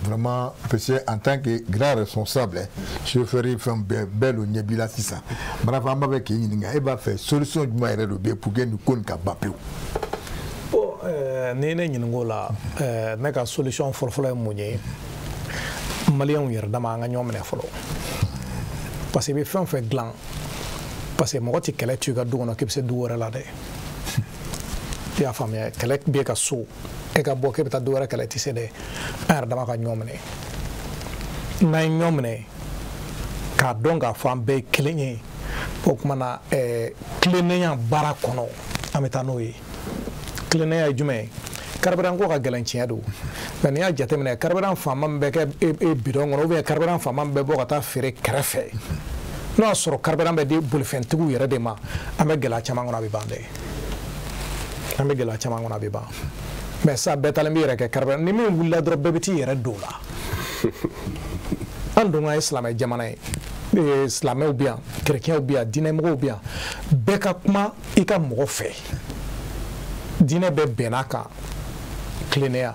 vraiment, parce que en tant que grand responsable, chauffeur, fɛn bɛɛ bɛɛ lo ɲɛ b'i la sisan. Marafa, an b'a fɛ k'i ɲininka, e b'a fɛ solution jumɛn yɛrɛ de bɛ yen pour que nin ko nin ka ban pewu? Bon, n'i ye ne ɲininka o la, ne ka solution fɔlɔfɔlɔ ye mun ye? Maliyɛnw yɛrɛ dama, an ka ɲɔgɔn minɛ fɔlɔ, parce que i bɛ fɛn o fɛn dilan, parce que mɔgɔ tɛ kɛlɛ to i ka du kɔnɔ k'i bɛ se du wɛrɛ la dɛ. I y'a faamuya? Kɛlɛ bɛ ka so, e ka bɔ k'e bɛ taa du wɛrɛ kɛlɛ, tɛ se dɛ. An yɛrɛ dama ka ɲɔgɔn minɛ. N'an ye ɲɔgɔn minɛ k'a dɔn k'a fɔ an bɛɛ ye kelen ye, o tuma na tilennenya baara kɔnɔ, an bɛ taa n'o ye. Tilennenya ye jumɛn ye? Carburant ko ka gɛlɛn, tiɲɛ don, mais n'i y'a jateminɛ, carburant fanba min bɛ kɛ e bidon kɔnɔ, ou bien carburant fanba min bɛ bɔ ka taa feere kɛrɛfɛ, n'o y'a sɔrɔ carburant bɛ di bolifɛntigiw yɛrɛ de ma, an bɛ gɛlɛya caman kɔnɔ, a bɛ ban dɛ. An bɛ gɛlɛya caman kɔnɔ, a bɛ ban. Mais sa, bɛɛ taalen b'i yɛrɛ kɛ carburant, ni min wulila dɔrɔn, bɛɛ bɛ t'i yɛrɛ don o la. An dun ka ye silamɛ jamana ye, silamɛw bɛ yan, chrétiens bɛ yan, diinɛmɔgɔw bɛ yan, bɛɛ ka kuma i ka mɔgɔ fɛ. Diinɛ bɛɛ bɛnn'a kan, tilennenya.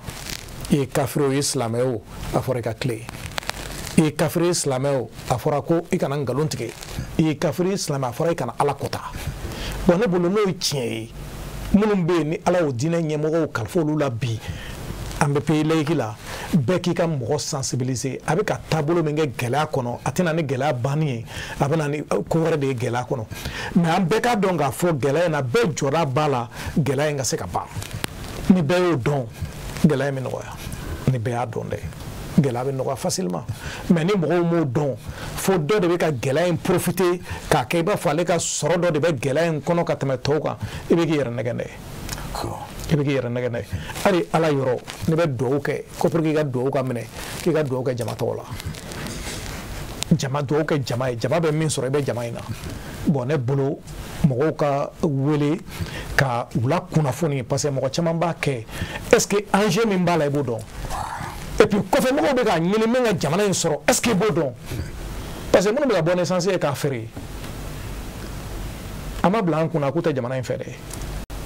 I ye kafiri o, i ye silamɛ o, a fɔra i ka tilen. I ye kafiri silamɛ o, a fɔra ko i kana nkalon tigɛ. I ye kafiri silamɛ, a fɔra i kana Ala kɔta. Bon, ne bolo n'o ye tiɲɛ ye, minnu bɛ yen ni Ala y'o diinɛ ɲɛmɔgɔw kalifa olu la bi, an bɛ pays laïque la, bɛɛ k'i ka mɔgɔ sensibiliser. A bɛ ka taabolo min kɛ gɛlɛya kɔnɔ, a tɛna ni gɛlɛya banni ye, a bɛ na ni ko wɛrɛ de ye gɛlɛya kɔnɔ. Mais an bɛɛ k'a dɔn k'a fɔ gɛlɛya in na, bɛɛ jɔda b'a la gɛlɛya in ka se ka ban. Ni bɛɛ y'o dɔn, gɛlɛya in bɛ nɔgɔya. Ni bɛɛ y'a dɔn dɛ, gɛlɛya bɛ nɔgɔya facilement. Mais ni mɔgɔw m'o dɔn, fo dɔ de bɛ ka gɛlɛya in profiter k'a kɛ i b'a fɔ ale ka sɔrɔ dɔ de bɛ gɛlɛya in kɔnɔ ka tɛmɛ tɔw kan, i bɛ k'i yɛrɛ nɛgɛn dɛ. I bɛ k'i yɛrɛ nɛgɛn dɛ. Hali Ala yɔrɔ, n'i bɛ dugawu kɛ ko pour que i ka dugawu ka minɛ, k'i ka dugawu kɛ jama tɔgɔ la. Jama dugawu kɛ jama ye, jama bɛ min sɔrɔ i bɛ jama in na. Bon, ne bolo mɔgɔw ka wele ka u la kunnafoni, parce que mɔgɔ caman b'a kɛ, est ce que enjeu min b'a la i b'o dɔn? Et puis kɔfɛ mɔgɔw bɛ k'a ɲini min ka jamana in sɔrɔ, est ce que i b'o dɔn? Parce que minnu bɛ ka bɔ ni essence ye k'a feere, an ma bila an kunna k'u tɛ jamana in fɛ dɛ.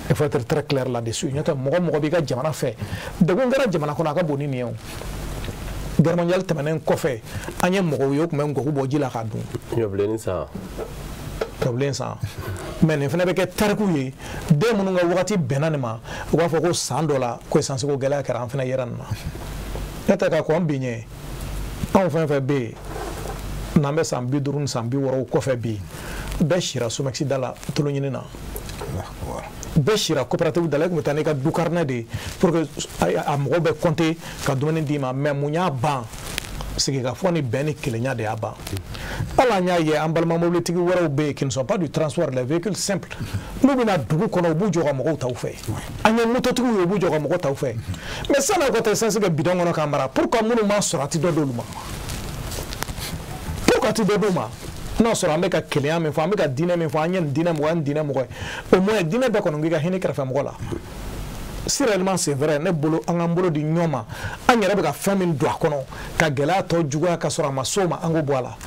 Il faut être très clair là-dessus. N'o tɛ, mɔgɔ mɔgɔ b'i ka jamana fɛ, degun kɛra jamana kɔnɔ, a ka bon ni nin ye o. Guerre mondiale tɛmɛnen kɔfɛ, an ye mɔgɔw ye o tun bɛ ngɔku bɔ ji la k'a dun. Ɲɔbilenni san. Ɲɔbilen san. Mais nin fana bɛ kɛ tariku ye, den minnu ka wagati bɛnna nin ma, u b'a fɔ ko san dɔ la ko essence ko gɛlɛya kɛra, an fana yera nin na. Ne tɛ ka kɔn bi ɲɛ, anw fɛn fɛn bɛ yen n'an bɛ san 50 ni san 60 kɔfɛ bi, bɛɛ sira Somex da la tolo ɲini na. Bɛɛ sira coopérative da la, i tun bɛ taa n'i ka du carnet de ye pour que a mɔgɔw bɛ compter ka dumuni d'i ma. Mais mun y'a ban? Sigikafɔ ni bɛn ni kelenya de y'a ban. Hali an y'a ye, an balima mobilitigi wɛrɛw bɛ yen qui ne sont pas du transport, les véhicules simples, n'u bɛna dugu kɔnɔ, u b'u jɔ ka mɔgɔw ta u fɛ. An ye mototigiw ye, u b'u jɔ ka mɔgɔw ta u fɛ. Mais sanni aw ka taa essence kɛ bidon kɔnɔ k'a mara, pourquoi minnu m'a sɔrɔ, a tɛ dɔ d'olu ma? Pourquoi a tɛ dɔ d'u ma? N'a sɔrɔ an bɛ ka kelenya min fɔ, an bɛ ka diinɛ min fɔ, an ye nin diinɛ mɔgɔ ye, an diinɛ mɔgɔ ye, au moins diinɛ bɛɛ kɔni k'i ka hinɛ kɛrɛfɛ mɔgɔ la. Si réellement c'est vrai, ne bolo an k'an bolo di ɲɔgɔn ma, an yɛrɛ bɛ ka fɛn min don a kɔnɔ ka gɛlɛya tɔ juguya ka sɔrɔ a ma s'o ma, an k'o bɔ a la.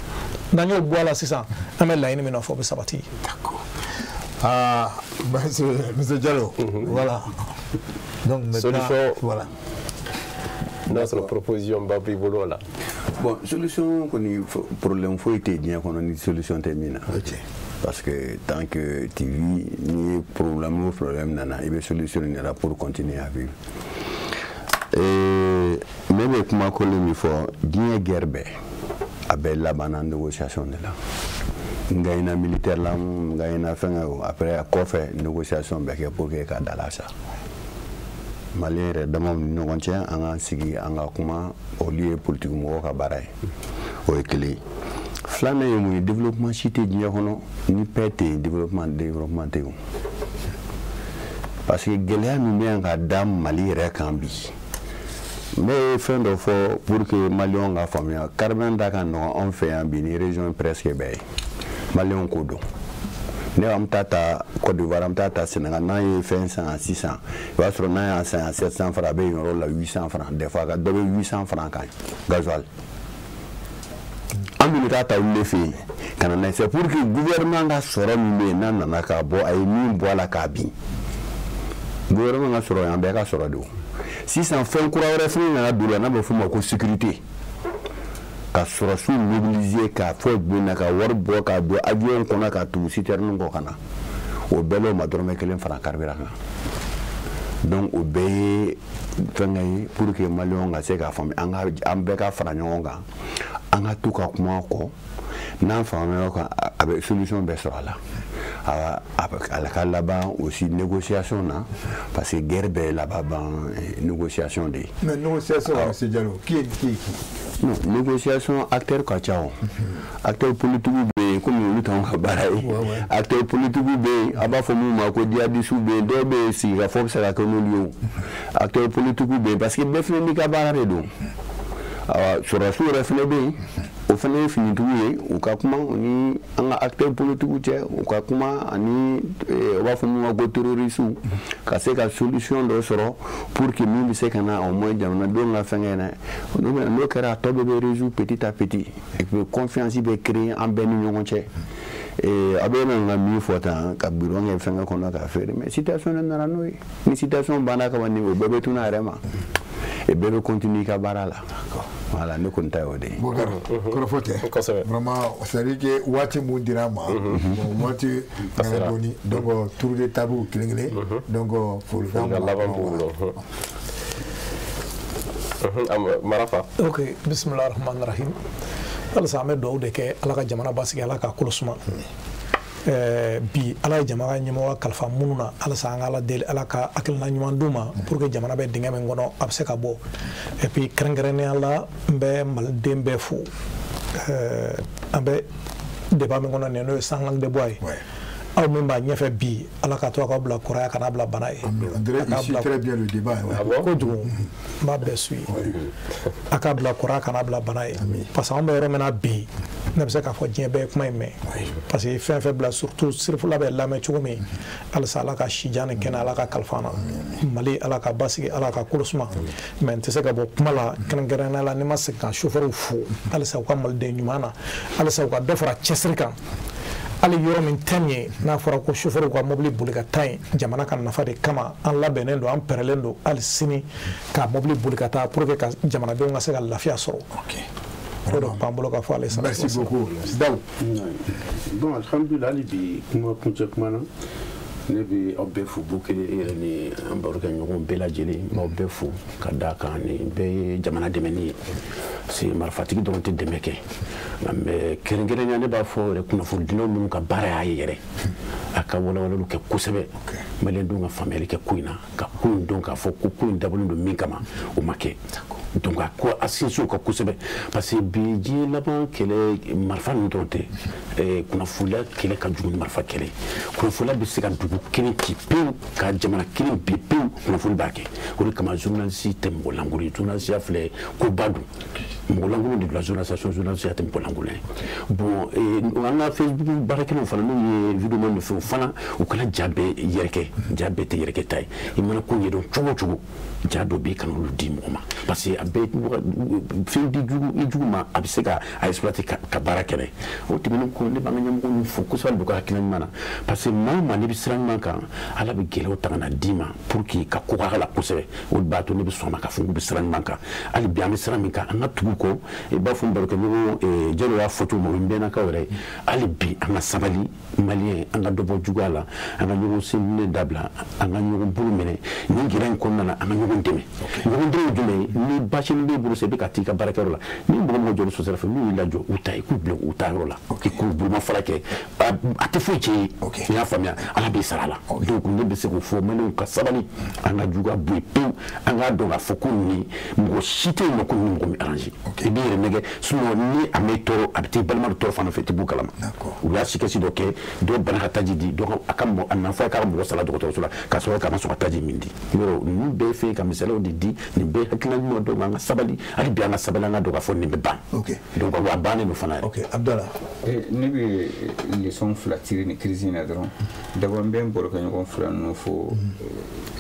N'an y'o bɔ a la sisan, an bɛ laɲini min nɔfɛ, o bɛ sabati. D'accord. Ah, monsieur Diallo, voilà. Donc maintenant, solution, voilà. N'a sɔrɔ proposition ba b'i bolo o la. Bon, solution kɔni, problème foyi tɛ diɲɛ kɔnɔ ni solution tɛ min na. Parce que tant que tu vis, ni problème o problème nana, i bɛ solution ɲini pour continuer à vivre. Et ne bɛ kuma kolo min fɔ, diɲɛ guerre bɛɛ, a bɛɛ labanna négociation de la. N gagnera militaire la, n gagnera fɛngɛ o, après a kɔfɛ négociation bɛ kɛ pour que ka da la sa. Malien yɛrɛ damaw ni ɲɔgɔn cɛ, an k'an sigi, an ka kuma, olu ye politique mɔgɔw ka baara ye. O ye kelen ye. Filanan ye mun ye? Développement si tɛ diɲɛ kɔnɔ ni paix tɛ yen. Développement tɛ yen, parce que gɛlɛya min bɛ yan ka da Mali yɛrɛ kan bi, n bɛ fɛn dɔ fɔ pour que Maliyɛnw ka faamuya. Carburant da ka nɔgɔn anw fɛ yan bi ni région presque bɛɛ ye, Maliyɛnw k'o dɔn. Ne an bɛ taa ta Côte d'Ivoire, an bɛ taa ta Sénégal, n'an ye fɛn san sisan, i b'a sɔrɔ n'an y'a san yan 700 francs, a bɛ yen yɔrɔ la 800 francs, des fois dɔ bɛ 800 francs kan gasoil. An bɛ taa ta olu de fɛ yen ka na n'a ye. C'est pour que gouvernement ka sɔrɔ min bɛ yen, n'a nana k'a bɔ, a ye min bɔ a la k'a bin, gouvernement ka sɔrɔ, an bɛɛ ka sɔrɔ de. O sisan fɛn kura wɛrɛ fɛnɛ nana don la, n'a bɛ f'o ma ko sécurité, ka sɔrɔsiw mobiliser k'a fɔ na ka wari bɔ k'a don avion kɔnɔ ka tugu citerne kɔ ka na, o bɛɛ la o ma dɔrɔmɛ kelen fara carburant kan. Donc o bɛɛ ye fɛnkɛ ye pour que Maliyɛnw ka se k'a faamu, an ka an bɛɛ ka fara ɲɔgɔn kan, an ka to ka kuma kɔ, n'an fara ɲɔgɔn kan, a bɛ solution bɛɛ sɔrɔ a la. A ka laban aussi négociation na, parce que guerre bɛɛ laban ban négociation de ye. Mais négociation, monsieur Diallo, qui est qui? Non, négociation, acteur ka ca o. Acteur politique bɛ yen, komi olu t'anw ka baara ye. Acteur politique bɛ yen, a b'a fɔ mun ma ko djihadistes bɛ yen, dɔw bɛ yen, sigikafɔ bɛ se ka kɛ n'olu ye o. Acteur politique bɛ yen, parce que bɛɛ fana n'i ka baara de don. Awa, sɔrɔdasiw yɛrɛ fana bɛ yen, o fana ye finitigiw ye, u ka kuma ni an ka acteur politique cɛ, u ka kuma ani u b'a fɔ mun ma ko terroristes, ka se ka solution dɔ sɔrɔ pour que min bɛ se ka na au moins jamanadenw ka fɛnkɛ na. N'o kɛra, a tɔ bɛɛ bɛ résoudre petit à petit, et puis confiance bɛ créer an bɛɛ ni ɲɔgɔn cɛ. A bɛ na ka min fɔ tan, ka bidon kɛ fɛnkɛ kɔnɔ k'a feere, mais situation de nana n'o ye. Ni situation banna ka ban, ni o bɛɛ bɛ tunun a yɛrɛ ma, et bɛɛ bɛ continuer i ka baara la. Voilà, ne kɔni ta y'o de ye. Bokar, kɔrɔfɔ tɛ. Kosɛbɛ. Vraiment, c'est à dire que waati mun dira ma, bon, waati nana dɔɔni, donc tour de table kelen kelen, donc folikan Nka laban b'u bolo. Marafa. Ok, bisimilah rahman rahim. Halisa an bɛ dugawu de kɛ Ala ka jamana basigi, Ala k'a kolo suma. Bi Ala ye jamana ɲɛmɔgɔ kalifa minnu na, halisa an ka Ala deli Ala ka hakilina ɲuman d'u ma pour que jamana bɛ dingɛ min kɔnɔ a bɛ se ka bɔ. Et puis kɛrɛnkɛrɛnnenya la, n bɛ maliden bɛɛ fo. An bɛ débat min kɔnɔ nin ye, n'o ye sans langue de bois ye. Aw min b'a ɲɛfɛ bi, Ala ka to a ka bila kɔrɔya kana bila bana ye. On dirait ici très bien le débat. Ouais. Kojugu, n b'a bɛɛ suyi. A k'a bila kɔrɔya kana bila bana ye. Parce que anw bɛ yɔrɔ min na bi, ne bɛ se k'a fɔ diɲɛ bɛɛ ye kuma in mɛn. Parce que fɛn fɛn bila, surtout Sirifula bɛ lamɛn cogo min, halisa Ala ka sijan ni kɛnɛ Ala ka kalifa na. Mali Ala ka basigi, Ala ka kolo suma. Mais n tɛ se ka bɔ kuma la kɛrɛnkɛrɛnnenya la ni ma segin ka chauffeur fo, halisa u ka maliden ɲuman na, halisa u ka dɔ fara cɛsiri kan. Hali yɔrɔ min tɛ nin ye, n'a fɔra ko chauffeur ka mobili boli ka taa yen jamana ka nafa de kama, an labɛnnen don, an pɛrɛlen don hali sini ka mobili boli ka taa pour que ka jamanadenw ka se ka lafiya sɔrɔ. O de b'an bolo ka fɔ ale. Merci beaucoup. Daou. Bon, alhamdulilah, hali bi kuma kuncɛ kuma na, ne bɛ aw bɛɛ fo, Bukele, e yɛrɛ ni an barokɛ ɲɔgɔn bɛɛ lajɛlen, n b'aw bɛɛ fo ka d'a kan nin bɛɛ ye jamana dɛmɛni ye, parce que marifatigi dɔrɔn tɛ dɛmɛ kɛ. Mais kɛrɛnkɛrɛnnenya ne b'a fɔ yɛrɛ, kunnafonidilaw minnu ka baara y'a ye yɛrɛ, a ka walawalaliw kɛ kosɛbɛ, maliyɛndenw ka faamuyali kɛ ko in na, ka ko in dɔn k'a fɔ ko ko in dabɔlen don min kama, o ma kɛ. Donc a ko a sinsin o kan kosɛbɛ, parce que bi diɲɛ laban kɛlɛ, marifa ninnu dɔrɔn tɛ, kunnafoniya kɛlɛ ka jugu ni marifa kɛlɛ. Kunnafoniya bɛ se ka dugu kelen ci pewu, ka jamana kelen bin pewu, kunnafoni b'a kɛ. O de kama journaliste tɛ mɔgɔ lankolon ye. Journaliste filɛ, koba don, mɔgɔ lankolon de bila journaliste, journaliste tɛ mɔgɔ lankolon ye. Bon, an ka Facebook baarakɛlaw fana, n'u ye vidéo ni fɛnw fana, u kana ja bɛɛ yɛrɛkɛ, ja bɛɛ tɛ yɛrɛkɛ ta ye. I mana ko ɲɛdɔn cogo o cogo, ja dɔ bɛ yen, kana olu di mɔgɔ ma, parce que a bɛɛ fɛn di jugu i jugu ma, a bɛ se ka a exploiter ka baara kɛ. O tɛmɛnen kɔ, ne b'an ka ɲɛmɔgɔ ninnu fo kosɛbɛ, u ka hakilina ɲuman na, parce que maa o maa n'i bɛ sira ɲuman kan, Ala bɛ gɛlɛyaw ta ka na d'i ma pour que ka ko k'a la kosɛbɛ. O de b'a to ne bɛ sɔn a ma k'a fɔ k'u bɛ sira ɲuman kan. Hali bi an bɛ sira min kan, an ka tugu kɔ. I b'a fɔ n barokɛɲɔgɔn Jalo y'a fɔ cogo min, o ye n bɛnnakaw yɛrɛ ye. Hali bi an ka sabali, maliyɛn, an ka dɔ bɔ juguya la, an ka ɲɔgɔn sen dabila, an ka ɲɔgɔn bolo minɛ nin gɛlɛya in kɔnɔna na, an ka ɲɔgɔn dɛmɛ. Ɲɔgɔn dɛmɛ ye jumɛn ye? Ni baasi min b'e bolo sisan, i bɛ ka t'i ka baarakɛyɔrɔ la, ni mɔgɔ mɔgɔ jɔlen sosara fɛ, n'u y'i lajɔ u ta, i k'u bila u ta yɔrɔ la, i k'u bolomafara kɛ, a tɛ foyi tiɲɛ ye. I y'a faamuya, Ala b'i sara la. Donc ne bɛ se k'o fɔ maliyɛnw ka sabali, an ka juguya bɔ yen pewu, an k'a dɔn k'a fɔ ko nin mɔgɔ si tɛ yen nɔ ko nin mɔgɔ min arrange. I b'i yɛrɛ nɛgɛ, sinon ni a m'e tɔɔrɔ, a bɛ t'i balima dɔ tɔɔrɔ fana fɛ, i tɛ b'o kalama. U y'a sikɛsi dɔ kɛ, dɔw bana ka taji di, dɔ a ka mɔgɔ a nana fɔ a ka mɔgɔ sara dɔgɔtɔrɔso la k'a sɔrɔ k'a ma sɔn ka taji min di. Yɔrɔ ninnu bɛɛ fɛ ka misaliyaw de di, nin bɛɛ hakilina ɲuman dɔw, an ka sabali hali bi, an ka sabali, an ka dɔn k'a fɔ nin bɛ ban. Donc a bannen don fana yɛrɛ. Ok, Abdallah. Ne bɛ leçon fila tirer nin crise in na dɔrɔn. D'abord, n bɛ n barokɛɲɔgɔn fila ninnu fo,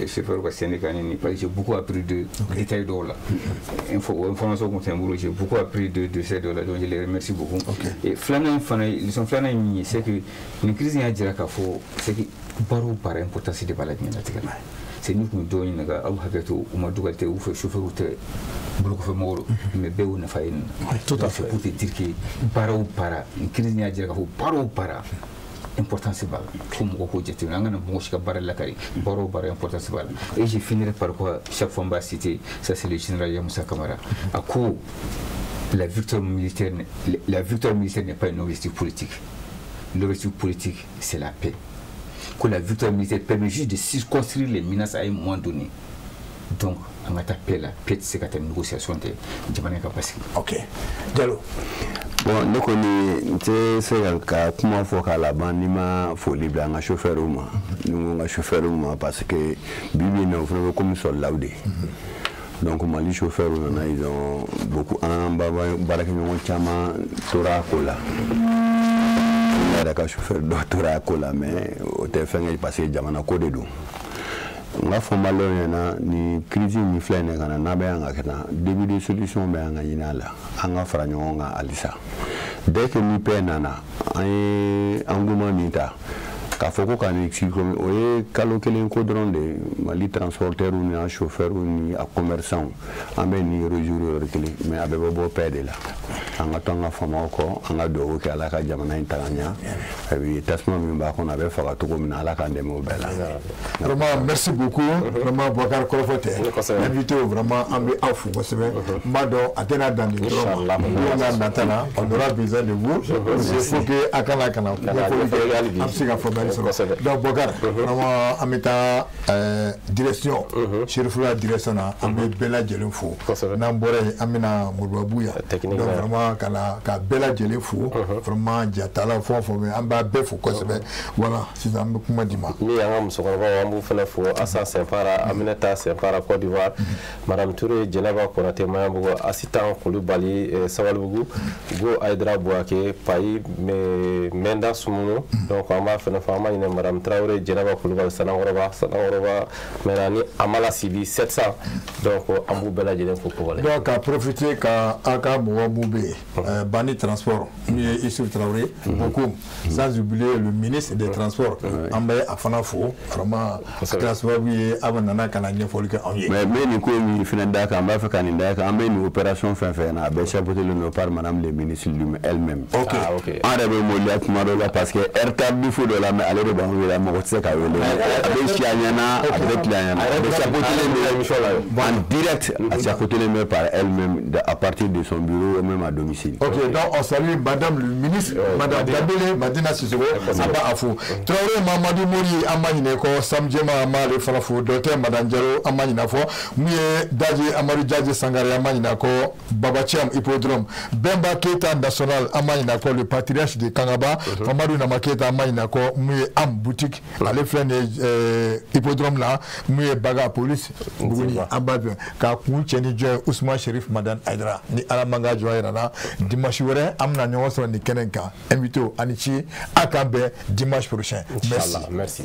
chauffeur ka syndicat ni, parce que j'ai beaucoup appris de détails dɔw la. Info information kun tɛ n bolo, j'ai beaucoup appris de ces dɔw la, donc je les remercie beaucoup. Et filanan in fana, leçon filanan ye min ye, c'est que nin crise in y'a jira k'a fɔ, c'est que baara o baara, importance de b'a la diɲɛlatigɛ la. C'est ni kun dɔw ɲininka, aw hakɛ to, u ma dugal tɛ, u fɛ chauffeur tɛ, bolokɔfɛmɔgɔw don, mais bɛɛ y'u nafa ye nin na. Tout à fait. C'est pour te dire que baara o baara, nin crise in y'a jira k'a fɔ baara o baara, importance b'a la. Fo mɔgɔ k'o jateminɛ, an kana mɔgɔ si ka baara lakari, baara o baara, importance b'a la. Et je finirai par quoi? Chaque fois n b'a citer, ça c'est le général Yamoussa Kamara. A ko la victoire militaire n'est pas un objectif politique, l'objectif politique, c'est la paix, que la victoire militaire permet juste de circonscrire les menaces à un moment donné. Donc an ka taa paix la, paix tɛ se ka taa négociation tɛ, jamana ka basigi. Ok, Jalo. Bon, ne kɔni n tɛ se ka kuma fɔ k'a laban ni ma foli bila an ka chauffeur ma. Ni n ko n ka chauffeur ma, parce que bi bi in na, o fana bɛ komi sɔrɔlaw de. Donc Mali chauffeur nana, ils ont beaucoup, an baarakɛɲɔgɔn caman tora a ko la. Ne yɛrɛ ka chauffeur dɔ tora a ko la, mais o tɛ fɛn kɛ, parce que jamana ko de don. N ka fɔ maliyɛnw ɲɛna, ni crise min filɛ nin ye ka na, n'a bɛ yan ka kɛ tan, début de solution bɛ yan ka ɲini a la, an ka fara ɲɔgɔn kan halisa. Dès que ni paix nana, an ye engouement min ta, K'a fɔ ko ka nin o ye kalo kelen ko dɔrɔn de ye. Mali transporteurs ni an chauffeurs ni a commerçants, an bɛ nin réjouir yɔrɔ kelen, mais a bɛɛ bɛ bɔ paix de la. An ka to an ka faamaw kɔ, an ka dugawu kɛ Ala ka jamana in taga ɲɛ. Et puis tasuma min b'a kɔnɔ, a bɛ faga cogo min na, Ala k'an dɛmɛ o bɛɛ la. Vraiment, merci beaucoup. Vraiment, Boubacar, kɔrɔfɔ tɛ. Invité, vraiment, an bɛ aw fo kosɛbɛ. N b'a dɔn a tɛna dan nin dɔrɔn ma. Don n'a nata la, on aura besoin de vous. Il faut que a kana ka na ɲɛfɔli kɛ, an bɛ se ka faamuyali sɔrɔ. Donc Boubacar, vraiment, an bɛ taa direction Cherifula direction na, an bɛ bɛɛ lajɛlen fo. N'an bɔra yen, an bɛna Moribabu yan. Donc vraiment, ka na ka bɛɛ lajɛlen fo. Vraiment, jatala fɛn o fɛn bɛ, an b'a bɛɛ fo kosɛbɛ. Voilà, sisan an bɛ kuma di ma. Min y'an ka musokɔrɔbaw, an b'u fana fo: Asa Sɛnpara, Aminata Sɛnpara, Côte d'Ivoire, Madame Touré, Jɛnɛba Konate, Maɲanbugu, Asitan Kulubali, Sabalibugu, Go Aydara Bouake, Payi Menda Sumunu. Donc an b'a fana fɔ, an b'a ɲini Madame Traoré, Jɛnɛba Kulubali, Sanankɔrɔba, Sanankɔrɔba maintenant ni Amala Sibi 700. Donc an b'u bɛɛ lajɛlen fo Kobale. Donc ka profiter ka aw ka mɔgɔ mun bɛ yen, Bani Transport, min ye Issouf Traoré, beaucoup, sans oublier le ministre des Transports, an bɛ a fana fo. Vraiment, a kɛra sababu ye aw nana ka na ɲɛfɔli kɛ anw ye. Mais n bɛ nin ko min fana d'a kan, n b'a fɛ ka nin d'a kan, an bɛ nin opération fɛn fɛn na, a bɛɛ chapeauté don par madame le ministre elle-même. An yɛrɛ bɛ maloya kuma dɔ la parce que heure tardif dɔ la, mais ale de b'an wele, mɔgɔ tɛ se ka wele. A bɛ si a ɲɛna, a bɛ tile a ɲɛna, a bɛ chapeauté don en direct, a chapeauté bɛ par elle-même à partir de son bureau ou même à domicile. Ok, donc on salue madame le ministre, madame Dambélé Madina Sissoko, an b'a fo. Traoré Mamadou Mori, an b'a ɲinɛ kɔ, Sam Jema, an b'ale fana fo, docteur Madame Diallo, an b'a ɲinɛ fɔ, mun ye Daje Amadu Jaje Sangare, an b'a ɲinɛ kɔ, Baba Thiam Hippodrome, Bɛnba Keita National, an b'a ɲinɛ kɔ, le patriarche de Kangaba, Mamadou Nama Keita, an b'a ɲinɛ kɔ, mun ye Am Boutique, ale filɛ nin ye Hippodrome la, mun ye Baga Police Buguni, an b'a fɛ k'a kun cɛ ni jɔn ye, Ousmane Chérif Madane Aïdara. Ni Ala man ka jɔ yɛrɛ la, dimanche wɛrɛ an bɛna ɲɔgɔn sɔrɔ nin kɛnɛ in kan. Invité, ani ci, a k'an bɛn dimanche prochain. Merci. Merci.